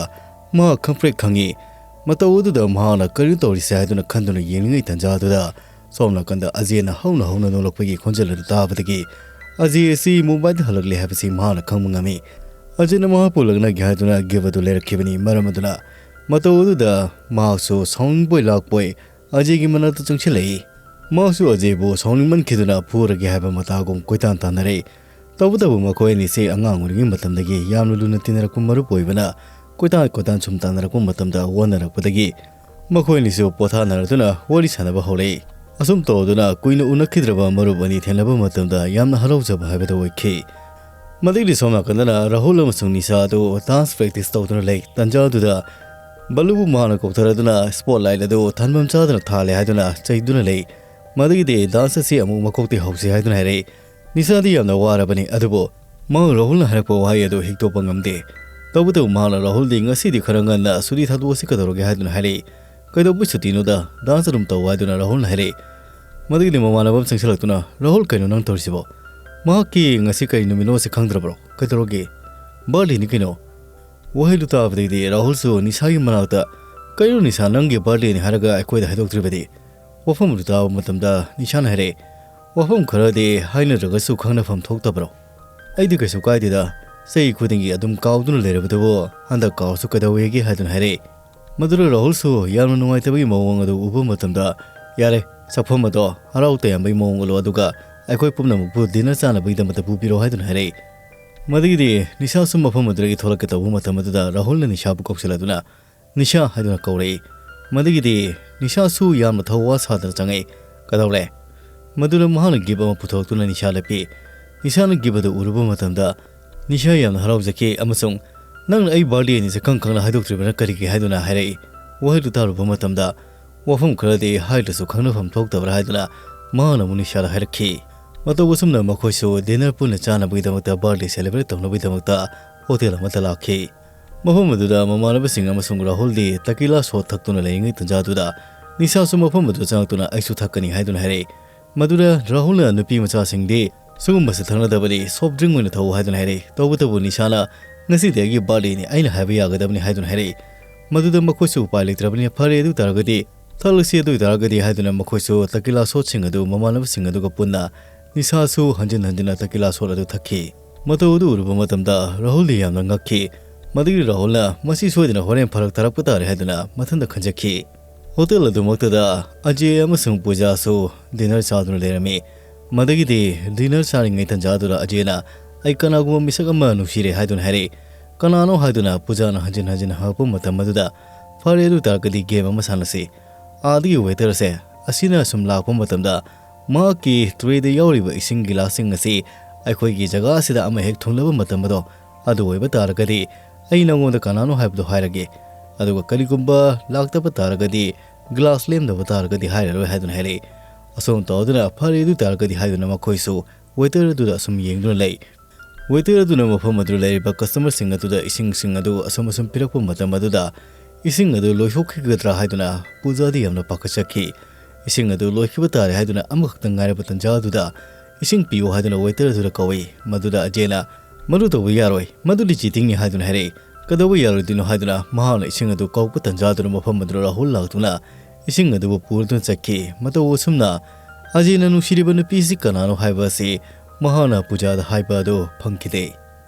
ꯃꯍꯥꯛ ꯈꯪꯄ꯭ꯔꯦꯛ ꯈꯪꯉꯤ꯫ ꯃꯇꯧ ꯑꯗꯨꯗ ꯃꯍꯥꯛꯅ ꯀꯔꯤꯅꯣ ꯇꯧꯔꯤꯁꯦ ꯍꯥꯏꯗꯨꯅ ꯈꯟꯗꯨꯅ ꯌꯦꯡꯂꯤꯉꯩ ꯇꯥꯟꯖꯥ ꯑꯗꯨꯗ ꯁꯣꯝ ꯅꯥꯀꯟꯗ ꯑꯖꯦꯅ ꯍꯧꯅ ꯍꯧꯅ ꯅꯣꯛꯂꯛꯄꯒꯤ ꯈꯣꯟꯖꯦꯜ ꯑꯗꯨ ꯇꯥꯕꯗꯒꯤ ꯑꯖꯦ ꯑꯁꯤ ꯃꯨꯝꯕꯥꯏꯗ ꯍꯜꯂꯛꯂꯦ ꯍꯥꯏꯕꯁꯤ ꯃꯍꯥꯛꯅ ꯈꯪꯕ ꯉꯝꯃꯤ꯫ ꯑꯖꯦꯅ ꯃꯍꯥꯛꯄꯨ ꯂꯛꯅꯒꯦ ꯍꯥꯏꯗꯨꯅ ꯒꯤꯐ ꯑꯗꯨ ꯂꯩꯔꯛꯈꯤꯕꯅꯤ꯫ ꯃꯔꯝ ꯑꯗꯨꯅ ꯃꯇꯧ ꯑꯗꯨꯗ ꯃꯍꯥꯛꯁꯨ ꯁꯥꯎꯅꯤꯡꯕꯣꯏ ꯂꯥꯛꯄꯣꯏ ꯑꯖꯦꯒꯤ ꯃꯅꯥꯛꯇ ꯆꯪꯁꯤꯜꯂꯛꯏ꯫ ꯃꯍꯥꯛꯁꯨ ꯑꯖꯦꯕꯨ ꯁꯥꯎꯅꯤꯡꯃꯟꯈꯤꯗꯨꯅ ꯐꯨꯔꯒꯦ ꯍꯥꯏꯕ ꯃꯇꯥꯒꯨꯝ ꯀꯣꯏꯇꯥꯟ ꯇꯥꯟꯅꯔꯛꯏ꯫ ꯇꯧꯕꯇꯕꯨ ꯃꯈꯣꯏ ꯑꯅꯤꯁꯤ ꯑꯉꯥꯡ ꯑꯣꯏꯔꯤꯉꯩ ꯃꯇꯝꯗꯒꯤ ꯌꯥꯝꯅ ꯂꯨꯅ ꯇꯤꯟꯅꯔꯛꯄ ꯃꯔꯨꯞ ꯑꯣꯏꯕꯅ ꯀꯣꯏꯇꯥꯟ ꯀꯣꯏꯇꯥꯟ ꯁꯨꯝ ꯇꯥꯟꯅꯔꯛꯄ ꯃꯇꯝꯗ ꯑꯣꯟꯅꯔꯛꯄꯗꯒꯤ ꯃꯈꯣꯏ ꯑꯅꯤꯁꯨ ꯄꯣꯊꯥꯅꯔꯗꯨꯅ ꯋꯥꯔꯤ ꯁꯥꯟꯅꯕ ꯍꯧꯔꯛꯏ꯫ ꯑꯁꯨꯝ ꯇꯧꯗꯨꯅ ꯀꯨꯏꯅ ꯎꯅꯈꯤꯗ꯭ꯔꯕ ꯃꯔꯨꯞ ꯑꯅꯤ ꯊꯦꯡꯅꯕ ꯃꯇꯝꯗ ꯌꯥꯝꯅ ꯍꯔꯥꯎꯖꯕ ꯍꯥꯏꯕꯗꯨ ꯑꯣꯏꯈꯤ꯫ ꯃꯗꯒꯤꯗꯤ ꯁꯣꯝ ꯅꯥꯀꯟꯗꯅ ꯔꯥꯍꯨꯜ ꯑꯃꯁꯨꯡ ꯅꯤꯁꯥ ꯑꯗꯨ ꯗꯥꯟꯁ ꯄ꯭ꯔꯦꯛꯇꯤꯁ ꯇꯧꯗꯨꯅ ꯂꯩ꯫ ꯇꯟꯖꯥ ꯑꯗꯨꯗ ꯕꯜꯂꯨꯕꯨ ꯃꯍꯥꯛꯅ ꯀꯧꯊꯔꯗꯨꯅ ꯁ꯭ꯄꯣꯠ ꯂꯥꯏꯠ ꯑꯗꯨ ꯊꯥꯟꯐꯝ ꯆꯥꯗꯅ ꯊꯥꯜꯂꯦ ꯍꯥꯏꯗꯨꯅ ꯆꯩꯗꯨꯅ ꯂꯩ꯫ ꯃꯗꯒꯤꯗꯤ ꯗꯥꯟꯁ ꯑꯁꯤ ꯑꯃꯨꯛ ꯃꯀꯣꯛꯇꯤ ꯍꯧꯁꯤ ꯍꯥꯏꯗꯨꯅ ꯍꯥꯏꯔꯛꯏ꯫ ꯅꯤꯁꯥꯗꯤ ꯌꯥꯝꯅ ꯋꯥꯔꯕꯅꯤ, ꯑꯗꯨꯕꯨ ꯃꯍꯥꯛ ꯔꯥꯍꯨꯜꯅ ꯍꯥꯏꯔꯛꯄ ꯋꯥꯍꯩ ꯑꯗꯨ ꯍꯤꯛꯇꯣꯛꯄ ꯉꯝꯗꯦ꯫ ꯇꯧꯕꯇꯕꯨ ꯃꯍꯥꯛꯅ ꯔꯥꯍꯨꯜꯗꯤ ꯉꯁꯤꯗꯤ ꯈꯔ ꯉꯟꯅ ꯁꯨꯇꯤ ꯊꯥꯗꯣꯛꯑꯁꯤ ꯀꯩꯗꯧꯔꯒꯦ ꯍꯥꯏꯗꯨꯅ ꯍꯥꯏꯔꯛꯏ꯫ "ꯀꯩꯗꯧꯕꯩ ꯁꯨꯇꯤꯅꯣꯗ? ꯗꯥꯟꯁ ꯑꯗꯨꯝ ꯇꯧ," ꯍꯥꯏꯗꯨꯅ ꯔꯥꯍꯨꯜꯅ ꯍꯥꯏꯔꯛꯏ꯫ ꯃꯗꯒꯤꯗꯤ ꯃꯃꯥꯟꯅꯕ ꯑꯃ ꯆꯪꯁꯤꯜꯂꯛꯇꯨꯅ, "ꯔꯥꯍꯨꯜ, ꯀꯩꯅꯣ ꯅꯪ ꯇꯧꯔꯤꯁꯤꯕꯣ? ꯃꯍꯥꯛꯀꯤ ꯉꯁꯤ ꯀꯔꯤ ꯅꯨꯃꯤꯠꯅꯣ ꯑꯁꯤ ꯈꯪꯗ꯭ꯔꯕ꯭ꯔꯣ? ꯀꯩꯗꯧꯔꯒꯦ? ꯕꯥꯔꯗꯦꯅꯤ ꯀꯩꯅꯣ!" ꯋꯥꯍꯩꯗꯨ ꯇꯥꯕꯗꯒꯤꯗꯤ ꯔꯥꯍꯨꯜꯁꯨ ꯅꯤꯁꯥꯒꯤ ꯃꯅꯥꯛꯇ, "ꯀꯩꯅꯣ ꯅꯤꯁꯥ, ꯅꯪꯒꯤ ꯕꯥꯔꯗꯦꯅꯤ ꯍꯥꯏꯔꯒ ꯑꯩꯈꯣꯏꯗ ꯍꯥꯏꯗꯣꯛꯇ꯭ꯔꯤꯕꯗꯤ?" ꯋꯥꯐꯝ ꯑꯗꯨ ꯇꯥꯕ ꯃꯇꯝꯗ ꯅꯤꯁꯥꯅ ꯍꯥꯏꯔꯛꯑꯦ, "ꯋꯥꯐꯝ ꯈꯔꯗꯤ ꯍꯥꯏꯅꯗ꯭ꯔꯒꯁꯨ ꯈꯪꯅꯐꯝ ꯊꯣꯛꯇꯕ꯭ꯔꯣ? ꯑꯩꯗꯤ ꯀꯩꯁꯨ ꯀꯥꯏꯗꯦꯗ, ꯆꯍꯤ ꯈꯨꯗꯤꯡꯒꯤ ꯑꯗꯨꯝ ꯀꯥꯎꯗꯨꯅ ꯂꯩꯔꯕꯗꯨꯕꯨ ꯍꯟꯗꯛ ꯀꯥꯎꯔꯁꯨ ꯀꯩꯗꯧꯋꯦꯒꯦ?" ꯍꯥꯏꯗꯨꯅ ꯍꯥꯏꯔꯛꯑꯦ꯫ ꯃꯗꯨꯗ ꯔꯥꯍꯨꯜꯁꯨ ꯌꯥꯝꯅ ꯅꯨꯡꯉꯥꯏꯇꯕꯒꯤ ꯃꯑꯣꯡ ꯑꯗꯨ ꯎꯕ ꯃꯇꯝꯗ, "ꯌꯥꯔꯦ, ꯁꯛꯐꯝ ꯑꯗꯣ ꯍꯔꯥꯎ ꯇꯌꯥꯝꯕꯒꯤ ꯃꯑꯣꯡ ꯎꯠꯂꯣ, ꯑꯗꯨꯒ ꯑꯩꯈꯣꯏ ꯄꯨꯝꯅꯃꯛꯄꯨ ꯗꯤꯅꯔ ꯆꯥꯅꯕꯒꯤꯗꯃꯛꯇ ꯄꯨꯕꯤꯔꯣ," ꯍꯥꯏꯗꯨꯅ ꯍꯥꯏꯔꯛꯏ꯫ ꯃꯗꯒꯤꯗꯤ ꯅꯤꯁꯥꯁꯨ ꯃꯐꯝ ꯑꯗꯨꯗꯒꯤ ꯊꯣꯛꯂꯛꯀꯦ ꯇꯧꯕ ꯃꯇꯝ ꯑꯗꯨꯗ ꯔꯥꯍꯨꯜꯅ ꯅꯤꯁꯥꯕꯨ ꯀꯧꯁꯤꯜꯂꯗꯨꯅ, "ꯅꯤꯁꯥ" ꯍꯥꯏꯗꯨꯅ ꯀꯧꯔꯛꯏ꯫ ꯃꯗꯒꯤꯗꯤ ꯅꯤꯁꯥꯁꯨ ꯌꯥꯝꯅ ꯊꯧꯋꯥ ꯁꯥꯗꯅ ꯆꯪꯉꯛꯏ꯫ "ꯀꯗꯧꯔꯦ?" ꯃꯗꯨꯗ ꯃꯍꯥꯛꯅ ꯒꯤꯐ ꯑꯃ ꯄꯨꯊꯣꯔꯛꯇꯨꯅ ꯅꯤꯁꯥꯗ ꯄꯤ꯫ ꯅꯤꯁꯥꯅ ꯒꯤꯐ ꯑꯗꯨ ꯎꯔꯨꯕ ꯃꯇꯝꯗ ꯅꯤꯁꯥ ꯌꯥꯝꯅ ꯍꯔꯥꯎꯖꯈꯤ ꯑꯃꯁꯨꯡ "ꯅꯪꯅ ꯑꯩ ꯕꯥꯔꯗꯦꯅꯤ ꯁꯛꯈꯪ ꯈꯪꯅ ꯍꯥꯏꯗꯣꯛꯇ꯭ꯔꯤꯕꯅ ꯀꯔꯤꯒꯤ?" ꯍꯥꯏꯗꯨꯅ ꯍꯥꯏꯔꯛꯏ꯫ ꯋꯥꯍꯩꯗꯨ ꯇꯥꯔꯨꯕ ꯃꯇꯝꯗ ꯋꯥꯐꯝ ꯈꯔꯗꯤ ꯍꯥꯏꯗ꯭ꯔꯁꯨ ꯈꯪꯅꯐꯝ ꯊꯣꯛꯇꯕ꯭ꯔꯥ ꯍꯥꯏꯗꯨꯅ ꯃꯍꯥꯛꯅ ꯑꯃꯨꯛ ꯅꯤꯁꯥꯗ ꯍꯥꯏꯔꯛꯈꯤ꯫ ꯃꯇꯧ ꯑꯁꯨꯝꯅ ꯃꯈꯣꯏꯁꯨ ꯗꯤꯅꯔ ꯄꯨꯟꯅ ꯆꯥꯅꯕꯒꯤꯗꯃꯛꯇ, ꯕꯥꯔꯗꯦ ꯁꯦꯂꯦꯕ꯭ꯔꯦꯠ ꯇꯧꯅꯕꯒꯤꯗꯃꯛꯇ ꯍꯣꯇꯦꯜ ꯑꯃꯗ ꯂꯥꯛꯈꯤ꯫ ꯃꯐꯝ ꯑꯗꯨꯗ ꯃꯃꯥꯟꯅꯕꯁꯤꯡ ꯑꯃꯁꯨꯡ ꯔꯥꯍꯨꯜꯗꯤ ꯇꯀꯤꯂꯥ ꯁꯣꯠ ꯊꯛꯇꯨꯅ ꯂꯩꯔꯤꯉꯩ ꯇꯟꯖꯥꯗꯨꯗ ꯅꯤꯁꯥꯁꯨ ꯃꯐꯝ ꯑꯗꯨ ꯆꯪꯂꯛꯇꯨꯅ "ꯑꯩꯁꯨ ꯊꯛꯀꯅꯤ" ꯍꯥꯏꯗꯨꯅ ꯍꯥꯏꯔꯛꯏ꯫ ꯃꯗꯨꯗ ꯔꯥꯍꯨꯜꯅ ꯅꯨꯄꯤ ꯃꯆꯥꯁꯤꯡꯗꯤ ꯁꯤꯒꯨꯝꯕꯁꯤ ꯊꯛꯅꯗꯕꯅꯤ, ꯁꯣꯐ ꯗ꯭ꯔꯤꯡ ꯑꯣꯏꯅ ꯊꯛꯎ ꯍꯥꯏꯗꯨꯅ ꯍꯥꯏꯔꯛꯏ꯫ ꯇꯧꯕꯇꯕꯨ ꯅꯤꯁꯥꯅ "ꯉꯁꯤꯗꯤ ꯑꯩꯒꯤ ꯕꯥꯔꯗꯦꯅꯤ, ꯑꯩꯅ ꯍꯥꯏꯕ ꯌꯥꯒꯗꯕꯅꯤ" ꯍꯥꯏꯗꯨꯅ ꯍꯥꯏꯔꯛꯏ꯫ ꯃꯗꯨꯗ ꯃꯈꯣꯏꯁꯨ ꯎꯄꯥꯏ ꯂꯩꯇ꯭ꯔꯕꯅꯤꯅ "ꯐꯔꯦ, ꯑꯗꯨ ꯑꯣꯏꯇꯥꯔꯒꯗꯤ ꯊꯛꯂꯁꯤ, ꯑꯗꯨ ꯑꯣꯏꯇꯥꯔꯒꯗꯤ" ꯍꯥꯏꯗꯨꯅ ꯃꯈꯣꯏꯁꯨ ꯇꯀꯤꯂꯥ ꯁꯣꯠꯁꯤꯡ ꯑꯗꯨ ꯃꯃꯥꯟꯅꯕꯁꯤꯡ ꯑꯗꯨꯒ ꯄꯨꯟꯅ ꯅꯤꯁꯥꯁꯨ ꯍꯟꯖꯤꯟ ꯍꯟꯖꯤꯟꯅ ꯇꯀꯤꯂꯥ ꯁꯣꯠ ꯑꯗꯨ ꯊꯛꯈꯤ꯫ ꯃꯇꯧ ꯑꯗꯨ ꯎꯔꯨꯕ ꯃꯇꯝꯗ ꯔꯥꯍꯨꯜꯗꯤ ꯌꯥꯝꯅ ꯉꯛꯈꯤ꯫ ꯃꯗꯨꯒꯤ ꯔꯥꯍꯨꯜꯅ "ꯃꯁꯤ ꯁꯣꯏꯗꯅ ꯍꯣꯔꯦꯟ ꯐꯔꯛ ꯇꯥꯔꯛꯄ ꯇꯥꯔꯦ" ꯍꯥꯏꯗꯨꯅ ꯃꯊꯟꯇ ꯈꯟꯖꯈꯤ꯫ ꯍꯣꯇꯦꯜ ꯑꯗꯨꯃꯛꯇꯗ ꯑꯖꯦ ꯑꯃꯁꯨꯡ ꯄꯨꯖꯥꯁꯨ ꯗꯤꯅꯔ ꯆꯥꯗꯨꯅ ꯂꯩꯔꯝꯃꯤ꯫ ꯃꯗꯒꯤꯗꯤ ꯗꯤꯅꯔ ꯆꯥꯔꯤꯉꯩ ꯇꯟꯖꯥꯗꯨꯗ ꯑꯖꯦꯅ "ꯑꯩ ꯀꯅꯥꯒꯨꯝꯕ ꯃꯤꯁꯛ ꯑꯃ ꯅꯨꯡꯁꯤꯔꯦ" ꯍꯥꯏꯗꯨꯅ ꯍꯥꯏꯔꯛꯏ꯫ "ꯀꯅꯥꯅꯣ?" ꯍꯥꯏꯗꯨꯅ ꯄꯨꯖꯥꯅ ꯍꯟꯖꯤꯟ ꯍꯟꯖꯤꯟ ꯍꯪꯉꯛꯄ ꯃꯇꯝ ꯑꯗꯨꯗ, "ꯐꯔꯦ, ꯑꯗꯨ ꯑꯣꯏꯇꯥꯔꯒꯗꯤ ꯒꯦꯝ ꯑꯃ ꯁꯥꯟꯅꯁꯤ"꯫ ꯑꯥꯗꯒꯤ ꯋꯦꯇꯔ ꯑꯁꯦ ꯑꯁꯤꯅ ꯁꯨꯝ ꯂꯥꯛꯄ ꯃꯇꯝꯗ ꯃꯍꯥꯛꯀꯤ ꯇ꯭ꯔꯦꯗ ꯌꯥꯎꯔꯤꯕ ꯏꯁꯤꯡ ꯒꯤꯂꯥꯁꯁꯤꯡ ꯑꯁꯤ ꯑꯩꯈꯣꯏꯒꯤ ꯖꯒꯥ ꯑꯁꯤꯗ ꯑꯃ ꯍꯦꯛ ꯊꯨꯡꯂꯕ ꯃꯇꯝ ꯑꯗꯣ, "ꯑꯗꯨ ꯑꯣꯏꯕ ꯇꯥꯔꯒꯗꯤ ꯑꯩ ꯅꯉꯣꯟꯗ ꯀꯅꯥꯅꯣ ꯍꯥꯏꯕꯗꯣ ꯍꯥꯏꯔꯒꯦ, ꯑꯗꯨꯒ ꯀꯔꯤꯒꯨꯝꯕ ꯂꯥꯛꯇꯕ ꯇꯥꯔꯒꯗꯤ, ꯒ꯭ꯂꯥꯁ ꯂꯦꯝꯗꯕ ꯇꯥꯔꯒꯗꯤ ꯍꯥꯏꯔꯔꯣꯏ" ꯍꯥꯏꯗꯨꯅ ꯍꯥꯏꯔꯛꯏ꯫ ꯑꯁꯨꯝ ꯇꯧꯗꯨꯅ "ꯐꯔꯦ, ꯑꯗꯨ ꯇꯥꯔꯒꯗꯤ" ꯍꯥꯏꯗꯨꯅ ꯃꯈꯣꯏꯁꯨ ꯋꯦꯇꯔ ꯑꯗꯨꯗ ꯑꯁꯨꯝ ꯌꯦꯡꯗꯨꯅ ꯂꯩ꯫ ꯋꯦꯇꯔ ꯑꯗꯨꯅ ꯃꯐꯝ ꯑꯗꯨꯗ ꯂꯩꯔꯤꯕ ꯀꯁꯇꯃꯔꯁꯤꯡ ꯑꯗꯨꯗ ꯏꯁꯤꯡꯁꯤꯡ ꯑꯗꯨ ꯑꯁꯨꯝ ꯑꯁꯨꯝ ꯄꯤꯔꯛꯄ ꯃꯇꯝ ꯑꯗꯨꯗ, ꯏꯁꯤꯡ ꯑꯗꯨ ꯂꯣꯏꯊꯣꯛꯈꯤꯒꯗ꯭ꯔꯥ ꯍꯥꯏꯗꯨꯅ ꯄꯨꯖꯥꯗꯤ ꯌꯥꯝꯅ ꯄꯥꯈꯠꯆꯈꯤ꯫ ꯏꯁꯤꯡ ꯑꯗꯨ ꯂꯣꯏꯈꯤꯕ ꯇꯥꯔꯦ ꯍꯥꯏꯗꯨꯅ ꯑꯃꯈꯛꯇ ꯉꯥꯏꯔꯕ ꯇꯟꯖꯥ ꯑꯗꯨꯗ ꯏꯁꯤꯡ ꯄꯤꯌꯨ ꯍꯥꯏꯗꯨꯅ ꯋꯦꯇꯔ ꯑꯗꯨꯗ ꯀꯧꯏ꯫ ꯃꯗꯨꯗ ꯑꯖꯦꯅ, "ꯃꯗꯨ ꯇꯧꯕ ꯌꯥꯔꯣꯏ, ꯃꯗꯨꯗꯤ ꯆꯤꯇꯤꯡꯅꯤ" ꯍꯥꯏꯗꯨꯅ ꯍꯥꯏꯔꯛꯏ꯫ "ꯀꯩꯗꯧꯕ ꯌꯥꯔꯣꯏꯗꯣꯏꯅꯣ?" ꯍꯥꯏꯗꯨꯅ ꯃꯍꯥꯛꯅ ꯏꯁꯤꯡ ꯑꯗꯨ ꯀꯧꯔꯛꯄ ꯇꯟꯖꯥꯗꯨꯗ ꯃꯐꯝ ꯑꯗꯨꯗ ꯔꯥꯍꯨꯜ ꯂꯥꯛꯇꯨꯅ ꯏꯁꯤꯡ ꯑꯗꯨꯕꯨ ꯄꯨꯔꯗꯨꯅ ꯆꯠꯈꯤ꯫ ꯃꯇꯧ ꯑꯁꯨꯝꯅ ꯑꯖꯦꯅ ꯅꯨꯡꯁꯤꯔꯤꯕ ꯅꯨꯄꯤꯁꯤ ꯀꯅꯥꯅꯣ ꯍꯥꯏꯕ ꯑꯁꯤ ꯃꯍꯥꯛꯅ ꯄꯨꯖꯥꯗ ꯍꯥꯏꯕ ꯑꯗꯨ ꯐꯪꯈꯤꯗꯦ꯫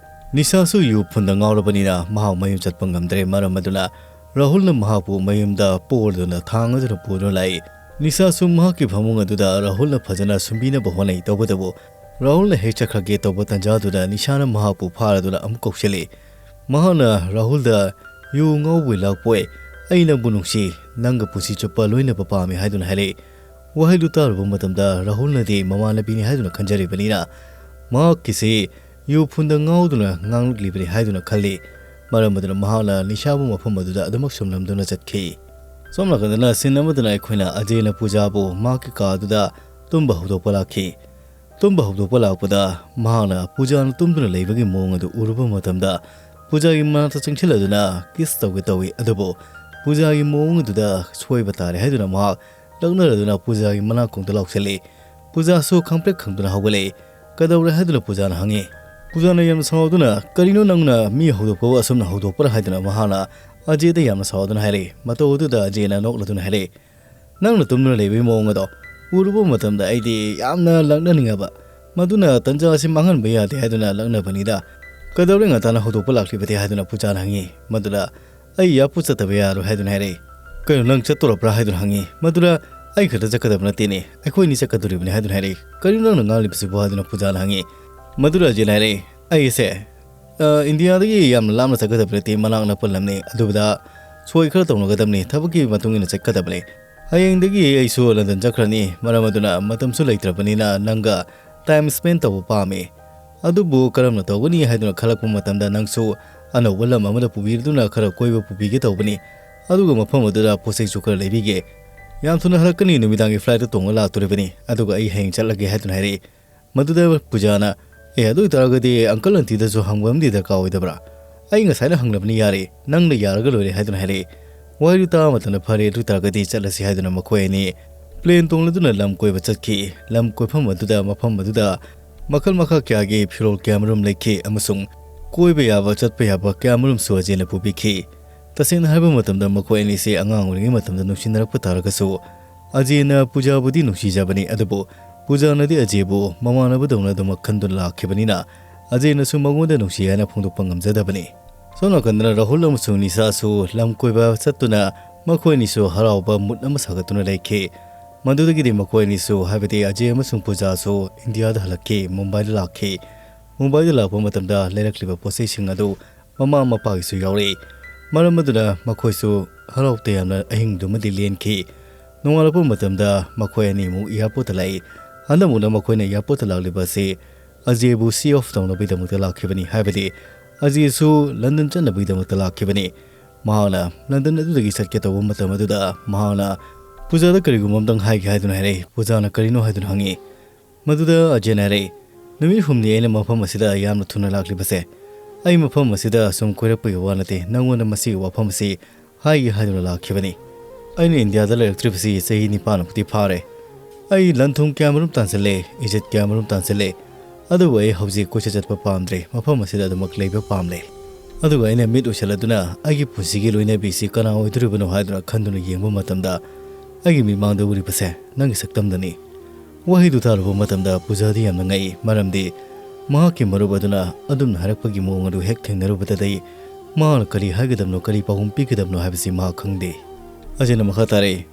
ꯅꯤꯁꯥꯁꯨ ꯌꯨ ꯐꯨꯟꯗ ꯉꯥꯎꯔꯕꯅꯤꯅ ꯃꯍꯥꯛ ꯃꯌꯨꯝ ꯆꯠꯄ ꯉꯝꯗ꯭ꯔꯦ꯫ ꯃꯔꯝ ꯑꯗꯨꯅ ꯔꯥꯍꯨꯜꯅ ꯃꯍꯥꯛꯄꯨ ꯃꯌꯨꯝꯗ ꯄꯣꯔꯗꯨꯅ ꯊꯥꯡ ꯑꯗꯨꯅ ꯄꯨꯗꯨꯅ ꯂꯥꯛꯏ꯫ ꯅꯤꯁꯥꯁꯨ ꯃꯍꯥꯛꯀꯤ ꯐꯃꯨꯡ ꯑꯗꯨꯗ ꯔꯥꯍꯨꯜꯅ ꯐꯖꯅ ꯁꯨꯝꯕꯤꯅꯕ ꯍꯣꯠꯅꯩ꯫ ꯇꯧꯕꯇꯕꯨ ꯔꯥꯍꯨꯜꯅ ꯍꯦꯛ ꯆꯠꯈ꯭ꯔꯒꯦ ꯇꯧꯕ ꯇꯟꯖꯥꯗꯨꯗ ꯅꯤꯁꯥꯅ ꯃꯍꯥꯛꯄꯨ ꯐꯥꯔꯗꯨꯅ ꯑꯃꯨꯛ ꯀꯧꯁꯤꯜꯂꯤ꯫ ꯃꯍꯥꯛꯅ ꯔꯥꯍꯨꯜꯗ, "ꯌꯨ ꯉꯥꯎꯕꯣꯏ ꯂꯥꯛꯄꯣꯏ, ꯑꯩ ꯅꯪꯕꯨ ꯅꯨꯡꯁꯤ, ꯅꯪꯒ ꯄꯨꯟꯁꯤ ꯆꯨꯞꯄ ꯂꯣꯏꯅꯕ ꯄꯥꯝꯃꯤ" ꯍꯥꯏꯗꯨꯅ ꯍꯥꯏꯔꯛꯏ꯫ ꯋꯥꯍꯩꯗꯨ ꯇꯥꯔꯨꯕ ꯃꯇꯝꯗ ꯔꯥꯍꯨꯜꯅꯗꯤ ꯃꯃꯥꯟꯅꯕꯤꯅꯤ ꯍꯥꯏꯗꯨꯅ ꯈꯟꯖꯔꯤꯕꯅꯤꯅ, ꯃꯍꯥꯛꯀꯤꯁꯤ ꯌꯨ ꯐꯨꯟꯗ ꯉꯥꯎꯗꯨꯅ ꯉꯥꯡꯂꯛꯂꯤꯕꯅꯤ ꯍꯥꯏꯗꯨꯅ ꯈꯜꯂꯤ꯫ ꯃꯔꯝ ꯑꯗꯨꯅ ꯃꯍꯥꯛꯅ ꯅꯤꯁꯥꯕꯨ ꯃꯐꯝ ꯑꯗꯨꯗ ꯑꯗꯨꯃꯛ ꯁꯨꯝꯂꯝꯗꯨꯅ ꯆꯠꯈꯤ꯫ ꯁꯣꯝ ꯅꯥꯀꯟꯗꯅ ꯁꯤꯟ ꯑꯃꯗꯅ ꯑꯩꯈꯣꯏꯅ ꯑꯖꯦꯅ ꯄꯨꯖꯥꯕꯨ ꯃꯍꯥꯛꯀꯤ ꯀꯥ ꯑꯗꯨꯗ ꯇꯨꯝꯕ ꯍꯧꯗꯣꯛꯄ ꯂꯥꯛꯈꯤ꯫ ꯇꯨꯝꯕ ꯍꯧꯗꯣꯛꯄ ꯂꯥꯛꯄꯗ ꯃꯍꯥꯛꯅ ꯄꯨꯖꯥꯅ ꯇꯨꯝꯗꯨꯅ ꯂꯩꯕꯒꯤ ꯃꯑꯣꯡ ꯑꯗꯨ ꯎꯔꯨꯕ ꯃꯇꯝꯗ ꯄꯨꯖꯥꯒꯤ ꯃꯅꯥꯛꯇ ꯆꯪꯁꯤꯜꯂꯗꯨꯅ ꯀꯤꯁ ꯇꯧꯒꯦ ꯇꯧꯏ꯫ ꯑꯗꯨꯕꯨ ꯄꯨꯖꯥꯒꯤ ꯃꯑꯣꯡ ꯑꯗꯨꯗ ꯁꯣꯏꯕ ꯇꯥꯔꯦ ꯍꯥꯏꯗꯨꯅ ꯃꯍꯥꯛ ꯂꯛꯅꯔꯗꯨꯅ ꯄꯨꯖꯥꯒꯤ ꯃꯅꯥꯀꯣꯡꯗ ꯂꯥꯎꯁꯤꯜꯂꯤ꯫ ꯄꯨꯖꯥꯁꯨ ꯈꯪꯄ꯭ꯔꯦꯛ ꯈꯪꯗꯨꯅ ꯍꯧꯒꯠꯂꯛꯏ꯫ "ꯀꯩꯗꯧꯔꯦ?" ꯍꯥꯏꯗꯨꯅ ꯄꯨꯖꯥꯅ ꯍꯪꯉꯤ꯫ ꯄꯨꯖꯥꯅ ꯌꯥꯝꯅ ꯁꯥꯎꯗꯨꯅ, "ꯀꯔꯤꯅꯣ ꯅꯪꯅ ꯃꯤ ꯍꯧꯗꯣꯛꯄꯕꯨ ꯑꯁꯨꯝꯅ ꯍꯧꯗꯣꯛꯄ꯭ꯔꯥ?" ꯍꯥꯏꯗꯨꯅ ꯃꯍꯥꯛꯅ ꯑꯖꯦꯗ ꯌꯥꯝꯅ ꯁꯥꯎꯗꯨꯅ ꯍꯥꯏꯔꯛꯏ꯫ ꯃꯇꯧ ꯑꯗꯨꯗ ꯑꯖꯦꯅ ꯅꯣꯛꯂꯗꯨꯅ ꯍꯥꯏꯔꯛꯏ, "ꯅꯪꯅ ꯇꯨꯝꯗꯨꯅ ꯂꯩꯕꯒꯤ ꯃꯑꯣꯡ ꯑꯗꯣ ꯎꯔꯨꯕ ꯃꯇꯝꯗ ꯑꯩꯗꯤ ꯌꯥꯝꯅ ꯂꯛꯅꯅꯤꯡꯉꯕ, ꯃꯗꯨꯅ ꯇꯟꯖꯥ ꯑꯁꯤ ꯃꯥꯡꯍꯟꯕ ꯌꯥꯗꯦ ꯍꯥꯏꯗꯨꯅ ꯂꯛꯅꯕꯅꯤꯗ꯫ ꯀꯩꯗꯧꯔꯦ ꯉꯟꯇꯥꯅ ꯍꯧꯗꯣꯛꯄ ꯂꯥꯛꯂꯤꯕꯗꯤ?" ꯍꯥꯏꯗꯨꯅ ꯄꯨꯖꯥꯅ ꯍꯪꯉꯤ꯫ ꯃꯗꯨꯗ, "ꯑꯩ ꯏꯌꯥꯔꯄꯣꯔꯠ ꯆꯠꯇꯕ ꯌꯥꯔꯣꯏ" ꯍꯥꯏꯗꯨꯅ ꯍꯥꯏꯔꯛꯏ꯫ "ꯀꯩꯅꯣ, ꯅꯪ ꯆꯠꯇꯣꯔꯕ꯭ꯔꯥ?" ꯍꯥꯏꯗꯨꯅ ꯍꯪꯉꯤ꯫ ꯃꯗꯨꯗ, "ꯑꯩ ꯈꯛꯇ ꯆꯠꯀꯗꯕ ꯅꯠꯇꯦꯅꯦ, ꯑꯩꯈꯣꯏ ꯑꯅꯤ ꯆꯠꯀꯗꯣꯔꯤꯕꯅꯤ" ꯍꯥꯏꯗꯨꯅ ꯍꯥꯏꯔꯛꯏ꯫ "ꯀꯔꯤꯅꯣ ꯅꯪꯅ ꯉꯥꯡꯂꯤꯕꯁꯤꯕꯨ?" ꯍꯥꯏꯗꯨꯅ ꯄꯨꯖꯥꯅ ꯍꯪꯉꯤ꯫ ꯃꯗꯨꯗ ꯑꯖꯦꯅ ꯍꯥꯏꯔꯛꯏ, "ꯑꯩꯁꯦ, ꯑ, ꯏꯟꯗꯤꯌꯥꯗꯒꯤ ꯌꯥꯝꯅ ꯂꯥꯞꯅ ꯆꯠꯀꯗꯕ ꯅꯠꯇꯦ, ꯃꯅꯥꯛ ꯅꯛꯄ ꯂꯝꯅꯤ꯫ ꯑꯗꯨꯗ ꯁꯣꯏ ꯈꯔ ꯇꯧꯅꯒꯗꯕꯅꯤ, ꯊꯕꯛꯀꯤ ꯃꯇꯨꯡ ꯏꯟꯅ ꯆꯠꯀꯗꯕꯅꯤ꯫ ꯍꯌꯦꯡꯗꯒꯤ ꯑꯩꯁꯨ ꯂꯟꯗꯟ ꯆꯠꯈ꯭ꯔꯅꯤ, ꯃꯔꯝ ꯑꯗꯨꯅ ꯃꯇꯝꯁꯨ ꯂꯩꯇ꯭ꯔꯕꯅꯤꯅ ꯅꯪꯒ ꯇꯥꯏꯝ ꯁ꯭ꯄꯦꯟ ꯇꯧꯕ ꯄꯥꯝꯃꯤ꯫ ꯑꯗꯨꯕꯨ ꯀꯔꯝꯅ ꯇꯧꯒꯅꯤ ꯍꯥꯏꯗꯨꯅ ꯈꯜꯂꯛꯄ ꯃꯇꯝꯗ ꯅꯪꯁꯨ ꯑꯅꯧꯕ ꯂꯝ ꯑꯃꯗ ꯄꯨꯕꯤꯗꯨꯅ ꯈꯔ ꯀꯣꯏꯕ ꯄꯨꯕꯤꯒꯦ ꯇꯧꯕꯅꯤ꯫ ꯑꯗꯨꯒ ꯃꯐꯝ ꯑꯗꯨꯗ ꯄꯣꯠ ꯆꯩꯁꯨ ꯈꯔ ꯂꯩꯕꯤꯒꯦ꯫ ꯌꯥꯝ ꯊꯨꯅ ꯍꯜꯂꯛꯀꯅꯤ, ꯅꯨꯃꯤꯗꯥꯡꯒꯤ ꯐ꯭ꯂꯥꯏꯠꯇ ꯇꯣꯡꯉ ꯂꯥꯛꯇꯣꯔꯤꯕꯅꯤ, ꯑꯗꯨꯒ ꯑꯩ ꯍꯌꯦꯡ ꯆꯠꯂꯒꯦ" ꯍꯥꯏꯗꯨꯅ ꯍꯥꯏꯔꯛꯏ꯫ ꯃꯗꯨꯗ ꯄꯨꯖꯥꯅ, "ꯑꯦ, ꯑꯗꯨ ꯑꯣꯏꯇꯥꯔꯒꯗꯤ ꯑꯪꯀꯜ ꯑꯟꯇꯤꯗꯁꯨ ꯍꯪꯕ ꯑꯃꯗꯤ ꯗꯔꯀꯥꯔ ꯑꯣꯏꯗꯕ꯭ꯔꯥ? ꯑꯩ ꯉꯁꯥꯏꯅ ꯍꯪꯂꯕꯅꯤ, ꯌꯥꯔꯦ, ꯅꯪꯅ ꯌꯥꯔꯒ ꯂꯣꯏꯔꯦ" ꯍꯥꯏꯗꯨꯅ ꯍꯥꯏꯔꯛꯏ꯫ ꯋꯥꯍꯩꯗꯨ ꯇꯥꯕ ꯃꯇꯝꯗ, "ꯐꯔꯦ, ꯑꯗꯨ ꯑꯣꯏꯇꯥꯔꯒꯗꯤ ꯆꯠꯂꯁꯤ" ꯍꯥꯏꯗꯨꯅ ꯃꯈꯣꯏ ꯑꯅꯤ ꯄ꯭ꯂꯦꯟ ꯇꯣꯡꯂꯗꯨꯅ ꯂꯝ ꯀꯣꯏꯕ ꯆꯠꯈꯤ꯫ ꯂꯝ ꯀꯣꯏꯐꯝ ꯑꯗꯨꯗ, ꯃꯐꯝ ꯑꯗꯨꯗ ꯃꯈꯜ ꯃꯈꯥ ꯀꯌꯥꯒꯤ ꯐꯤꯔꯣꯜ ꯀꯌꯥꯃꯔꯨꯝ ꯂꯩꯈꯤ ꯑꯃꯁꯨꯡ ꯀꯣꯏꯕ ꯌꯥꯕ, ꯆꯠꯄ ꯌꯥꯕ ꯀꯌꯥꯃꯔꯨꯝꯁꯨ ꯑꯖꯦꯅ ꯄꯨꯕꯤꯈꯤ꯫ ꯇꯁꯦꯡꯅ ꯍꯥꯏꯕ ꯃꯇꯝꯗ, ꯃꯈꯣꯏ ꯑꯅꯤꯁꯤ ꯑꯉꯥꯡ ꯑꯣꯏꯔꯤꯉꯩ ꯃꯇꯝꯗ ꯅꯨꯡꯁꯤꯅꯔꯛꯄ ꯇꯥꯔꯒꯁꯨ, ꯑꯖꯦꯅ ꯄꯨꯖꯥꯕꯨꯗꯤ ꯅꯨꯡꯁꯤꯖꯕꯅꯤ, ꯑꯗꯨꯕꯨ ꯄꯨꯖꯥꯅꯗꯤ ꯑꯖꯦꯕꯨ ꯃꯃꯥꯟꯅꯕꯗꯧꯅ ꯑꯗꯨꯃꯛ ꯈꯟꯗꯨꯅ ꯂꯥꯛꯈꯤꯕꯅꯤꯅ, ꯑꯖꯦꯅꯁꯨ ꯃꯉꯣꯟꯗ ꯅꯨꯡꯁꯤ ꯍꯥꯏꯅ ꯐꯣꯡꯗꯣꯛꯄ ꯉꯝꯖꯗꯕꯅꯤ꯫ ꯁꯣꯝ ꯅꯥꯀꯟꯗꯅ ꯔꯥꯍꯨꯜ ꯑꯃꯁꯨꯡ ꯅꯤꯁꯥꯁꯨ ꯂꯝ ꯀꯣꯏꯕ ꯆꯠꯇꯨꯅ ꯃꯈꯣꯏ ꯑꯅꯤꯁꯨ ꯍꯔꯥꯎꯕ ꯃꯨꯠ ꯑꯃ ꯁꯥꯒꯠꯇꯨꯅ ꯂꯩꯈꯤ꯫ ꯃꯗꯨꯗꯒꯤꯗꯤ ꯃꯈꯣꯏ ꯑꯅꯤꯁꯨ, ꯍꯥꯏꯕꯗꯤ ꯑꯖꯦ ꯑꯃꯁꯨꯡ ꯄꯨꯖꯥꯁꯨ, ꯏꯟꯗꯤꯌꯥꯗ ꯍꯜꯂꯛꯈꯤ, ꯃꯨꯝꯕꯥꯏꯗ ꯂꯥꯛꯈꯤ꯫ ꯃꯨꯝꯕꯥꯏꯗ ꯂꯥꯛꯄ ꯃꯇꯝꯗ ꯂꯩꯔꯛꯂꯤꯕ ꯄꯣꯠꯆꯩꯁꯤꯡ ꯑꯗꯨ ꯃꯃꯥ ꯃꯄꯥꯒꯤꯁꯨ ꯌꯥꯎꯔꯛꯏ꯫ ꯃꯔꯝ ꯑꯗꯨꯅ ꯃꯈꯣꯏꯁꯨ ꯍꯔꯥꯎ ꯇꯌꯥꯝꯅ ꯑꯍꯤꯡꯗꯨꯃꯗꯤ ꯂꯦꯟꯈꯤ꯫ ꯅꯣꯡꯉꯥꯜꯂꯛꯄ ꯃꯇꯝꯗ ꯃꯈꯣꯏ ꯑꯅꯤꯃꯨꯛ airportꯇ ꯂꯥꯛꯏ꯫ ꯍꯟꯗꯛꯃꯨꯛꯅ ꯃꯈꯣꯏꯅ airportꯇ ꯂꯥꯛꯂꯤꯕ ꯑꯁꯤ ꯑꯖꯦꯕꯨ see off ꯇꯧꯅꯕꯒꯤꯗꯃꯛꯇ ꯂꯥꯛꯈꯤꯕꯅꯤ, ꯍꯥꯏꯕꯗꯤ ꯑꯖꯦꯁꯨ London ꯆꯠꯅꯕꯒꯤꯗꯃꯛꯇ ꯂꯥꯛꯈꯤꯕꯅꯤ꯫ ꯃꯍꯥꯛꯅ London ꯑꯗꯨꯗꯒꯤ ꯆꯠꯀꯦ ꯇꯧꯕ ꯃꯇꯝ ꯑꯗꯨꯗ ꯃꯍꯥꯛꯅ ꯄꯨꯖꯥꯗ ꯀꯔꯤꯒꯨꯝꯕ ꯑꯝꯇꯪ ꯍꯥꯏꯒꯦ ꯍꯥꯏꯗꯨꯅ ꯍꯥꯏꯔꯛꯏ꯫ ꯄꯨꯖꯥꯅ ꯀꯔꯤꯅꯣ ꯍꯥꯏꯗꯨꯅ ꯍꯪꯉꯤ꯫ ꯃꯗꯨꯗ ꯑꯖꯦꯅ ꯍꯥꯏꯔꯛꯏ, "ꯅꯨꯃꯤꯠ ꯍꯨꯝꯅꯤ ꯑꯩꯅ ꯃꯐꯝ ꯑꯁꯤꯗ ꯌꯥꯝꯅ ꯊꯨꯅ ꯂꯥꯛꯂꯤꯕꯁꯦ, ꯑꯩ ꯃꯐꯝ ꯑꯁꯤꯗ ꯁꯨꯝ ꯀꯣꯏꯔꯛꯄꯒꯤ ꯋꯥ ꯅꯠꯇꯦ, ꯅꯪꯉꯣꯟꯗ ꯃꯁꯤꯒꯤ ꯋꯥꯐꯝ ꯑꯁꯤ ꯍꯥꯏꯒꯦ ꯍꯥꯏꯗꯨꯅ ꯂꯥꯛꯈꯤꯕꯅꯤ꯫ ꯑꯩꯅ ꯏꯟꯗꯤꯌꯥꯗ ꯂꯩꯔꯛꯇ꯭ꯔꯤꯕꯁꯤ ꯆꯍꯤ ꯅꯤꯄꯥꯟꯃꯨꯛꯇꯤ ꯐꯥꯔꯦ꯫ ꯑꯩ ꯂꯟ ꯊꯨꯝ ꯀꯌꯥꯃꯔꯨꯝ ꯇꯥꯟꯁꯤꯜꯂꯦ, ꯏꯖꯠ ꯀꯌꯥꯃꯔꯨꯝ ꯇꯥꯟꯁꯤꯜꯂꯦ, ꯑꯗꯨꯕꯨ ꯑꯩ ꯍꯧꯖꯤꯛ ꯀꯣꯏꯆꯠ ꯆꯠꯄ ꯄꯥꯝꯗ꯭ꯔꯦ, ꯃꯐꯝ ꯑꯁꯤꯗ ꯑꯗꯨꯃꯛ ꯂꯩꯕ ꯄꯥꯝꯂꯦ꯫ ꯑꯗꯨꯒ ꯑꯩꯅ ꯃꯤꯠ ꯎꯏꯁꯜꯂꯗꯨꯅ ꯑꯩꯒꯤ ꯄꯨꯟꯁꯤꯒꯤ ꯂꯣꯏꯅꯕꯤꯁꯤ ꯀꯅꯥ ꯑꯣꯏꯗꯣꯔꯤꯕꯅꯣ ꯍꯥꯏꯗꯨꯅ ꯈꯟꯗꯨꯅ ꯌꯦꯡꯕ ꯃꯇꯝꯗ ꯑꯩꯒꯤ ꯃꯤꯠꯃꯥꯡꯗ ꯎꯔꯤꯕꯁꯦ ꯅꯪꯒꯤ ꯁꯛꯇꯝꯗꯅꯤ꯫" ꯋꯥꯍꯩꯗꯨ ꯇꯥꯔꯨꯕ ꯃꯇꯝꯗ ꯄꯨꯖꯥꯗꯤ ꯌꯥꯝꯅ ꯉꯛꯏ, ꯃꯔꯝꯗꯤ ꯃꯍꯥꯛꯀꯤ ꯃꯔꯨꯞ ꯑꯗꯨꯅ ꯑꯗꯨꯝꯅ ꯍꯥꯏꯔꯛꯄꯒꯤ ꯃꯑꯣꯡ ꯑꯗꯨ ꯍꯦꯛ ꯊꯦꯡꯅꯔꯨꯕꯗꯗꯤ ꯃꯍꯥꯛꯅ ꯀꯔꯤ ꯍꯥꯏꯒꯗꯕꯅꯣ, ꯀꯔꯤ ꯄꯥꯎꯈꯨꯝ ꯄꯤꯒꯗꯕꯅꯣ ꯍꯥꯏꯕꯁꯤ ꯃꯍꯥꯛ ꯈꯪꯗꯦ꯫ ꯑꯖꯦꯅ ꯃꯈꯥ ꯇꯥꯔꯛꯏ,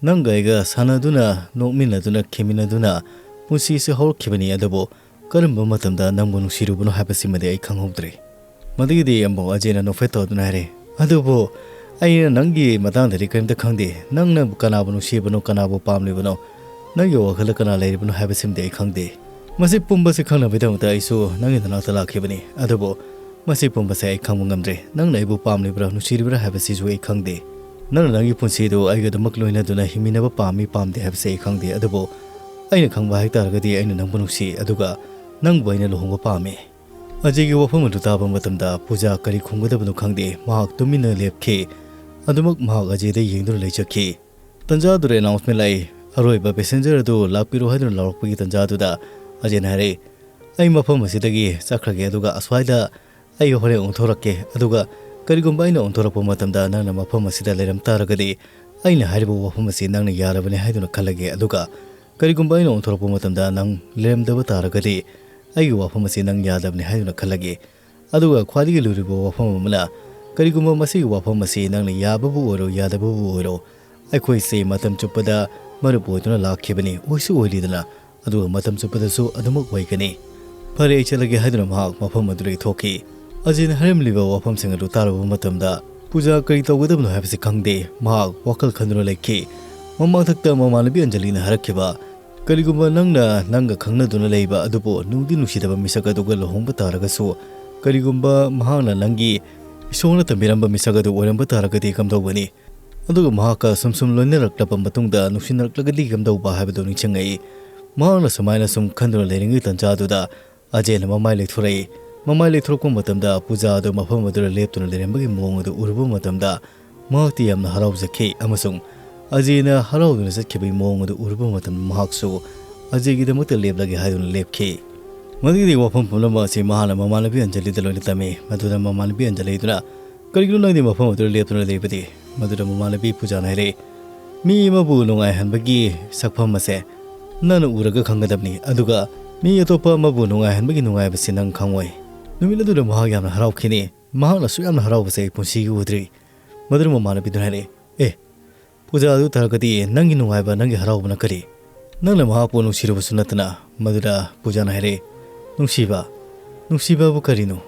"ꯅꯪꯒ ꯑꯩꯒ ꯁꯥꯟꯅꯗꯨꯅ, ꯅꯣꯛꯃꯤꯟꯅꯗꯨꯅ, ꯈꯦꯃꯤꯟꯅꯗꯨꯅ ꯄꯨꯟꯁꯤꯁꯦ ꯍꯧꯔꯛꯈꯤꯕꯅꯤ, ꯑꯗꯨꯕꯨ ꯀꯔꯝꯕ ꯃꯇꯝꯗ ꯅꯪꯕꯨ ꯅꯨꯡꯁꯤꯔꯨꯕꯅꯣ ꯍꯥꯏꯕꯁꯤꯃꯗꯤ ꯑꯩ ꯈꯪꯍꯧꯗ꯭ꯔꯦ꯫" ꯃꯗꯨꯒꯤꯗꯤ ꯑꯃꯨꯛ ꯑꯖꯦꯅ ꯅꯣꯛꯐꯦꯠ ꯇꯧꯗꯨꯅ ꯍꯥꯏꯔꯦ, "ꯑꯗꯨꯕꯨ ꯑꯩꯅ ꯅꯪꯒꯤ ꯃꯇꯥꯡꯗꯗꯤ ꯀꯔꯤꯝꯇ ꯈꯪꯗꯦ꯫ ꯅꯪꯅ ꯀꯅꯥꯕꯨ ꯅꯨꯡꯁꯤꯕꯅꯣ, ꯀꯅꯥꯕꯨ ꯄꯥꯝꯂꯤꯕꯅꯣ, ꯅꯪꯒꯤ ꯋꯥꯈꯜꯗ ꯀꯅꯥ ꯂꯩꯔꯤꯕꯅꯣ ꯍꯥꯏꯕꯁꯤꯃꯗꯤ ꯑꯩ ꯈꯪꯗꯦ꯫ ꯃꯁꯤ ꯄꯨꯝꯕꯁꯤ ꯈꯪꯅꯕꯒꯤꯗꯃꯛꯇ ꯑꯩꯁꯨ ꯅꯪꯒꯤ ꯅꯅꯥꯛꯇ ꯂꯥꯛꯈꯤꯕꯅꯤ꯫ ꯑꯗꯨꯕꯨ ꯃꯁꯤ ꯄꯨꯝꯕꯁꯦ ꯑꯩ ꯈꯪꯕ ꯉꯝꯗ꯭ꯔꯦ꯫ ꯅꯪꯅ ꯑꯩꯕꯨ ꯄꯥꯝꯂꯤꯕ꯭ꯔꯥ, ꯅꯨꯡꯁꯤꯔꯤꯕ꯭ꯔꯥ ꯍꯥꯏꯕꯁꯤꯁꯨ ꯑꯩ ꯈꯪꯗꯦ꯫ ꯅꯪꯅ ꯅꯪꯒꯤ ꯄꯨꯟꯁꯤꯗꯨ ꯑꯩꯒ ꯑꯗꯨꯃꯛ ꯂꯣꯏꯅꯗꯨꯅ ꯍꯤꯡꯃꯤꯟꯅꯕ ꯄꯥꯝꯃꯤ ꯄꯥꯝꯗꯦ ꯍꯥꯏꯕꯁꯦ ꯑꯩ ꯈꯪꯗꯦ꯫ ꯑꯗꯨꯕꯨ ꯑꯩꯅ ꯈꯪꯕ ꯍꯥꯏꯇꯥꯔꯒꯗꯤ ꯑꯩꯅ ꯅꯪꯕꯨ ꯅꯨꯡꯁꯤ, ꯑꯗꯨꯒ ꯅꯪꯕꯨ ꯑꯩꯅ ꯂꯨꯍꯣꯡꯕ ꯄꯥꯝꯃꯤ꯫" ꯑꯖꯦꯒꯤ ꯋꯥꯐꯝ ꯑꯗꯨ ꯇꯥꯕ ꯃꯇꯝꯗ ꯄꯨꯖꯥ ꯀꯔꯤ ꯈꯨꯝꯒꯗꯕꯅꯣ ꯈꯪꯗꯦ꯫ ꯃꯍꯥꯛ ꯇꯨꯃꯤꯟꯅ ꯂꯦꯞꯈꯤ꯫ ꯑꯗꯨꯃꯛ ꯃꯍꯥꯛ ꯑꯖꯦꯗ ꯌꯦꯡꯗꯨꯅ ꯂꯩꯖꯈꯤ꯫ ꯇꯟꯖꯥ ꯑꯗꯨꯗ announcement ꯂꯥꯛꯏ꯫ "ꯑꯔꯣꯏꯕ passenger ꯑꯗꯨ ꯂꯥꯛꯄꯤꯔꯣ" ꯍꯥꯏꯗꯨꯅ ꯂꯥꯎꯔꯛꯄꯒꯤ ꯇꯟꯖꯥ ꯑꯗꯨꯗ ꯑꯖꯦꯅ ꯍꯥꯏꯔꯛꯏ, "ꯑꯩ ꯃꯐꯝ ꯑꯁꯤꯗꯒꯤ ꯆꯠꯈ꯭ꯔꯒꯦ, ꯑꯗꯨꯒ ꯑꯁ꯭ꯋꯥꯏꯗ ꯑꯩ ꯍꯣꯔꯦꯟ ꯑꯣꯟꯊꯣꯔꯛꯀꯦ꯫ ꯑꯗꯨꯒ ꯀꯔꯤꯒꯨꯝꯕ ꯑꯩꯅ ꯑꯣꯟꯊꯣꯔꯛꯄ ꯃꯇꯝꯗ ꯅꯪꯅ ꯃꯐꯝ ꯑꯁꯤꯗ ꯂꯩꯔꯝ ꯇꯥꯔꯒꯗꯤ, ꯑꯩꯅ ꯍꯥꯏꯔꯤꯕ ꯋꯥꯐꯝ ꯑꯁꯤ ꯅꯪꯅ ꯌꯥꯔꯕꯅꯤ ꯍꯥꯏꯗꯨꯅ ꯈꯜꯂꯒꯦ꯫ ꯑꯗꯨꯒ ꯀꯔꯤꯒꯨꯝꯕ ꯑꯩꯅ ꯑꯣꯟꯊꯣꯔꯛꯄ ꯃꯇꯝꯗ ꯅꯪ ꯂꯩꯔꯝꯗꯕ ꯇꯥꯔꯒꯗꯤ, ꯑꯩꯒꯤ ꯋꯥꯐꯝ ꯑꯁꯤ ꯅꯪ ꯌꯥꯗꯕꯅꯤ ꯍꯥꯏꯗꯨꯅ ꯈꯜꯂꯒꯦ꯫ ꯑꯗꯨꯒ ꯈ꯭ꯋꯥꯏꯗꯒꯤ ꯂꯨꯔꯤꯕ ꯋꯥꯐꯝ ꯑꯃꯅ, ꯀꯔꯤꯒꯨꯝꯕ ꯃꯁꯤꯒꯤ ꯋꯥꯐꯝ ꯑꯁꯤ ꯅꯪꯅ ꯌꯥꯕꯕꯨ ꯑꯣꯏꯔꯣ, ꯌꯥꯗꯕꯕꯨ ꯑꯣꯏꯔꯣ, ꯑꯩꯈꯣꯏꯁꯦ ꯃꯇꯝ ꯆꯨꯞꯄꯗ ꯃꯔꯨꯞ ꯑꯣꯏꯗꯨꯅ ꯂꯥꯛꯈꯤꯕꯅꯤ, ꯑꯣꯏꯁꯨ ꯑꯣꯏꯔꯤꯗꯅ, ꯑꯗꯨꯒ ꯃꯇꯝ ꯆꯨꯞꯄꯗꯁꯨ ꯑꯗꯨꯃꯛ ꯑꯣꯏꯒꯅꯤ꯫ ꯐꯔꯦ, ꯑꯩ ꯆꯠꯂꯒꯦ" ꯍꯥꯏꯗꯨꯅ ꯃꯍꯥꯛ ꯃꯐꯝ ꯑꯗꯨꯗꯒꯤ ꯊꯣꯛꯈꯤ꯫ ꯑꯖꯦꯅ ꯍꯥꯏꯔꯝꯂꯤꯕ ꯋꯥꯐꯝꯁꯤꯡ ꯑꯗꯨ ꯇꯥꯔꯨꯕ ꯃꯇꯝꯗ ꯄꯨꯖꯥ ꯀꯔꯤ ꯇꯧꯒꯗꯕꯅꯣ ꯍꯥꯏꯕꯁꯤ ꯈꯪꯗꯦ꯫ ꯃꯍꯥꯛ ꯋꯥꯈꯜ ꯈꯟꯗꯨꯅ ꯂꯩꯈꯤ꯫ ꯃꯃꯥꯡꯊꯛꯇ ꯃꯃꯥꯟꯅꯕꯤ ꯑꯟꯖꯂꯤꯅ ꯍꯥꯏꯔꯛꯈꯤꯕ, "ꯀꯔꯤꯒꯨꯝꯕ ꯅꯪꯅ ꯅꯪꯒ ꯈꯪꯅꯗꯨꯅ ꯂꯩꯕ ꯑꯗꯨꯕꯨ ꯅꯨꯡꯗꯤ ꯅꯨꯡꯁꯤꯗꯕ ꯃꯤꯁꯛ ꯑꯗꯨꯒ ꯂꯨꯍꯣꯡꯕ ꯇꯥꯔꯒꯁꯨ, ꯀꯔꯤꯒꯨꯝꯕ ꯃꯍꯥꯛꯅ ꯅꯪꯒꯤ ꯏꯁꯣꯔꯅ ꯇꯝꯕꯤꯔꯝꯕ ꯃꯤꯁꯛ ꯑꯗꯨ ꯑꯣꯏꯔꯝꯕ ꯇꯥꯔꯒꯗꯤ ꯀꯝꯗꯧꯒꯅꯤ? ꯑꯗꯨꯒ ꯃꯍꯥꯛꯀ ꯁꯨꯝ ꯁꯨꯝ ꯂꯣꯏꯅꯔꯛꯂꯕ ꯃꯇꯨꯡꯗ ꯅꯨꯡꯁꯤꯅꯔꯛꯂꯒꯗꯤ ꯀꯝꯗꯧꯕ?" ꯍꯥꯏꯕꯗꯨ ꯅꯤꯡꯁꯤꯡꯉꯛꯏ꯫ ꯃꯍꯥꯛꯅ ꯁꯨꯃꯥꯏꯅ ꯁꯨꯝ ꯈꯟꯗꯨꯅ ꯂꯩꯔꯤꯉꯩ ꯇꯥꯟꯖꯥꯗꯨꯗ ꯑꯖꯦꯅ ꯃꯃꯥꯏ ꯂꯩꯊꯣꯔꯛꯏ꯫ ꯃꯃꯥꯏ ꯂꯩꯊꯣꯔꯛꯄ ꯃꯇꯝꯗ ꯄꯨꯖꯥ ꯑꯗꯨ ꯃꯐꯝ ꯑꯗꯨꯗ ꯂꯦꯞꯇꯨꯅ ꯂꯩꯔꯝꯕꯒꯤ ꯃꯑꯣꯡ ꯑꯗꯨ ꯎꯔꯨꯕ ꯃꯇꯝꯗ ꯃꯍꯥꯛꯇꯤ ꯌꯥꯝꯅ ꯍꯔꯥꯎꯖꯈꯤ, ꯑꯃꯁꯨꯡ ꯑꯖꯦꯅ ꯍꯔꯥꯎꯗꯨꯅ ꯆꯠꯈꯤꯕꯒꯤ ꯃꯑꯣꯡ ꯑꯗꯨ ꯎꯔꯨꯕ ꯃꯇꯝꯗ ꯃꯍꯥꯛꯁꯨ ꯑꯖꯦꯒꯤꯗꯃꯛꯇ ꯂꯦꯞꯂꯒꯦ ꯍꯥꯏꯗꯨꯅ ꯂꯦꯞꯈꯤ꯫ ꯃꯗꯨꯒꯤꯗꯤ ꯋꯥꯐꯝ ꯄꯨꯝꯅꯃꯛ ꯑꯁꯤ ꯃꯍꯥꯛꯅ ꯃꯃꯥꯟꯅꯕꯤ ꯑꯟꯖꯂꯤꯗ ꯂꯣꯏꯅ ꯇꯝꯃꯤ꯫ ꯃꯗꯨꯗ ꯃꯃꯥꯟꯅꯕꯤ ꯑꯟꯖꯂꯤꯗꯨꯅ, "ꯀꯔꯤꯒꯤꯅꯣ ꯅꯪꯗꯤ ꯃꯐꯝ ꯑꯗꯨꯗ ꯂꯦꯞꯇꯨꯅ ꯂꯩꯕꯗꯤ?" ꯃꯗꯨꯗ ꯃꯃꯥꯟꯅꯕꯤ ꯄꯨꯖꯥꯅ ꯍꯥꯏꯔꯛꯏ, "ꯃꯤ ꯑꯃꯕꯨ ꯅꯨꯡꯉꯥꯏꯍꯟꯕꯒꯤ ꯁꯛꯐꯝ ꯑꯁꯦ ꯅꯪꯅ ꯎꯔꯒ ꯈꯪꯒꯗꯕꯅꯤ, ꯑꯗꯨꯒ ꯃꯤ ꯑꯇꯣꯞꯄ ꯑꯃꯕꯨ ꯅꯨꯡꯉꯥꯏꯍꯟꯕꯒꯤ ꯅꯨꯡꯉꯥꯏꯕꯁꯤ ꯅꯪ ꯈꯪꯉꯣꯏ꯫" ꯅꯨꯃꯤꯠ ꯑꯗꯨꯗ ꯃꯍꯥꯛ ꯌꯥꯝꯅ ꯍꯔꯥꯎꯈꯤꯅꯤ꯫ ꯃꯍꯥꯛꯅ ꯑꯁꯨꯛ ꯌꯥꯝꯅ ꯍꯔꯥꯎꯕꯁꯦ ꯑꯩ ꯄꯨꯟꯁꯤꯒꯤ ꯎꯗ꯭ꯔꯤ꯫ ꯃꯗꯨꯅ ꯃꯃꯥꯟꯅꯕꯤꯗꯨꯅ ꯍꯥꯏꯔꯛꯏ, "ꯑꯦ, ꯄꯨꯖꯥ ꯑꯗꯨ ꯇꯥꯔꯒꯗꯤ ꯅꯪꯒꯤ ꯅꯨꯡꯉꯥꯏꯕ, ꯅꯪꯒꯤ ꯍꯔꯥꯎꯕꯅ ꯀꯔꯤ? ꯅꯪꯅ ꯃꯍꯥꯛꯄꯨ ꯅꯨꯡꯁꯤꯔꯨꯕꯁꯨ ꯅꯠꯇꯅ꯫" ꯃꯗꯨꯗ ꯄꯨꯖꯥꯅ ꯍꯥꯏꯔꯛꯏ, "ꯅꯨꯡꯁꯤꯕ? ꯅꯨꯡꯁꯤꯕꯕꯨ ꯀꯔꯤꯅꯣ?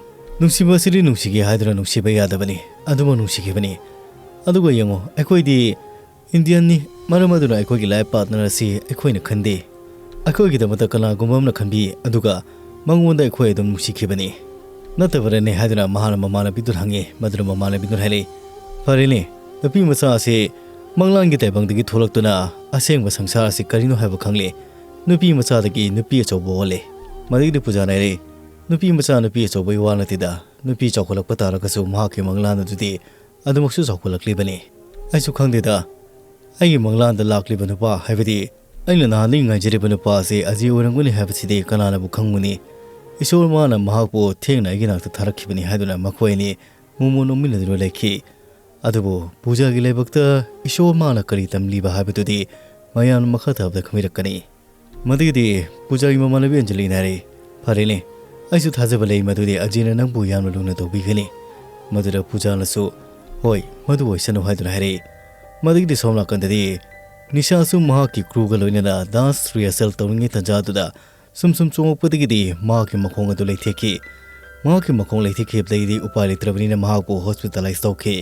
ꯅꯨꯡꯁꯤꯕ ꯑꯁꯤꯗꯤ ꯅꯨꯡꯁꯤꯒꯦ ꯍꯥꯏꯗꯨꯅ ꯅꯨꯡꯁꯤꯕ ꯌꯥꯗꯕꯅꯤ, ꯑꯗꯨꯃꯛ ꯅꯨꯡꯁꯤꯈꯤꯕꯅꯤ꯫ ꯑꯗꯨꯒ ꯌꯦꯡꯉꯣ, ꯑꯩꯈꯣꯏꯗꯤ ꯏꯟꯗꯤꯌꯟꯅꯤ, ꯃꯔꯝ ꯑꯗꯨꯅ ꯑꯩꯈꯣꯏꯒꯤ ꯂꯥꯏꯐ ꯄꯥꯔꯠꯅꯔ ꯑꯁꯤ ꯑꯩꯈꯣꯏꯅ ꯈꯟꯗꯦ꯫ ꯑꯩꯈꯣꯏꯒꯤꯗꯃꯛꯇ ꯀꯅꯥꯒꯨꯝꯕ ꯑꯃꯅ ꯈꯟꯕꯤ, ꯑꯗꯨꯒ ꯃꯉꯣꯟꯗ ꯑꯩꯈꯣꯏ ꯑꯗꯨꯝ ꯅꯨꯡꯁꯤꯈꯤꯕꯅꯤ, ꯅꯠꯇꯕꯔꯅꯦ?" ꯍꯥꯏꯗꯨꯅ ꯃꯍꯥꯛꯅ ꯃꯃꯥꯟꯅꯕꯤꯗꯨꯗ ꯍꯪꯉꯤ꯫ ꯃꯗꯨꯅ ꯃꯃꯥꯟꯅꯕꯤꯗꯨꯅ ꯍꯥꯏꯔꯛꯏ, "ꯐꯔꯦꯅꯦ, ꯅꯨꯄꯤ ꯃꯆꯥ ꯑꯁꯤ ꯃꯪꯂꯥꯟꯒꯤ ꯇꯥꯏꯕꯪꯗꯒꯤ ꯊꯣꯛꯂꯛꯇꯨꯅ ꯑꯁꯦꯡꯕ ꯁꯪꯁꯥꯔ ꯑꯁꯤ ꯀꯔꯤꯅꯣ ꯍꯥꯏꯕ ꯈꯪꯂꯦ꯫ ꯅꯨꯄꯤ ꯃꯆꯥꯗꯒꯤ ꯅꯨꯄꯤ ꯑꯆꯧꯕ ꯑꯣꯜꯂꯦ꯫" ꯃꯗꯨꯒꯤꯗꯤ ꯄꯨꯖꯥꯅ ꯍꯥꯏꯔꯛꯏ, "ꯅꯨꯄꯤ ꯃꯆꯥ ꯅꯨꯄꯤ ꯑꯆꯧꯕꯒꯤ ꯋꯥ ꯅꯠꯇꯦꯗ, ꯅꯨꯄꯤ ꯆꯥꯎꯈꯠꯂꯛꯄ ꯇꯥꯔꯒꯁꯨ ꯃꯍꯥꯛꯀꯤ ꯃꯪꯂꯥꯟ ꯑꯗꯨꯗꯤ ꯑꯗꯨꯃꯛꯁꯨ ꯆꯥꯎꯈꯠꯂꯛꯂꯤꯕꯅꯤ꯫ ꯑꯩꯁꯨ ꯈꯪꯗꯦꯗ, ꯑꯩꯒꯤ ꯃꯪꯂꯥꯟꯗ ꯂꯥꯛꯂꯤꯕ ꯅꯨꯄꯥ, ꯍꯥꯏꯕꯗꯤ ꯑꯩꯅ ꯅꯍꯥꯟꯗꯒꯤ ꯉꯥꯏꯖꯔꯤꯕ ꯅꯨꯄꯥ ꯑꯁꯤ ꯑꯖꯤ ꯑꯣꯏꯔꯝꯒꯅꯤ ꯍꯥꯏꯕꯁꯤꯗꯤ ꯀꯅꯥꯅꯕꯨ ꯈꯪꯒꯅꯤ? ꯏꯁꯣꯔ ꯃꯥꯅ ꯃꯍꯥꯛꯄꯨ ꯊꯦꯡꯅ ꯑꯩꯒꯤ ꯅꯥꯛꯇ ꯊꯥꯔꯛꯈꯤꯕꯅꯤ꯫" ꯍꯥꯏꯗꯨꯅ ꯃꯈꯣꯏ ꯑꯅꯤ ꯃꯣꯃꯣꯟ ꯅꯣꯛꯃꯤꯟꯅꯗꯨꯅ ꯂꯩꯈꯤ꯫ ꯑꯗꯨꯕꯨ ꯄꯨꯖꯥꯒꯤ ꯂꯥꯏꯕꯛꯇ ꯏꯁꯣꯔ ꯃꯥꯅ ꯀꯔꯤ ꯇꯝꯂꯤꯕ ꯍꯥꯏꯕꯗꯨꯗꯤ ꯃꯌꯥꯝꯅ ꯃꯈꯥ ꯇꯥꯕꯗ ꯈꯪꯕꯤꯔꯛꯀꯅꯤ꯫ ꯃꯗꯨꯒꯤꯗꯤ ꯄꯨꯖꯥꯒꯤ ꯃꯃꯥꯟꯅꯕꯤ ꯑꯟꯖꯂꯤꯅ ꯍꯥꯏꯔꯛꯏ, "ꯐꯔꯦꯅꯦ, ꯑꯩꯁꯨ ꯊꯥꯖꯕ ꯂꯩ ꯃꯗꯨꯗꯤ ꯑꯖꯤꯅ ꯅꯪꯕꯨ ꯌꯥꯝꯅ ꯂꯨꯅ ꯇꯧꯕꯤꯒꯅꯤ꯫" ꯃꯗꯨꯗ ꯄꯨꯖꯥꯅꯁꯨ, "ꯍꯣꯏ, ꯃꯗꯨ ꯑꯣꯏꯁꯅꯨ" ꯍꯥꯏꯗꯨꯅ ꯍꯥꯏꯔꯛꯏ꯫ ꯃꯗꯨꯒꯤꯗꯤ ꯁꯣꯝ ꯅꯥꯀꯟꯗꯗꯤ ꯅꯤꯁꯥꯁꯨ ꯃꯍꯥꯛꯀꯤ ꯀ꯭ꯔꯨꯒ ꯂꯣꯏꯅꯅ ꯗꯥꯟꯁ ꯔꯤꯍꯔꯁꯦꯜ ꯇꯧꯔꯤꯉꯩ ꯇꯥꯟꯖꯥꯗꯨꯗ ꯁꯨꯝ ꯁꯨꯝ ꯆꯣꯡꯉꯛꯄꯗꯒꯤꯗꯤ ꯃꯍꯥꯛꯀꯤ ꯃꯈꯣꯡ ꯑꯗꯨ ꯂꯩꯊꯦꯛꯈꯤ꯫ ꯃꯍꯥꯛꯀꯤ ꯃꯈꯣꯡ ꯂꯩꯊꯦꯛꯈꯤꯕꯗꯒꯤꯗꯤ ꯎꯄꯥꯏ ꯂꯩꯇ꯭ꯔꯕꯅꯤꯅ ꯃꯍꯥꯛꯄꯨ ꯍꯣꯁꯄꯤꯇꯥꯂꯥꯏꯁ ꯇꯧꯈꯤ꯫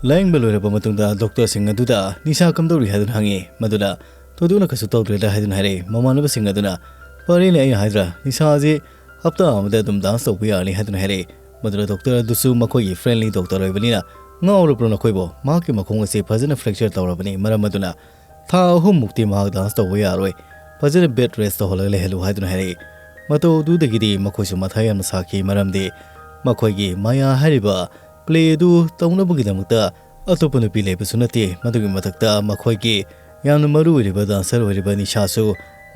ꯂꯥꯌꯦꯡꯕ ꯂꯣꯏꯔꯕ ꯃꯇꯨꯡꯗ ꯗꯣꯛꯇꯔꯁꯤꯡ ꯑꯗꯨꯗ ꯅꯤꯁꯥ ꯀꯝꯗꯧꯔꯤ ꯍꯥꯏꯗꯨꯅ ꯍꯪꯉꯤ꯫ ꯃꯗꯨꯗ ꯊꯣꯏꯗꯣꯛꯅ ꯀꯩꯁꯨ ꯇꯧꯗ꯭ꯔꯦꯗ ꯍꯥꯏꯗꯨꯅ ꯍꯥꯏꯔꯛꯏ꯫ ꯃꯃꯥꯟꯅꯕꯁꯤꯡ ꯑꯗꯨꯅ "ꯐꯔꯦꯅꯦ, ꯑꯩꯅ ꯍꯥꯏꯗ꯭ꯔꯥ, ꯅꯤꯁꯥꯁꯤ ꯍꯞꯇꯥ ꯑꯃꯗ ꯑꯗꯨꯝ ꯗꯥꯟꯁ ꯇꯧꯕ ꯌꯥꯔꯅꯤ" ꯍꯥꯏꯗꯨꯅ ꯍꯥꯏꯔꯛꯏ꯫ ꯃꯗꯨꯗ ꯗꯣꯛꯇꯔ ꯑꯗꯨꯁꯨ ꯃꯈꯣꯏꯒꯤ ꯐ꯭ꯔꯦꯟꯂꯤ ꯗꯣꯛꯇꯔ ꯑꯣꯏꯕꯅꯤꯅ "ꯉꯥꯎꯔꯕ꯭ꯔꯣ ꯅꯈꯣꯏꯕꯣ? ꯃꯍꯥꯛꯀꯤ ꯃꯈꯣꯡ ꯑꯁꯤ ꯐꯖꯅ ꯐ꯭ꯔꯦꯛꯆꯔ ꯇꯧꯔꯕꯅꯤ, ꯃꯔꯝ ꯑꯗꯨꯅ ꯊꯥ ꯑꯍꯨꯝꯃꯨꯛꯇꯤ ꯃꯍꯥꯛ ꯗꯥꯟꯁ ꯇꯧꯕ ꯌꯥꯔꯣꯏ, ꯐꯖꯅ ꯕꯦꯗ ꯔꯦꯁ ꯇꯧꯍꯜꯂꯒ ꯂꯩꯍꯜꯂꯨ" ꯍꯥꯏꯗꯨꯅ ꯍꯥꯏꯔꯛꯏ꯫ ꯃꯇꯧ ꯑꯗꯨꯗꯒꯤꯗꯤ ꯃꯈꯣꯏꯁꯨ ꯃꯊꯥ ꯌꯥꯝꯅ ꯁꯥꯈꯤ, ꯃꯔꯝꯗꯤ ꯃꯈꯣꯏꯒꯤ ꯃꯌꯥ ꯍꯥꯏꯔꯤꯕ ꯄ꯭ꯂꯦ ꯑꯗꯨ ꯇꯧꯅꯕꯒꯤꯗꯃꯛꯇ ꯑꯇꯣꯞꯄ ꯅꯨꯄꯤ ꯂꯩꯕꯁꯨ ꯅꯠꯇꯦ꯫ ꯃꯗꯨꯒꯤ ꯃꯊꯛꯇ ꯃꯈꯣꯏꯒꯤ ꯌꯥꯝꯅ ꯃꯔꯨ ꯑꯣꯏꯔꯤꯕ ꯗꯥꯟꯁꯔ ꯑꯣꯏꯔꯤꯕ ꯅꯤꯁꯥꯁꯨ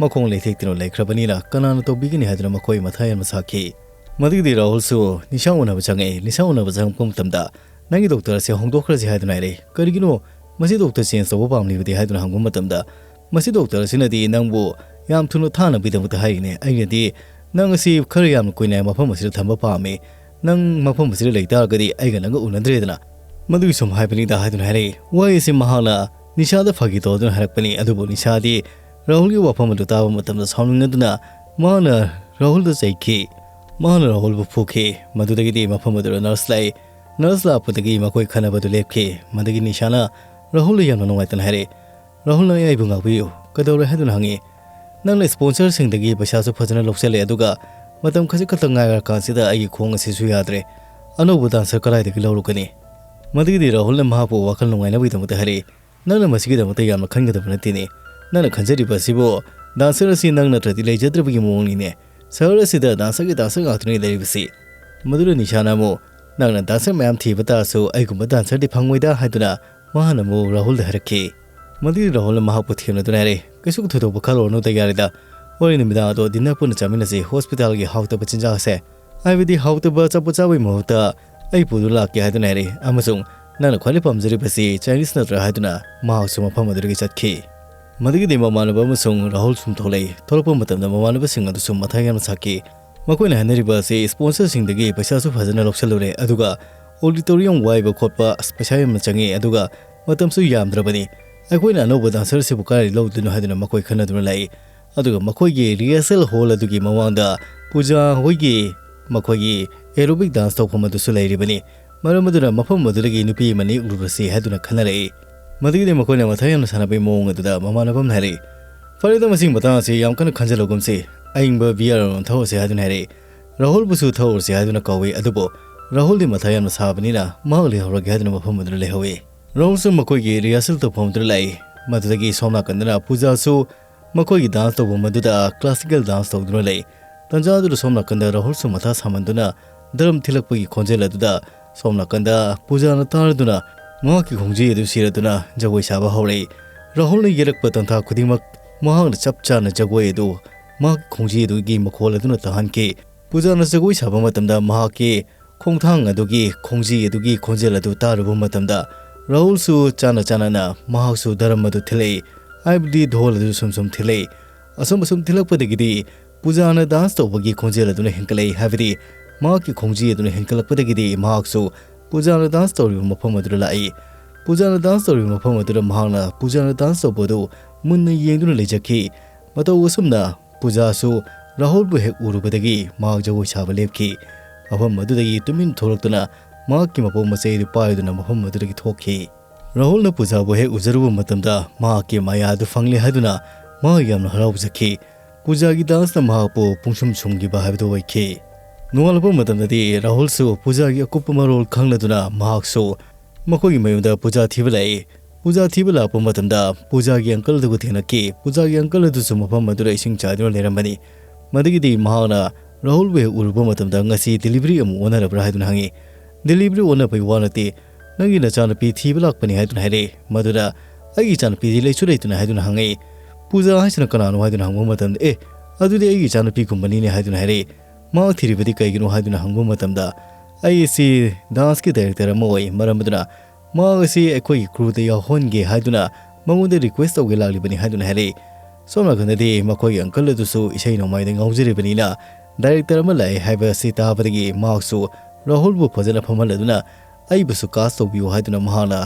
ꯃꯈꯣꯡ ꯂꯩꯊꯦꯛꯇꯨꯅ ꯂꯩꯈ꯭ꯔꯕꯅꯤꯅ ꯀꯅꯥꯅ ꯇꯧꯕꯤꯒꯅꯤ ꯍꯥꯏꯗꯨꯅ ꯃꯈꯣꯏ ꯃꯊꯥ ꯌꯥꯝꯅ ꯁꯥꯈꯤ꯫ ꯃꯗꯨꯒꯤꯗꯤ ꯔꯥꯍꯨꯜꯁꯨ ꯅꯤꯁꯥ ꯎꯅꯕ ꯆꯪꯉꯛꯏ꯫ ꯅꯤꯁꯥ ꯎꯅꯕ ꯆꯪꯉꯛꯄ ꯃꯇꯝꯗ "ꯅꯪꯒꯤ ꯗꯣꯛꯇꯔ ꯑꯁꯦ ꯍꯣꯡꯗꯣꯛꯈ꯭ꯔꯁꯤ" ꯍꯥꯏꯗꯨꯅ ꯍꯥꯏꯔꯛꯏ꯫ "ꯀꯔꯤꯒꯤꯅꯣ ꯃꯁꯤ ꯗꯣꯛꯇꯔ ꯆꯦꯟꯖ ꯇꯧꯕ ꯄꯥꯝꯂꯤꯕꯗꯤ?" ꯍꯥꯏꯗꯨꯅ ꯍꯪꯕ ꯃꯇꯝꯗ, "ꯃꯁꯤ ꯗꯣꯛꯇꯔ ꯑꯁꯤꯅꯗꯤ ꯅꯪꯕꯨ ꯌꯥꯝ ꯊꯨꯅ ꯊꯥꯅꯕꯒꯤꯗꯃꯛꯇ ꯍꯥꯏꯔꯤꯅꯦ꯫ ꯑꯩꯅꯗꯤ ꯅꯪ ꯑꯁꯤ ꯈꯔ ꯌꯥꯝꯅ ꯀꯨꯏꯅ ꯃꯐꯝ ꯑꯁꯤꯗ ꯊꯝꯕ ꯄꯥꯝꯃꯤ꯫ ꯅꯪ ꯃꯐꯝ ꯑꯁꯤꯗ ꯂꯩꯇꯥꯔꯒꯗꯤ ꯑꯩꯒ ꯅꯪꯒ ꯎꯅꯗ꯭ꯔꯦꯗꯅ꯫ ꯃꯗꯨꯒꯤ ꯁꯨꯝ ꯍꯥꯏꯕꯅꯤꯗ" ꯍꯥꯏꯗꯨꯅ ꯍꯥꯏꯔꯛꯏ꯫ ꯋꯥꯍꯩ ꯑꯁꯤ ꯃꯍꯥꯛꯅ ꯅꯤꯁꯥꯗ ꯐꯥꯒꯤ ꯇꯧꯗꯨꯅ ꯍꯥꯏꯔꯛꯄꯅꯤ꯫ ꯑꯗꯨꯕꯨ ꯅꯤꯁꯥꯗꯤ ꯔꯥꯍꯨꯜꯒꯤ ꯋꯥꯐꯝ ꯑꯗꯨ ꯇꯥꯕ ꯃꯇꯝꯗ ꯁꯥꯎꯅꯤꯡꯂꯗꯨꯅ ꯃꯍꯥꯛꯅ ꯔꯥꯍꯨꯜꯗ ꯆꯩꯈꯤ꯫ ꯃꯍꯥꯛꯅ ꯔꯥꯍꯨꯜꯕꯨ ꯐꯨꯈꯤ꯫ ꯃꯗꯨꯗꯒꯤꯗꯤ ꯃꯐꯝ ꯑꯗꯨꯗ ꯅꯔꯁ ꯂꯥꯛꯏ꯫ ꯅꯔꯁ ꯂꯥꯛꯄꯗꯒꯤ ꯃꯈꯣꯏ ꯈꯟꯅꯕꯗꯨ ꯂꯦꯞꯈꯤ꯫ ꯃꯗꯨꯒꯤ ꯅꯤꯁꯥꯅ ꯔꯥꯍꯨꯜꯗ ꯌꯥꯝꯅ ꯅꯨꯡꯉꯥꯏꯇꯅ ꯍꯥꯏꯔꯛꯏ, "ꯔꯥꯍꯨꯜ, ꯅꯪ ꯑꯩꯕꯨ ꯉꯥꯛꯄꯤꯌꯨ꯫ ꯀꯩꯗꯧꯔꯦ?" ꯍꯥꯏꯗꯨꯅ ꯍꯪꯉꯤ꯫ "ꯅꯪꯅ ꯁ꯭ꯄꯣꯟꯁꯔꯁꯤꯡꯗꯒꯤ ꯄꯩꯁꯥꯁꯨ ꯐꯖꯅ ꯂꯧꯁꯤꯜꯂꯦ, ꯑꯗꯨꯒ ꯃꯇꯝ ꯈꯖꯤꯛ ꯈꯛꯇ ꯉꯥꯏꯔꯀꯥꯟꯁꯤꯗ ꯑꯩꯒꯤ ꯈꯣꯡ ꯑꯁꯤꯁꯨ ꯌꯥꯗ꯭ꯔꯦ꯫ ꯑꯅꯧꯕ ꯗꯥꯟꯁꯔ ꯀꯗꯥꯏꯗꯒꯤ ꯂꯧꯔꯨꯒꯅꯤ?" ꯃꯗꯨꯒꯤꯗꯤ ꯔꯥꯍꯨꯜꯅ ꯃꯍꯥꯛꯄꯨ ꯋꯥꯈꯜ ꯅꯨꯡꯉꯥꯏꯅꯕꯒꯤꯗꯃꯛꯇ ꯍꯥꯏꯔꯛꯏ, "ꯅꯪꯅ ꯃꯁꯤꯒꯤꯗꯃꯛꯇ ꯌꯥꯝꯅ ꯈꯟꯒꯗꯕ ꯅꯠꯇꯦꯅꯦ꯫ ꯅꯪꯅ ꯈꯟꯖꯔꯤꯕ ꯑꯁꯤꯕꯨ ꯗꯥꯟꯁꯔ ꯑꯁꯤ ꯅꯪ ꯅꯠꯇ꯭ꯔꯗꯤ ꯂꯩꯖꯗ꯭ꯔꯕꯒꯤ ꯃꯑꯣꯡꯅꯤꯅꯦ꯫ ꯁꯍꯔ ꯑꯁꯤꯗ ꯗꯥꯟꯁꯔꯒꯤ ꯗꯥꯟꯁꯔ ꯉꯥꯛꯇꯅꯤ ꯂꯩꯔꯤꯕꯁꯤ꯫" ꯃꯗꯨꯗ ꯅꯤꯁꯥꯅ ꯑꯃꯨꯛ, "ꯅꯪꯅ ꯗꯥꯟꯁꯔ ꯃꯌꯥꯝ ꯊꯤꯕ ꯇꯥꯔꯁꯨ ꯑꯩꯒꯨꯝꯕ ꯗꯥꯟꯁꯔꯗꯤ ꯐꯪꯉꯣꯏꯗ" ꯍꯥꯏꯗꯨꯅ ꯃꯍꯥꯛꯅ ꯑꯃꯨꯛ ꯔꯥꯍꯨꯜꯗ ꯍꯥꯏꯔꯛꯈꯤ꯫ ꯃꯗꯨꯒꯤ ꯔꯥꯍꯨꯜꯅ ꯃꯍꯥꯛꯄꯨ ꯊꯦꯝꯅꯗꯨꯅ ꯍꯥꯏꯔꯛꯏ, "ꯀꯩꯁꯨ ꯊꯣꯏꯗꯣꯛꯄ ꯈꯜꯂꯨꯔꯅꯨꯗ, ꯌꯥꯔꯦꯗ꯫ ꯍꯣꯔꯦꯟ ꯅꯨꯃꯤꯗꯥꯡ ꯑꯗꯣ ꯗꯤꯟꯅꯔ ꯄꯨꯟꯅ ꯆꯥꯃꯤꯟꯅꯁꯤ, ꯍꯣꯁꯄꯤꯇꯥꯜꯒꯤ ꯍꯥꯎꯇꯕ ꯆꯤꯟꯖꯥꯛ ꯑꯁꯦ, ꯍꯥꯏꯕꯗꯤ ꯍꯥꯎꯇꯕ ꯑꯆꯥꯄꯣꯠ ꯆꯥꯕꯒꯤ ꯃꯍꯨꯠꯇ ꯑꯩ ꯄꯨꯗꯨꯅ ꯂꯥꯛꯀꯦ" ꯍꯥꯏꯗꯨꯅ ꯍꯥꯏꯔꯛꯏ꯫ "ꯑꯃꯁꯨꯡ ꯅꯪꯅ ꯈ꯭ꯋꯥꯏꯗꯒꯤ ꯄꯥꯝꯖꯔꯤꯕꯁꯤ ꯆꯥꯏꯅꯤꯁ ꯅꯠꯇ꯭ꯔꯥ?" ꯍꯥꯏꯗꯨꯅ ꯃꯍꯥꯛꯁꯨ ꯃꯐꯝ ꯑꯗꯨꯗꯒꯤ ꯆꯠꯈꯤ꯫ ꯃꯗꯨꯒꯤꯗꯤ ꯃꯃꯥꯟꯅꯕ ꯑꯃꯁꯨꯡ ꯔꯥꯍꯨꯜ ꯁꯨꯝ ꯊꯣꯛꯂꯛꯏ꯫ ꯊꯣꯛꯂꯛꯄ ꯃꯇꯝꯗ ꯃꯃꯥꯟꯅꯕꯁꯤꯡ ꯑꯗꯨꯁꯨ ꯃꯊꯥ ꯌꯥꯝꯅ ꯁꯥꯈꯤ꯫ ꯃꯈꯣꯏꯅ ꯍꯥꯏꯅꯔꯤꯕ ꯑꯁꯤ ꯁ꯭ꯄꯣꯟꯁꯔꯁꯤꯡꯗꯒꯤ ꯄꯩꯁꯥꯁꯨ ꯐꯖꯅ ꯂꯧꯁꯤꯜꯂꯨꯔꯦ, ꯑꯗꯨꯒ ꯑꯣꯗꯤꯇꯣꯔꯤꯌꯝ ꯋꯥꯏꯕ ꯈꯣꯠꯄ ꯑꯁ ꯄꯩꯁꯥ ꯌꯥꯝꯅ ꯆꯪꯉꯤ, ꯑꯗꯨꯒ ꯃꯇꯝꯁꯨ ꯌꯥꯝꯗ꯭ꯔꯕꯅꯤ꯫ ꯑꯩꯈꯣꯏꯅ ꯑꯅꯧꯕ ꯗꯥꯟꯁꯔꯁꯤꯕꯨ ꯀꯗꯥꯏꯗꯒꯤ ꯂꯧꯗꯣꯏꯅꯣ ꯍꯥꯏꯗꯨꯅ ꯃꯈꯣꯏ ꯈꯟꯅꯗꯨꯅ ꯂꯥꯛꯏ꯫ ꯑꯗꯨꯒ ꯃꯈꯣꯏꯒꯤ ꯔꯤꯍꯔꯁꯦꯜ ꯍꯣꯜ ꯑꯗꯨꯒꯤ ꯃꯃꯥꯡꯗ ꯄꯨꯖꯥ ꯍꯣꯏꯒꯤ ꯃꯈꯣꯏꯒꯤ ꯑꯦꯔꯣꯕꯤꯛ ꯗꯥꯟꯁ ꯇꯧꯐꯝ ꯑꯗꯨꯁꯨ ꯂꯩꯔꯤꯕꯅꯤ꯫ ꯃꯔꯝ ꯑꯗꯨꯅ ꯃꯐꯝ ꯑꯗꯨꯗꯒꯤ ꯅꯨꯄꯤ ꯑꯃ ꯅꯦꯛꯂꯨꯔꯁꯤ ꯍꯥꯏꯗꯨꯅ ꯈꯟꯅꯔꯛꯏ꯫ ꯃꯗꯨꯒꯤꯗꯤ ꯃꯈꯣꯏꯅ ꯃꯊꯥ ꯌꯥꯝꯅ ꯁꯥꯟꯅꯕꯒꯤ ꯃꯑꯣꯡ ꯑꯗꯨꯗ ꯃꯃꯥꯟꯅꯕ ꯑꯃꯅ ꯍꯥꯏꯔꯛꯏ, "ꯐꯔꯦꯗ, ꯃꯁꯤꯒꯤ ꯃꯇꯥꯡ ꯑꯁꯤ ꯌꯥꯝ ꯀꯟꯅ ꯈꯟꯖꯤꯜꯂꯒꯨꯝꯁꯤ꯫ ꯑꯏꯪꯕ ꯕꯤꯌꯔ ꯑꯃ ꯊꯛꯎꯁꯤ" ꯍꯥꯏꯗꯨꯅ ꯍꯥꯏꯔꯛꯏ꯫ ꯔꯥꯍꯨꯜꯕꯨꯁꯨ ꯊꯛꯎꯔꯁꯤ ꯍꯥꯏꯗꯨꯅ ꯀꯧꯏ, ꯑꯗꯨꯕꯨ ꯔꯥꯍꯨꯜꯗꯤ ꯃꯊꯥ ꯌꯥꯝꯅ ꯁꯥꯕꯅꯤꯅ ꯃꯍꯥꯛ ꯂꯩꯍꯧꯔꯒꯦ ꯍꯥꯏꯗꯨꯅ ꯃꯐꯝ ꯑꯗꯨꯗ ꯂꯩꯍꯧꯏ꯫ ꯔꯥꯍꯨꯜꯁꯨ ꯃꯈꯣꯏꯒꯤ ꯔꯤꯍꯔꯁꯦꯜ ꯇꯧꯐꯝ ꯑꯗꯨꯗ ꯂꯥꯛꯏ꯫ ꯃꯗꯨꯗꯒꯤ ꯁꯣꯝ ꯅꯥꯀꯟꯗꯅ ꯄꯨꯖꯥꯁꯨ ꯃꯈꯣꯏꯒꯤ ꯗꯥꯟꯁ ꯇꯧꯐꯝ ꯑꯗꯨꯗ ꯀ꯭ꯂꯥꯁꯤꯀꯦꯜ ꯗꯥꯟꯁ ꯇꯧꯗꯨꯅ ꯂꯩ꯫ ꯇꯟꯖꯥ ꯑꯗꯨꯗ ꯁꯣꯝ ꯅꯥꯀꯟꯗ ꯔꯥꯍꯨꯜꯁꯨ ꯃꯊꯥ ꯁꯥꯃꯟꯗꯨꯅ ꯗ꯭ꯔꯝ ꯊꯤꯜꯂꯛꯄꯒꯤ ꯈꯣꯟꯖꯦꯜ ꯑꯗꯨꯗ ꯁꯣꯝ ꯅꯥꯀꯟꯗ ꯄꯨꯖꯥꯅ ꯇꯥꯔꯗꯨꯅ ꯃꯍꯥꯛꯀꯤ ꯈꯣꯡꯖꯤ ꯑꯗꯨ ꯁꯤꯔꯗꯨꯅ ꯖꯒꯣꯏ ꯁꯥꯕ ꯍꯧꯔꯛꯏ꯫ ꯔꯥꯍꯨꯜꯅ ꯌꯦꯛꯂꯛꯄ ꯇꯟꯊꯥ ꯈꯨꯗꯤꯡꯃꯛ ꯃꯍꯥꯛꯅ ꯆꯞ ꯆꯥꯅ ꯖꯒꯣꯏ ꯑꯗꯨ ꯃꯍꯥꯛꯀꯤ ꯈꯣꯡꯖꯤ ꯑꯗꯨꯒꯤ ꯃꯈꯣꯜ ꯑꯗꯨꯅ ꯇꯥꯍꯟꯈꯤ꯫ ꯄꯨꯖꯥꯅ ꯖꯒꯣꯏ ꯁꯥꯕ ꯃꯇꯝꯗ ꯃꯍꯥꯛꯀꯤ ꯈꯣꯡꯊꯥꯡ ꯑꯗꯨꯒꯤ ꯈꯣꯡꯖꯤ ꯑꯗꯨꯒꯤ ꯈꯣꯟꯖꯦꯜ ꯑꯗꯨ ꯇꯥꯔꯨꯕ ꯃꯇꯝꯗ ꯔꯥꯍꯨꯜꯁꯨ ꯆꯥꯅ ꯆꯥꯅꯅ ꯃꯍꯥꯛꯁꯨ ꯗ꯭ꯔꯝ ꯑꯗꯨ ꯊꯤꯜꯂꯛꯏ, ꯍꯥꯏꯕꯗꯤ ꯙꯣꯜ ꯑꯗꯨ ꯁꯨꯝ ꯁꯨꯝ ꯊꯤꯜꯂꯛꯏ꯫ ꯑꯁꯨꯝ ꯑꯁꯨꯝ ꯊꯤꯜꯂꯛꯄꯗꯒꯤꯗꯤ ꯄꯨꯖꯥꯅ ꯗꯥꯟꯁ ꯇꯧꯕꯒꯤ ꯈꯣꯟꯖꯦꯜ ꯑꯗꯨꯅ ꯍꯦꯟꯒꯠꯂꯛꯏ, ꯍꯥꯏꯕꯗꯤ ꯃꯍꯥꯛꯀꯤ ꯈꯣꯡꯖꯤ ꯑꯗꯨꯅ ꯍꯦꯟꯒꯠꯂꯛꯄꯗꯒꯤꯗꯤ ꯃꯍꯥꯛꯁꯨ ꯄꯨꯖꯥꯅ ꯗꯥꯟꯁ ꯇꯧꯔꯤꯕ ꯃꯐꯝ ꯑꯗꯨꯗ ꯂꯥꯛꯏ꯫ ꯄꯨꯖꯥꯅ ꯗꯥꯟꯁ ꯇꯧꯔꯤꯕ ꯃꯐꯝ ꯑꯗꯨꯗ ꯃꯍꯥꯛꯅ ꯄꯨꯖꯥꯅ ꯗꯥꯟꯁ ꯇꯧꯕ ꯑꯗꯨ ꯃꯨꯟꯅ ꯌꯦꯡꯗꯨꯅ ꯂꯩꯖꯈꯤ꯫ ꯃꯇꯧ ꯑꯁꯨꯝꯅ ꯄꯨꯖꯥꯁꯨ ꯔꯥꯍꯨꯜꯕꯨ ꯍꯦꯛ ꯎꯔꯨꯕꯗꯒꯤ ꯃꯍꯥꯛ ꯖꯒꯣꯏ ꯁꯥꯕ ꯂꯦꯞꯈꯤ꯫ ꯃꯐꯝ ꯑꯗꯨꯗꯒꯤ ꯇꯨꯃꯤꯟ ꯊꯣꯛꯂꯛꯇꯨꯅ ꯃꯍꯥꯛꯀꯤ ꯃꯄꯣꯝ ꯃꯆꯩ ꯑꯗꯨ ꯄꯥꯏꯗꯨꯅ ꯃꯐꯝ ꯑꯗꯨꯗꯒꯤ ꯊꯣꯛꯈꯤ꯫ ꯔꯥꯍꯨꯜꯅ ꯄꯨꯖꯥꯕꯨ ꯍꯦꯛ ꯎꯖꯔꯨꯕ ꯃꯇꯝꯗ ꯃꯍꯥꯛꯀꯤ ꯃꯌꯥ ꯑꯗꯨ ꯐꯪꯂꯦ ꯍꯥꯏꯗꯨꯅ ꯃꯍꯥꯛ ꯌꯥꯝꯅ ꯍꯔꯥꯎꯖꯈꯤ꯫ ꯄꯨꯖꯥꯒꯤ ꯗꯥꯟꯁꯅ ꯃꯍꯥꯛꯄꯨ ꯄꯨꯡꯁꯨꯝ ꯁꯨꯝꯈꯤꯕ ꯍꯥꯏꯕꯗꯨ ꯑꯣꯏꯈꯤ꯫ ꯅꯣꯡꯉꯥꯜꯂꯛꯄ ꯃꯇꯝꯗꯗꯤ ꯔꯥꯍꯨꯜꯁꯨ ꯄꯨꯖꯥꯒꯤ ꯑꯀꯨꯞꯄ ꯃꯔꯣꯜ ꯈꯪꯂꯗꯨꯅ ꯃꯍꯥꯛꯁꯨ ꯃꯈꯣꯏꯒꯤ ꯃꯌꯨꯝꯗ ꯄꯨꯖꯥ ꯊꯤꯕ ꯂꯥꯛꯏ꯫ ꯄꯨꯖꯥ ꯊꯤꯕ ꯂꯥꯛꯄ ꯃꯇꯝꯗ ꯄꯨꯖꯥꯒꯤ ꯑꯪꯀꯜ ꯑꯗꯨꯒ ꯊꯦꯡꯅꯈꯤ꯫ ꯄꯨꯖꯥꯒꯤ ꯑꯪꯀꯜ ꯑꯗꯨꯁꯨ ꯃꯐꯝ ꯑꯗꯨꯗ ꯏꯁꯤꯡ ꯆꯥꯏꯗꯨꯅ ꯂꯩꯔꯝꯕꯅꯤ꯫ ꯃꯗꯨꯒꯤꯗꯤ ꯃꯍꯥꯛꯅ ꯔꯥꯍꯨꯜꯕꯨ ꯍꯦꯛ ꯎꯔꯨꯕ ꯃꯇꯝꯗ ꯉꯁꯤ ꯗꯦꯂꯤꯚꯔꯤ ꯑꯃꯨꯛ ꯑꯣꯟꯅꯔꯕ꯭ꯔꯥ ꯍꯥꯏꯗꯨꯅ ꯍꯪꯉꯤ꯫ "ꯗꯦꯂꯤꯚꯔꯤ ꯑꯣꯟꯅꯕꯒꯤ ꯋꯥ ꯅꯠꯇꯦ, ꯅꯪꯒꯤ ꯅꯆꯥꯅꯨꯄꯤ ꯊꯤꯕ ꯂꯥꯛꯄꯅꯤ" ꯍꯥꯏꯗꯨꯅ ꯍꯥꯏꯔꯛꯏ꯫ ꯃꯗꯨꯗ "ꯑꯩꯒꯤ ꯏꯆꯥꯅꯨꯄꯤꯗꯤ ꯂꯩꯁꯨ ꯂꯩꯇꯅ" ꯍꯥꯏꯗꯨꯅ ꯍꯪꯉꯛꯏ꯫ "ꯄꯨꯖꯥ ꯍꯥꯏꯁꯤꯅ ꯀꯅꯥꯅꯣ?" ꯍꯥꯏꯗꯨꯅ ꯍꯪꯕ ꯃꯇꯝꯗ, "ꯑꯦ, ꯑꯗꯨꯗꯤ ꯑꯩꯒꯤ ꯏꯆꯥꯅꯨꯄꯤꯒꯨꯝꯕꯅꯤꯅꯦ" ꯍꯥꯏꯗꯨꯅ ꯍꯥꯏꯔꯛꯏ꯫ "ꯃꯍꯥꯛ ꯊꯤꯔꯤꯕꯗꯤ ꯀꯩꯒꯤꯅꯣ?" ꯍꯥꯏꯗꯨꯅ ꯍꯪꯕ ꯃꯇꯝꯗ, "ꯑꯩ ꯑꯁꯤ ꯗꯥꯟꯁꯀꯤ ꯗꯥꯏꯔꯦꯛꯇꯔ ꯑꯃ ꯑꯣꯏ, ꯃꯔꯝ ꯑꯗꯨꯅ ꯃꯍꯥꯛ ꯑꯁꯤ ꯑꯩꯈꯣꯏꯒꯤ ꯀ꯭ꯔꯨꯗ ꯌꯥꯎꯍꯟꯒꯦ ꯍꯥꯏꯗꯨꯅ ꯃꯉꯣꯟꯗ ꯔꯤꯀ꯭ꯋꯦꯁ ꯇꯧꯒꯦ ꯂꯥꯛꯂꯤꯕꯅꯤ" ꯍꯥꯏꯗꯨꯅ ꯍꯥꯏꯔꯛꯏ꯫ ꯁꯣꯝ ꯅꯥꯀꯟꯗꯗꯤ ꯃꯈꯣꯏꯒꯤ ꯑꯪꯀꯜ ꯑꯗꯨꯁꯨ ꯏꯁꯩ ꯅꯣꯡꯃꯥꯏꯗ ꯉꯥꯎꯖꯔꯤꯕꯅꯤꯅ ꯗꯥꯏꯔꯦꯛꯇꯔ ꯑꯃ ꯂꯥꯛꯑꯦ ꯍꯥꯏꯕ ꯑꯁꯤ ꯇꯥꯕꯗꯒꯤ ꯃꯍꯥꯛꯁꯨ ꯔꯥꯍꯨꯜꯕꯨ ꯐꯖꯅ ꯐꯝꯍꯜꯂꯗꯨꯅ "ꯑꯩꯕꯨꯁꯨ ꯀꯥꯁ ꯇꯧꯕꯤꯌꯨ" ꯍꯥꯏꯗꯨꯅ ꯃꯍꯥꯛꯅ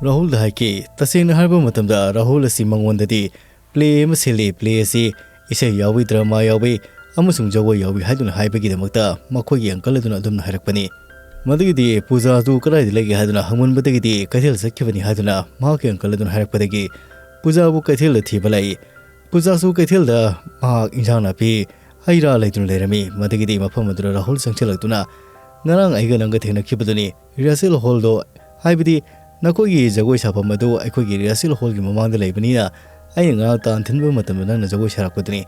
ꯔꯥꯍꯨꯜꯗ ꯍꯥꯏꯈꯤ꯫ ꯇꯁꯦꯡꯅ ꯍꯥꯏꯔꯕ ꯃꯇꯝꯗ ꯔꯥꯍꯨꯜ ꯑꯁꯤ ꯃꯉꯣꯟꯗꯗꯤ ꯄ꯭ꯂꯦ ꯑꯃ ꯁꯤꯜꯂꯤ, ꯄ꯭ꯂꯦ ꯑꯁꯤ ꯏꯁꯩ ꯌꯥꯎꯏ, ꯗ꯭ꯔꯃꯥ ꯌꯥꯎꯏ ꯑꯃꯁꯨꯡ ꯖꯒꯣꯏ ꯌꯥꯎꯏ ꯍꯥꯏꯗꯨꯅ ꯍꯥꯏꯕꯒꯤꯗꯃꯛꯇ ꯃꯈꯣꯏꯒꯤ ꯑꯪꯀꯜ ꯑꯗꯨꯅ ꯑꯗꯨꯝꯅ ꯍꯥꯏꯔꯛꯄꯅꯤ꯫ ꯃꯗꯨꯒꯤꯗꯤ ꯄꯨꯖꯥꯗꯨ ꯀꯗꯥꯏꯗ ꯂꯩꯒꯦ ꯍꯥꯏꯗꯨꯅ ꯍꯪꯃꯟꯕꯗꯒꯤꯗꯤ ꯀꯩꯊꯦꯜ ꯆꯠꯈꯤꯕꯅꯤ ꯍꯥꯏꯗꯨꯅ ꯃꯍꯥꯛꯀꯤ uncle ꯑꯗꯨꯅ ꯍꯥꯏꯔꯛꯄꯗꯒꯤ ꯄꯨꯖꯥꯕꯨ ꯀꯩꯊꯦꯜꯗ ꯊꯤꯕ ꯂꯥꯛꯏ꯫ ꯄꯨꯖꯥꯁꯨ ꯀꯩꯊꯦꯜꯗ ꯃꯍꯥꯛ ꯏꯟꯁꯥꯡ ꯅꯥꯄꯤ, ꯍꯩ ꯔꯥ ꯂꯩꯗꯨꯅ ꯂꯩꯔꯝꯃꯤ꯫ ꯃꯗꯨꯒꯤꯗꯤ ꯃꯐꯝ ꯑꯗꯨꯗ ꯔꯥꯍꯨꯜ ꯆꯪꯁꯤꯜꯂꯛꯇꯨꯅ, "ꯉꯔꯥꯡ ꯑꯩꯒ ꯅꯪꯒ ꯊꯦꯡꯅꯈꯤꯕꯗꯨꯅꯤ, rehearsal hallꯗꯣ, ꯍꯥꯏꯕꯗꯤ ꯅꯈꯣꯏꯒꯤ ꯖꯒꯣꯏ ꯁꯥꯐꯝ ꯑꯗꯨ ꯑꯩꯈꯣꯏꯒꯤ rehearsal hallꯒꯤ ꯃꯃꯥꯡꯗ ꯂꯩꯕꯅꯤꯅ, ꯑꯩꯅ ꯉꯔꯥꯡ ꯇꯥꯟ ꯊꯤꯟꯕ ꯃꯇꯝꯗ ꯅꯪꯅ ꯖꯒꯣꯏ ꯁꯥꯔꯛꯄꯗꯨꯅꯤ꯫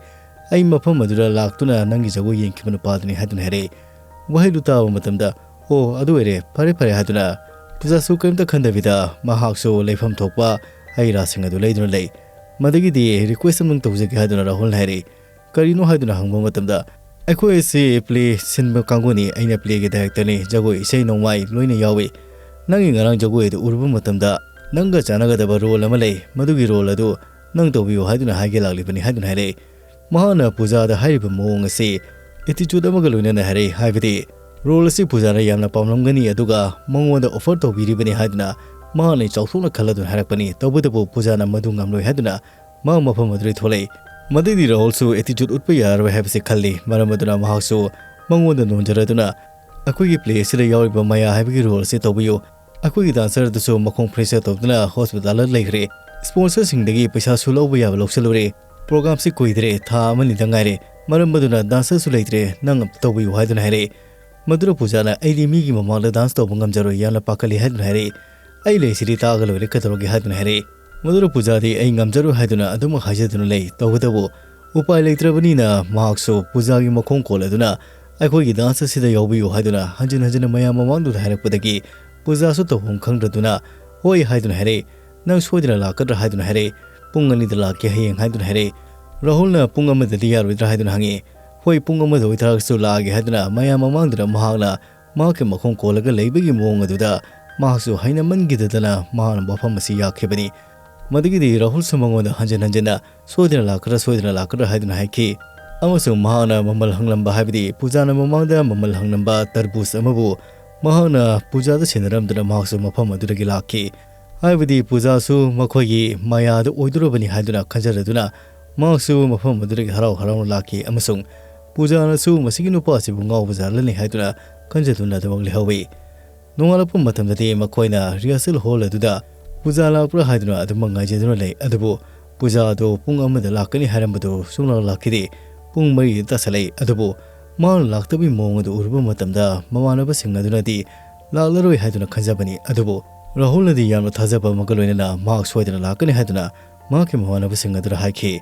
ꯑꯩ ꯃꯐꯝ ꯑꯗꯨꯗ ꯂꯥꯛꯇꯨꯅ ꯅꯪꯒꯤ ꯖꯒꯣꯏ ꯌꯦꯡꯈꯤꯕ ꯅꯨꯄꯥꯗꯨꯅꯤ" ꯍꯥꯏꯗꯨꯅ ꯍꯥꯏꯔꯛꯏ꯫ ꯋꯥꯍꯩꯗꯨ ꯇꯥꯕ ꯃꯇꯝꯗ, "ꯑꯣ, ꯑꯗꯨ ꯑꯣꯏꯔꯦ, ꯐꯔꯦ ꯐꯔꯦ" ꯍꯥꯏꯗꯨꯅ ꯄꯨꯖꯥꯁꯨ ꯀꯔꯤꯝꯇ ꯈꯟꯗꯕꯤꯗ ꯃꯍꯥꯛꯁꯨ ꯂꯩꯐꯝ ꯊꯣꯛꯄ ꯍꯩ ꯔꯥꯁꯤꯡ ꯑꯗꯨ ꯂꯩꯗꯨꯅ ꯂꯩ꯫ ꯃꯗꯒꯤꯗꯤ request ꯑꯃꯇꯪ ꯇꯧꯖꯒꯦ ꯍꯥꯏꯗꯨꯅ ꯔꯥꯍꯨꯜꯅ ꯍꯥꯏꯔꯛꯏ꯫ ꯀꯔꯤꯅꯣ ꯍꯥꯏꯗꯨꯅ ꯍꯪꯕ ꯃꯇꯝꯗ, "ꯑꯩꯈꯣꯏ ꯑꯁꯤ play ꯁꯤꯟꯕ ꯀꯥꯡꯕꯨꯅꯤ, ꯑꯩꯅ playꯒꯤ directorꯅꯤ, ꯖꯒꯣꯏ ꯏꯁꯩ ꯅꯣꯡꯃꯥꯏ ꯂꯣꯏꯅ ꯌꯥꯎꯏ꯫ ꯅꯪꯒꯤ ꯉꯔꯥꯡ ꯖꯒꯣꯏ ꯑꯗꯨ ꯎꯔꯨꯕ ꯃꯇꯝꯗ ꯅꯪꯒ ꯆꯥꯟꯅꯒꯗꯕ role ꯑꯃ ꯂꯩ, ꯃꯗꯨꯒꯤ role ꯑꯗꯨ ꯅꯪ ꯇꯧꯕꯤꯌꯨ ꯍꯥꯏꯗꯨꯅ ꯍꯥꯏꯒꯦ ꯂꯥꯛꯂꯤꯕꯅꯤ" ꯍꯥꯏꯗꯨꯅ ꯍꯥꯏꯔꯛꯏ꯫ ꯃꯍꯥꯛꯅ ꯄꯨꯖꯥꯗ ꯍꯥꯏꯔꯤꯕ ꯃꯑꯣꯡ ꯑꯁꯤ attitude ꯑꯃꯒ ꯂꯣꯏꯅꯅ ꯍꯥꯏꯔꯛꯏ, ꯍꯥꯏꯕꯗꯤ role ꯑꯁꯤ ꯄꯨꯖꯥꯅ ꯌꯥꯝꯅ ꯄꯥꯝꯂꯝꯒꯅꯤ, ꯑꯗꯨꯒ ꯃꯉꯣꯟꯗ offer ꯇꯧꯕꯤꯔꯤꯕꯅꯤ ꯍꯥꯏꯗꯨꯅ ꯃꯍꯥꯛꯅ ꯆꯥꯎꯊꯣꯛꯅ ꯈꯜꯂꯗꯨꯅ ꯍꯥꯏꯔꯛꯄꯅꯤ꯫ ꯇꯧꯕꯇꯕꯨ ꯄꯨꯖꯥꯅ ꯃꯗꯨ ꯉꯝꯂꯣꯏ ꯍꯥꯏꯗꯨꯅ ꯃꯍꯥꯛ ꯃꯐꯝ ꯑꯗꯨꯗꯒꯤ ꯊꯣꯛꯂꯛꯏ꯫ ꯃꯗꯩꯗꯤ ꯔꯥꯍꯨꯜꯁꯨ attitude ꯎꯠꯄ ꯌꯥꯔꯔꯣꯏ ꯍꯥꯏꯕꯁꯤ ꯈꯜꯂꯤ꯫ ꯃꯔꯝ ꯑꯗꯨꯅ ꯃꯍꯥꯛꯁꯨ ꯃꯉꯣꯟꯗ ꯅꯣꯟꯖꯔꯗꯨꯅ, "ꯑꯩꯈꯣꯏꯒꯤ play ꯑꯁꯤꯗ ꯌꯥꯎꯔꯤꯕ ꯃꯌꯥ ꯍꯥꯏꯕꯒꯤ role ꯑꯁꯤ ꯇꯧꯕꯤꯌꯨ꯫ ꯑꯩꯈꯣꯏꯒꯤ dancer ꯑꯗꯨꯁꯨ ꯃꯈꯣꯡ fracture ꯇꯧꯗꯨꯅ hospitalꯗ ꯂꯩꯈ꯭ꯔꯦ꯫ Sponsorꯁꯤꯡꯗꯒꯤ ꯄꯩꯁꯥꯁꯨ ꯂꯧꯕ ꯌꯥꯕ ꯂꯧꯁꯤꯜꯂꯨꯔꯦ꯫ Programꯁꯤ ꯀꯨꯏꯗ꯭ꯔꯦ, ꯊꯥ ꯑꯃꯅꯤꯗ ꯉꯥꯏꯔꯦ꯫ ꯃꯔꯝ ꯑꯗꯨꯅ dancerꯁꯨ ꯂꯩꯇ꯭ꯔꯦ, ꯅꯪ ꯑꯝꯇ ꯇꯧꯕꯤꯌꯨ" ꯍꯥꯏꯗꯨꯅ ꯍꯥꯏꯔꯛꯏ꯫ ꯃꯗꯨꯗ ꯄꯨꯖꯥꯅ, "ꯑꯩꯗꯤ ꯃꯤꯒꯤ ꯃꯃꯥꯡꯗ dance ꯇꯧꯕ ꯉꯝꯖꯔꯣꯏ, ꯌꯥꯝꯅ ꯄꯥꯈꯠꯂꯤ" ꯍꯥꯏꯗꯨꯅ ꯍꯥꯏꯔꯛꯏ꯫ "ꯑꯩ ꯂꯩꯁꯤꯗꯤ ꯇꯥꯛꯑꯒ ꯂꯣꯏꯔꯦ, ꯀꯩꯗꯧꯔꯒꯦ?" ꯍꯥꯏꯗꯨꯅ ꯍꯥꯏꯔꯛꯏ꯫ ꯃꯗꯨꯗ ꯄꯨꯖꯥꯗꯤ, "ꯑꯩ ꯉꯝꯖꯔꯣꯏ" ꯍꯥꯏꯗꯨꯅ ꯑꯗꯨꯃꯛ ꯍꯥꯏꯖꯗꯨꯅ ꯂꯩ꯫ ꯇꯧꯕꯇꯕꯨ ꯎꯄꯥꯏ ꯂꯩꯇ꯭ꯔꯕꯅꯤꯅ ꯃꯍꯥꯛꯁꯨ ꯄꯨꯖꯥꯒꯤ ꯃꯈꯣꯡ ꯀꯣꯜꯂꯗꯨꯅ, "ꯑꯩꯈꯣꯏꯒꯤ dance ꯑꯁꯤꯗ ꯌꯥꯎꯕꯤꯌꯨ" ꯍꯥꯏꯗꯨꯅ ꯍꯟꯖꯤꯟ ꯍꯟꯖꯤꯟꯅ ꯃꯌꯥꯝ ꯃꯃꯥꯡꯗꯨꯗ ꯍꯥꯏꯔꯛꯄꯗꯒꯤ ꯄꯨꯖꯥꯁꯨ ꯇꯧꯐꯝ ꯈꯪꯗ꯭ꯔꯗꯨꯅ, "ꯍꯣꯏ" ꯍꯥꯏꯗꯨꯅ ꯍꯥꯏꯔꯛꯏ꯫ "ꯅꯪ ꯁꯣꯏꯗꯅ ꯂꯥꯛꯀꯗ꯭ꯔꯥ?" ꯍꯥꯏꯗꯨꯅ ꯍꯥꯏꯔꯛꯏ꯫ "ꯄꯨꯡ ꯑꯅꯤꯗ ꯂꯥꯛꯀꯦ ꯍꯌꯦꯡ" ꯍꯥꯏꯗꯨꯅ ꯍꯥꯏꯔꯛꯏ꯫ ꯔꯥꯍꯨꯜꯅ "ꯄꯨꯡ ꯑꯃꯗꯗꯤ ꯌꯥꯔꯣꯏꯗ꯭ꯔꯥ?" ꯍꯥꯏꯗꯨꯅ ꯍꯪꯉꯛꯏ꯫ "ꯍꯣꯏ, ꯄꯨꯡ ꯑꯃꯗ ꯑꯣꯏꯇꯥꯔꯒꯁꯨ ꯂꯥꯛꯑꯒꯦ" ꯍꯥꯏꯗꯨꯅ ꯃꯌꯥꯝ ꯃꯃꯥꯡꯗꯨꯗ ꯃꯍꯥꯛꯅ ꯃꯍꯥꯛꯀꯤ ꯃꯈꯣꯡ ꯀꯣꯜꯂꯒ ꯂꯩꯕꯒꯤ ꯃꯑꯣꯡ ꯑꯗꯨꯗ ꯃꯍꯥꯛꯁꯨ ꯍꯩꯅꯃꯟꯈꯤꯗꯗꯅ ꯃꯍꯥꯛꯅ ꯃꯐꯝ ꯑꯁꯤ ꯌꯥꯈꯤꯕꯅꯤ꯫ ꯃꯗꯨꯒꯤꯗꯤ ꯔꯥꯍꯨꯜꯁꯨ ꯃꯉꯣꯟꯗ ꯍꯟꯖꯤꯟ ꯍꯟꯖꯤꯟꯅ "ꯁꯣꯏꯗꯅ ꯂꯥꯛꯀꯗ꯭ꯔꯥ, ꯁꯣꯏꯗꯅ ꯂꯥꯛꯀꯗ꯭ꯔꯥ" ꯍꯥꯏꯗꯨꯅ ꯍꯥꯏꯈꯤ꯫ ꯑꯃꯁꯨꯡ ꯃꯍꯥꯛꯅ ꯃꯃꯜ ꯍꯪꯂꯝꯕ, ꯍꯥꯏꯕꯗꯤ ꯄꯨꯖꯥꯅ ꯃꯃꯥꯡꯗ ꯃꯃꯜ ꯍꯪꯂꯝꯕ ꯇꯔꯕꯨꯖ ꯑꯃꯕꯨ ꯃꯍꯥꯛꯅ ꯄꯨꯖꯥꯗ ꯁꯤꯟꯅꯔꯝꯗꯨꯅ ꯃꯍꯥꯛꯁꯨ ꯃꯐꯝ ꯑꯗꯨꯗꯒꯤ ꯂꯥꯛꯈꯤ꯫ ꯍꯥꯏꯕꯗꯤ ꯄꯨꯖꯥꯁꯨ ꯃꯈꯣꯏꯒꯤ ꯃꯌꯥꯗ ꯑꯣꯏꯗꯣꯔꯕꯅꯤ ꯍꯥꯏꯗꯨꯅ ꯈꯟꯖꯔꯗꯨꯅ ꯃꯍꯥꯛꯁꯨ ꯃꯐꯝ ꯑꯗꯨꯗꯒꯤ ꯍꯔꯥꯎ ꯍꯔꯥꯎꯅ ꯂꯥꯛꯈꯤ꯫ ꯑꯃꯁꯨꯡ ꯄꯨꯖꯥꯅꯁꯨ "ꯃꯁꯤꯒꯤ ꯅꯨꯄꯥ ꯑꯁꯤꯕꯨ ꯉꯥꯎꯕ ꯖꯥꯠꯂꯅꯦ" ꯍꯥꯏꯗꯨꯅ ꯈꯟꯖꯗꯨꯅ ꯑꯗꯨꯃꯛ ꯂꯩꯍꯧꯏ꯫ ꯅꯣꯡꯉꯥꯜꯂꯛꯄ ꯃꯇꯝꯗꯗꯤ ꯃꯈꯣꯏꯅ rehearsal hall ꯑꯗꯨꯗ ꯄꯨꯖꯥ ꯂꯥꯛꯄ꯭ꯔꯥ ꯍꯥꯏꯗꯨꯅ ꯑꯗꯨꯃꯛ ꯉꯥꯏꯖꯗꯨꯅ ꯂꯩ꯫ ꯑꯗꯨꯕꯨ ꯄꯨꯖꯥ ꯑꯗꯨ ꯄꯨꯡ ꯑꯃꯗ ꯂꯥꯛꯀꯅꯤ ꯍꯥꯏꯔꯝꯕꯗꯨ ꯁꯨꯡꯂꯥꯛ ꯂꯥꯛꯈꯤꯗꯦ꯫ ꯄꯨꯡ ꯃꯔꯤꯗ ꯇꯥꯁꯜꯂꯛꯏ꯫ ꯑꯗꯨꯕꯨ ꯃꯥꯅ ꯂꯥꯛꯇꯕꯒꯤ ꯃꯑꯣꯡ ꯑꯗꯨ ꯎꯔꯨꯕ ꯃꯇꯝꯗ ꯃꯃꯥꯟꯅꯕꯁꯤꯡ ꯑꯗꯨꯅꯗꯤ ꯂꯥꯛꯂꯔꯣꯏ ꯍꯥꯏꯗꯨꯅ ꯈꯟꯖꯕꯅꯤ꯫ ꯑꯗꯨꯕꯨ ꯔꯥꯍꯨꯜꯅꯗꯤ ꯌꯥꯝꯅ ꯊꯥꯖꯕ ꯑꯃꯒ ꯂꯣꯏꯅꯅ ꯃꯍꯥꯛ ꯁꯣꯏꯗꯅ ꯂꯥꯛꯀꯅꯤ ꯍꯥꯏꯗꯨꯅ ꯃꯍꯥꯛꯀꯤ ꯃꯃꯥꯟꯅꯕꯁꯤꯡ ꯑꯗꯨꯗ ꯍꯥꯏꯈꯤ꯫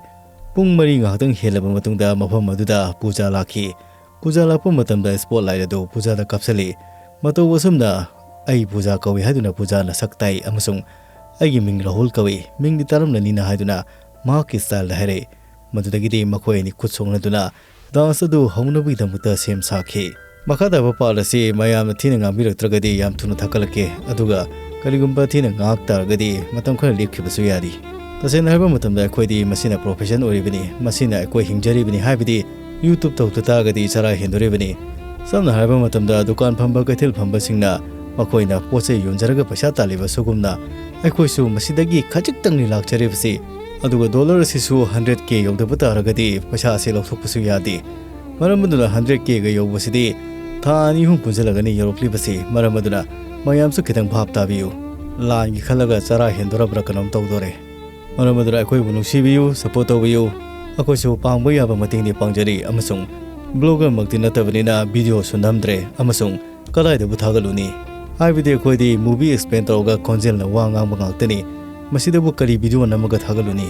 ꯄꯨꯡ ꯃꯔꯤ ꯉꯥꯏꯍꯥꯛꯇꯪ ꯍꯦꯜꯂꯕ ꯃꯇꯨꯡꯗ ꯃꯐꯝ ꯑꯗꯨꯗ ꯄꯨꯖꯥ ꯂꯥꯛꯈꯤ꯫ ꯄꯨꯖꯥ ꯂꯥꯛꯄ ꯃꯇꯝꯗ spotlight ꯑꯗꯨ ꯄꯨꯖꯥꯗ ꯀꯥꯞꯁꯤꯜꯂꯤ꯫ ꯃꯇꯧ ꯑꯁꯨꯝꯅ "ꯑꯩ ꯄꯨꯖꯥ ꯀꯧꯏ" ꯍꯥꯏꯗꯨꯅ ꯄꯨꯖꯥꯅ ꯁꯛ ꯇꯥꯛꯏ ꯑꯃꯁꯨꯡ "ꯑꯩꯒꯤ ꯃꯤꯡ ꯔꯥꯍꯨꯜ ꯀꯧꯏ, ꯃꯤꯡꯗꯤ ꯇꯥꯔꯝꯂꯅꯤꯅ" ꯍꯥꯏꯗꯨꯅ ꯃꯍꯥꯛꯀꯤ style ꯗ ꯍꯥꯏꯔꯛꯏ꯫ ꯃꯗꯨꯗꯒꯤꯗꯤ ꯃꯈꯣꯏ ꯑꯅꯤ ꯈꯨꯠ ꯁꯣꯛꯅꯗꯨꯅ dance ꯑꯗꯨ ꯍꯧꯅꯕꯒꯤꯗꯃꯛꯇ ꯁꯦꯝ ꯁꯥꯈꯤ꯫ ꯃꯈꯥ ꯇꯥꯕ part ꯑꯁꯤ ꯃꯌꯥꯝꯅ ꯊꯤꯅ ꯉꯥꯡꯕꯤꯔꯛꯇ꯭ꯔꯒꯗꯤ ꯌꯥꯝ ꯊꯨꯅ ꯊꯥꯒꯠꯂꯛꯀꯦ, ꯑꯗꯨꯒ ꯀꯔꯤꯒꯨꯝꯕ ꯊꯤꯅ ꯉꯥꯡꯉꯛ ꯇꯥꯔꯒꯗꯤ ꯃꯇꯝ ꯈꯔ ꯂꯦꯞꯈꯤꯕꯁꯨ ꯌꯥꯔꯤ꯫ ꯇꯁꯦꯡꯅ ꯍꯥꯏꯕ ꯃꯇꯝꯗ ꯑꯩꯈꯣꯏꯗꯤ ꯃꯁꯤꯅ profession ꯑꯣꯏꯔꯤꯕꯅꯤ, ꯃꯁꯤꯅ ꯑꯩꯈꯣꯏ ꯍꯤꯡꯖꯔꯤꯕꯅꯤ, ꯍꯥꯏꯕꯗꯤ YouTube ꯇꯧꯗ ꯇꯥꯔꯒꯗꯤ ꯆꯔꯥ ꯍꯦꯟꯗꯣꯔꯤꯕꯅꯤ꯫ ꯁꯝꯅ ꯍꯥꯏꯔꯕ ꯃꯇꯝꯗ ꯗꯨꯀꯥꯟ ꯐꯝꯕ, ꯀꯩꯊꯦꯜ ꯐꯝꯕꯁꯤꯡꯅ ꯃꯈꯣꯏꯅ ꯄꯣꯠ ꯆꯩ ꯌꯣꯟꯖꯔꯒ ꯄꯩꯁꯥ ꯇꯥꯜꯂꯤꯕ ꯁꯨꯒꯨꯝꯅ ꯑꯩꯈꯣꯏꯁꯨ ꯃꯁꯤꯗꯒꯤ ꯈꯖꯤꯛꯇꯪꯅꯤ ꯂꯥꯛꯆꯔꯤꯕꯁꯤ꯫ ꯑꯗꯨꯒ dollar ꯑꯁꯤꯁꯨ hundred K ꯌꯧꯗꯕ ꯇꯥꯔꯒꯗꯤ ꯄꯩꯁꯥ ꯑꯁꯤ ꯂꯧꯊꯣꯛꯄꯁꯨ ꯌꯥꯗꯦ꯫ ꯃꯔꯝ ꯑꯗꯨꯅ hundred K ꯒ ꯌꯧꯕꯁꯤꯗꯤ ꯊꯥ ꯑꯅꯤ ꯑꯍꯨꯝ ꯄꯨꯟꯁꯤꯜꯂꯒꯅꯤ ꯌꯧꯔꯛꯂꯤꯕꯁꯤ꯫ ꯃꯔꯝ ꯑꯗꯨꯅ ꯃꯌꯥꯝꯁꯨ ꯈꯤꯇꯪ ꯚꯥꯞ ꯇꯥꯕꯤꯌꯨ꯫ ꯂꯥꯟꯒꯤ ꯈꯜꯂꯒ ꯆꯔꯥ ꯍꯦꯟꯗꯣꯔꯕ꯭ꯔꯥ ꯀꯩꯅꯣꯝ ꯇꯧꯗꯣꯔꯦ꯫ ꯃꯔꯝ ꯑꯗꯨꯅ ꯑꯩꯈꯣꯏꯕꯨ ꯅꯨꯡꯁꯤꯕꯤꯌꯨ, support ꯇꯧꯕꯤꯌꯨ꯫ ꯑꯩꯈꯣꯏꯁꯨ ꯄꯥꯡꯕ ꯌꯥꯕ ꯃꯇꯦꯡꯗꯤ ꯄꯥꯡꯖꯔꯤ ꯑꯃꯁꯨꯡ blogger ꯃꯛꯇꯤ ꯅꯠꯇꯕꯅꯤꯅ video ꯁꯨ ꯅꯝꯗ꯭ꯔꯦ ꯑꯃꯁꯨꯡ ꯀꯗꯥꯏꯗꯕꯨ ꯊꯥꯒꯠꯂꯨꯅꯤ? ꯍꯥꯏꯕꯗꯤ ꯑꯩꯈꯣꯏꯗꯤ movie explain ꯇꯧꯔꯒ ꯈꯣꯟꯖꯦꯜꯅ ꯋꯥ ꯉꯥꯡꯕ ꯉꯥꯛꯇꯅꯤ꯫ ꯃꯁꯤꯗꯕꯨ ꯀꯔꯤ video ꯅꯝꯃꯒ ꯊꯥꯒꯠꯂꯨꯅꯤ?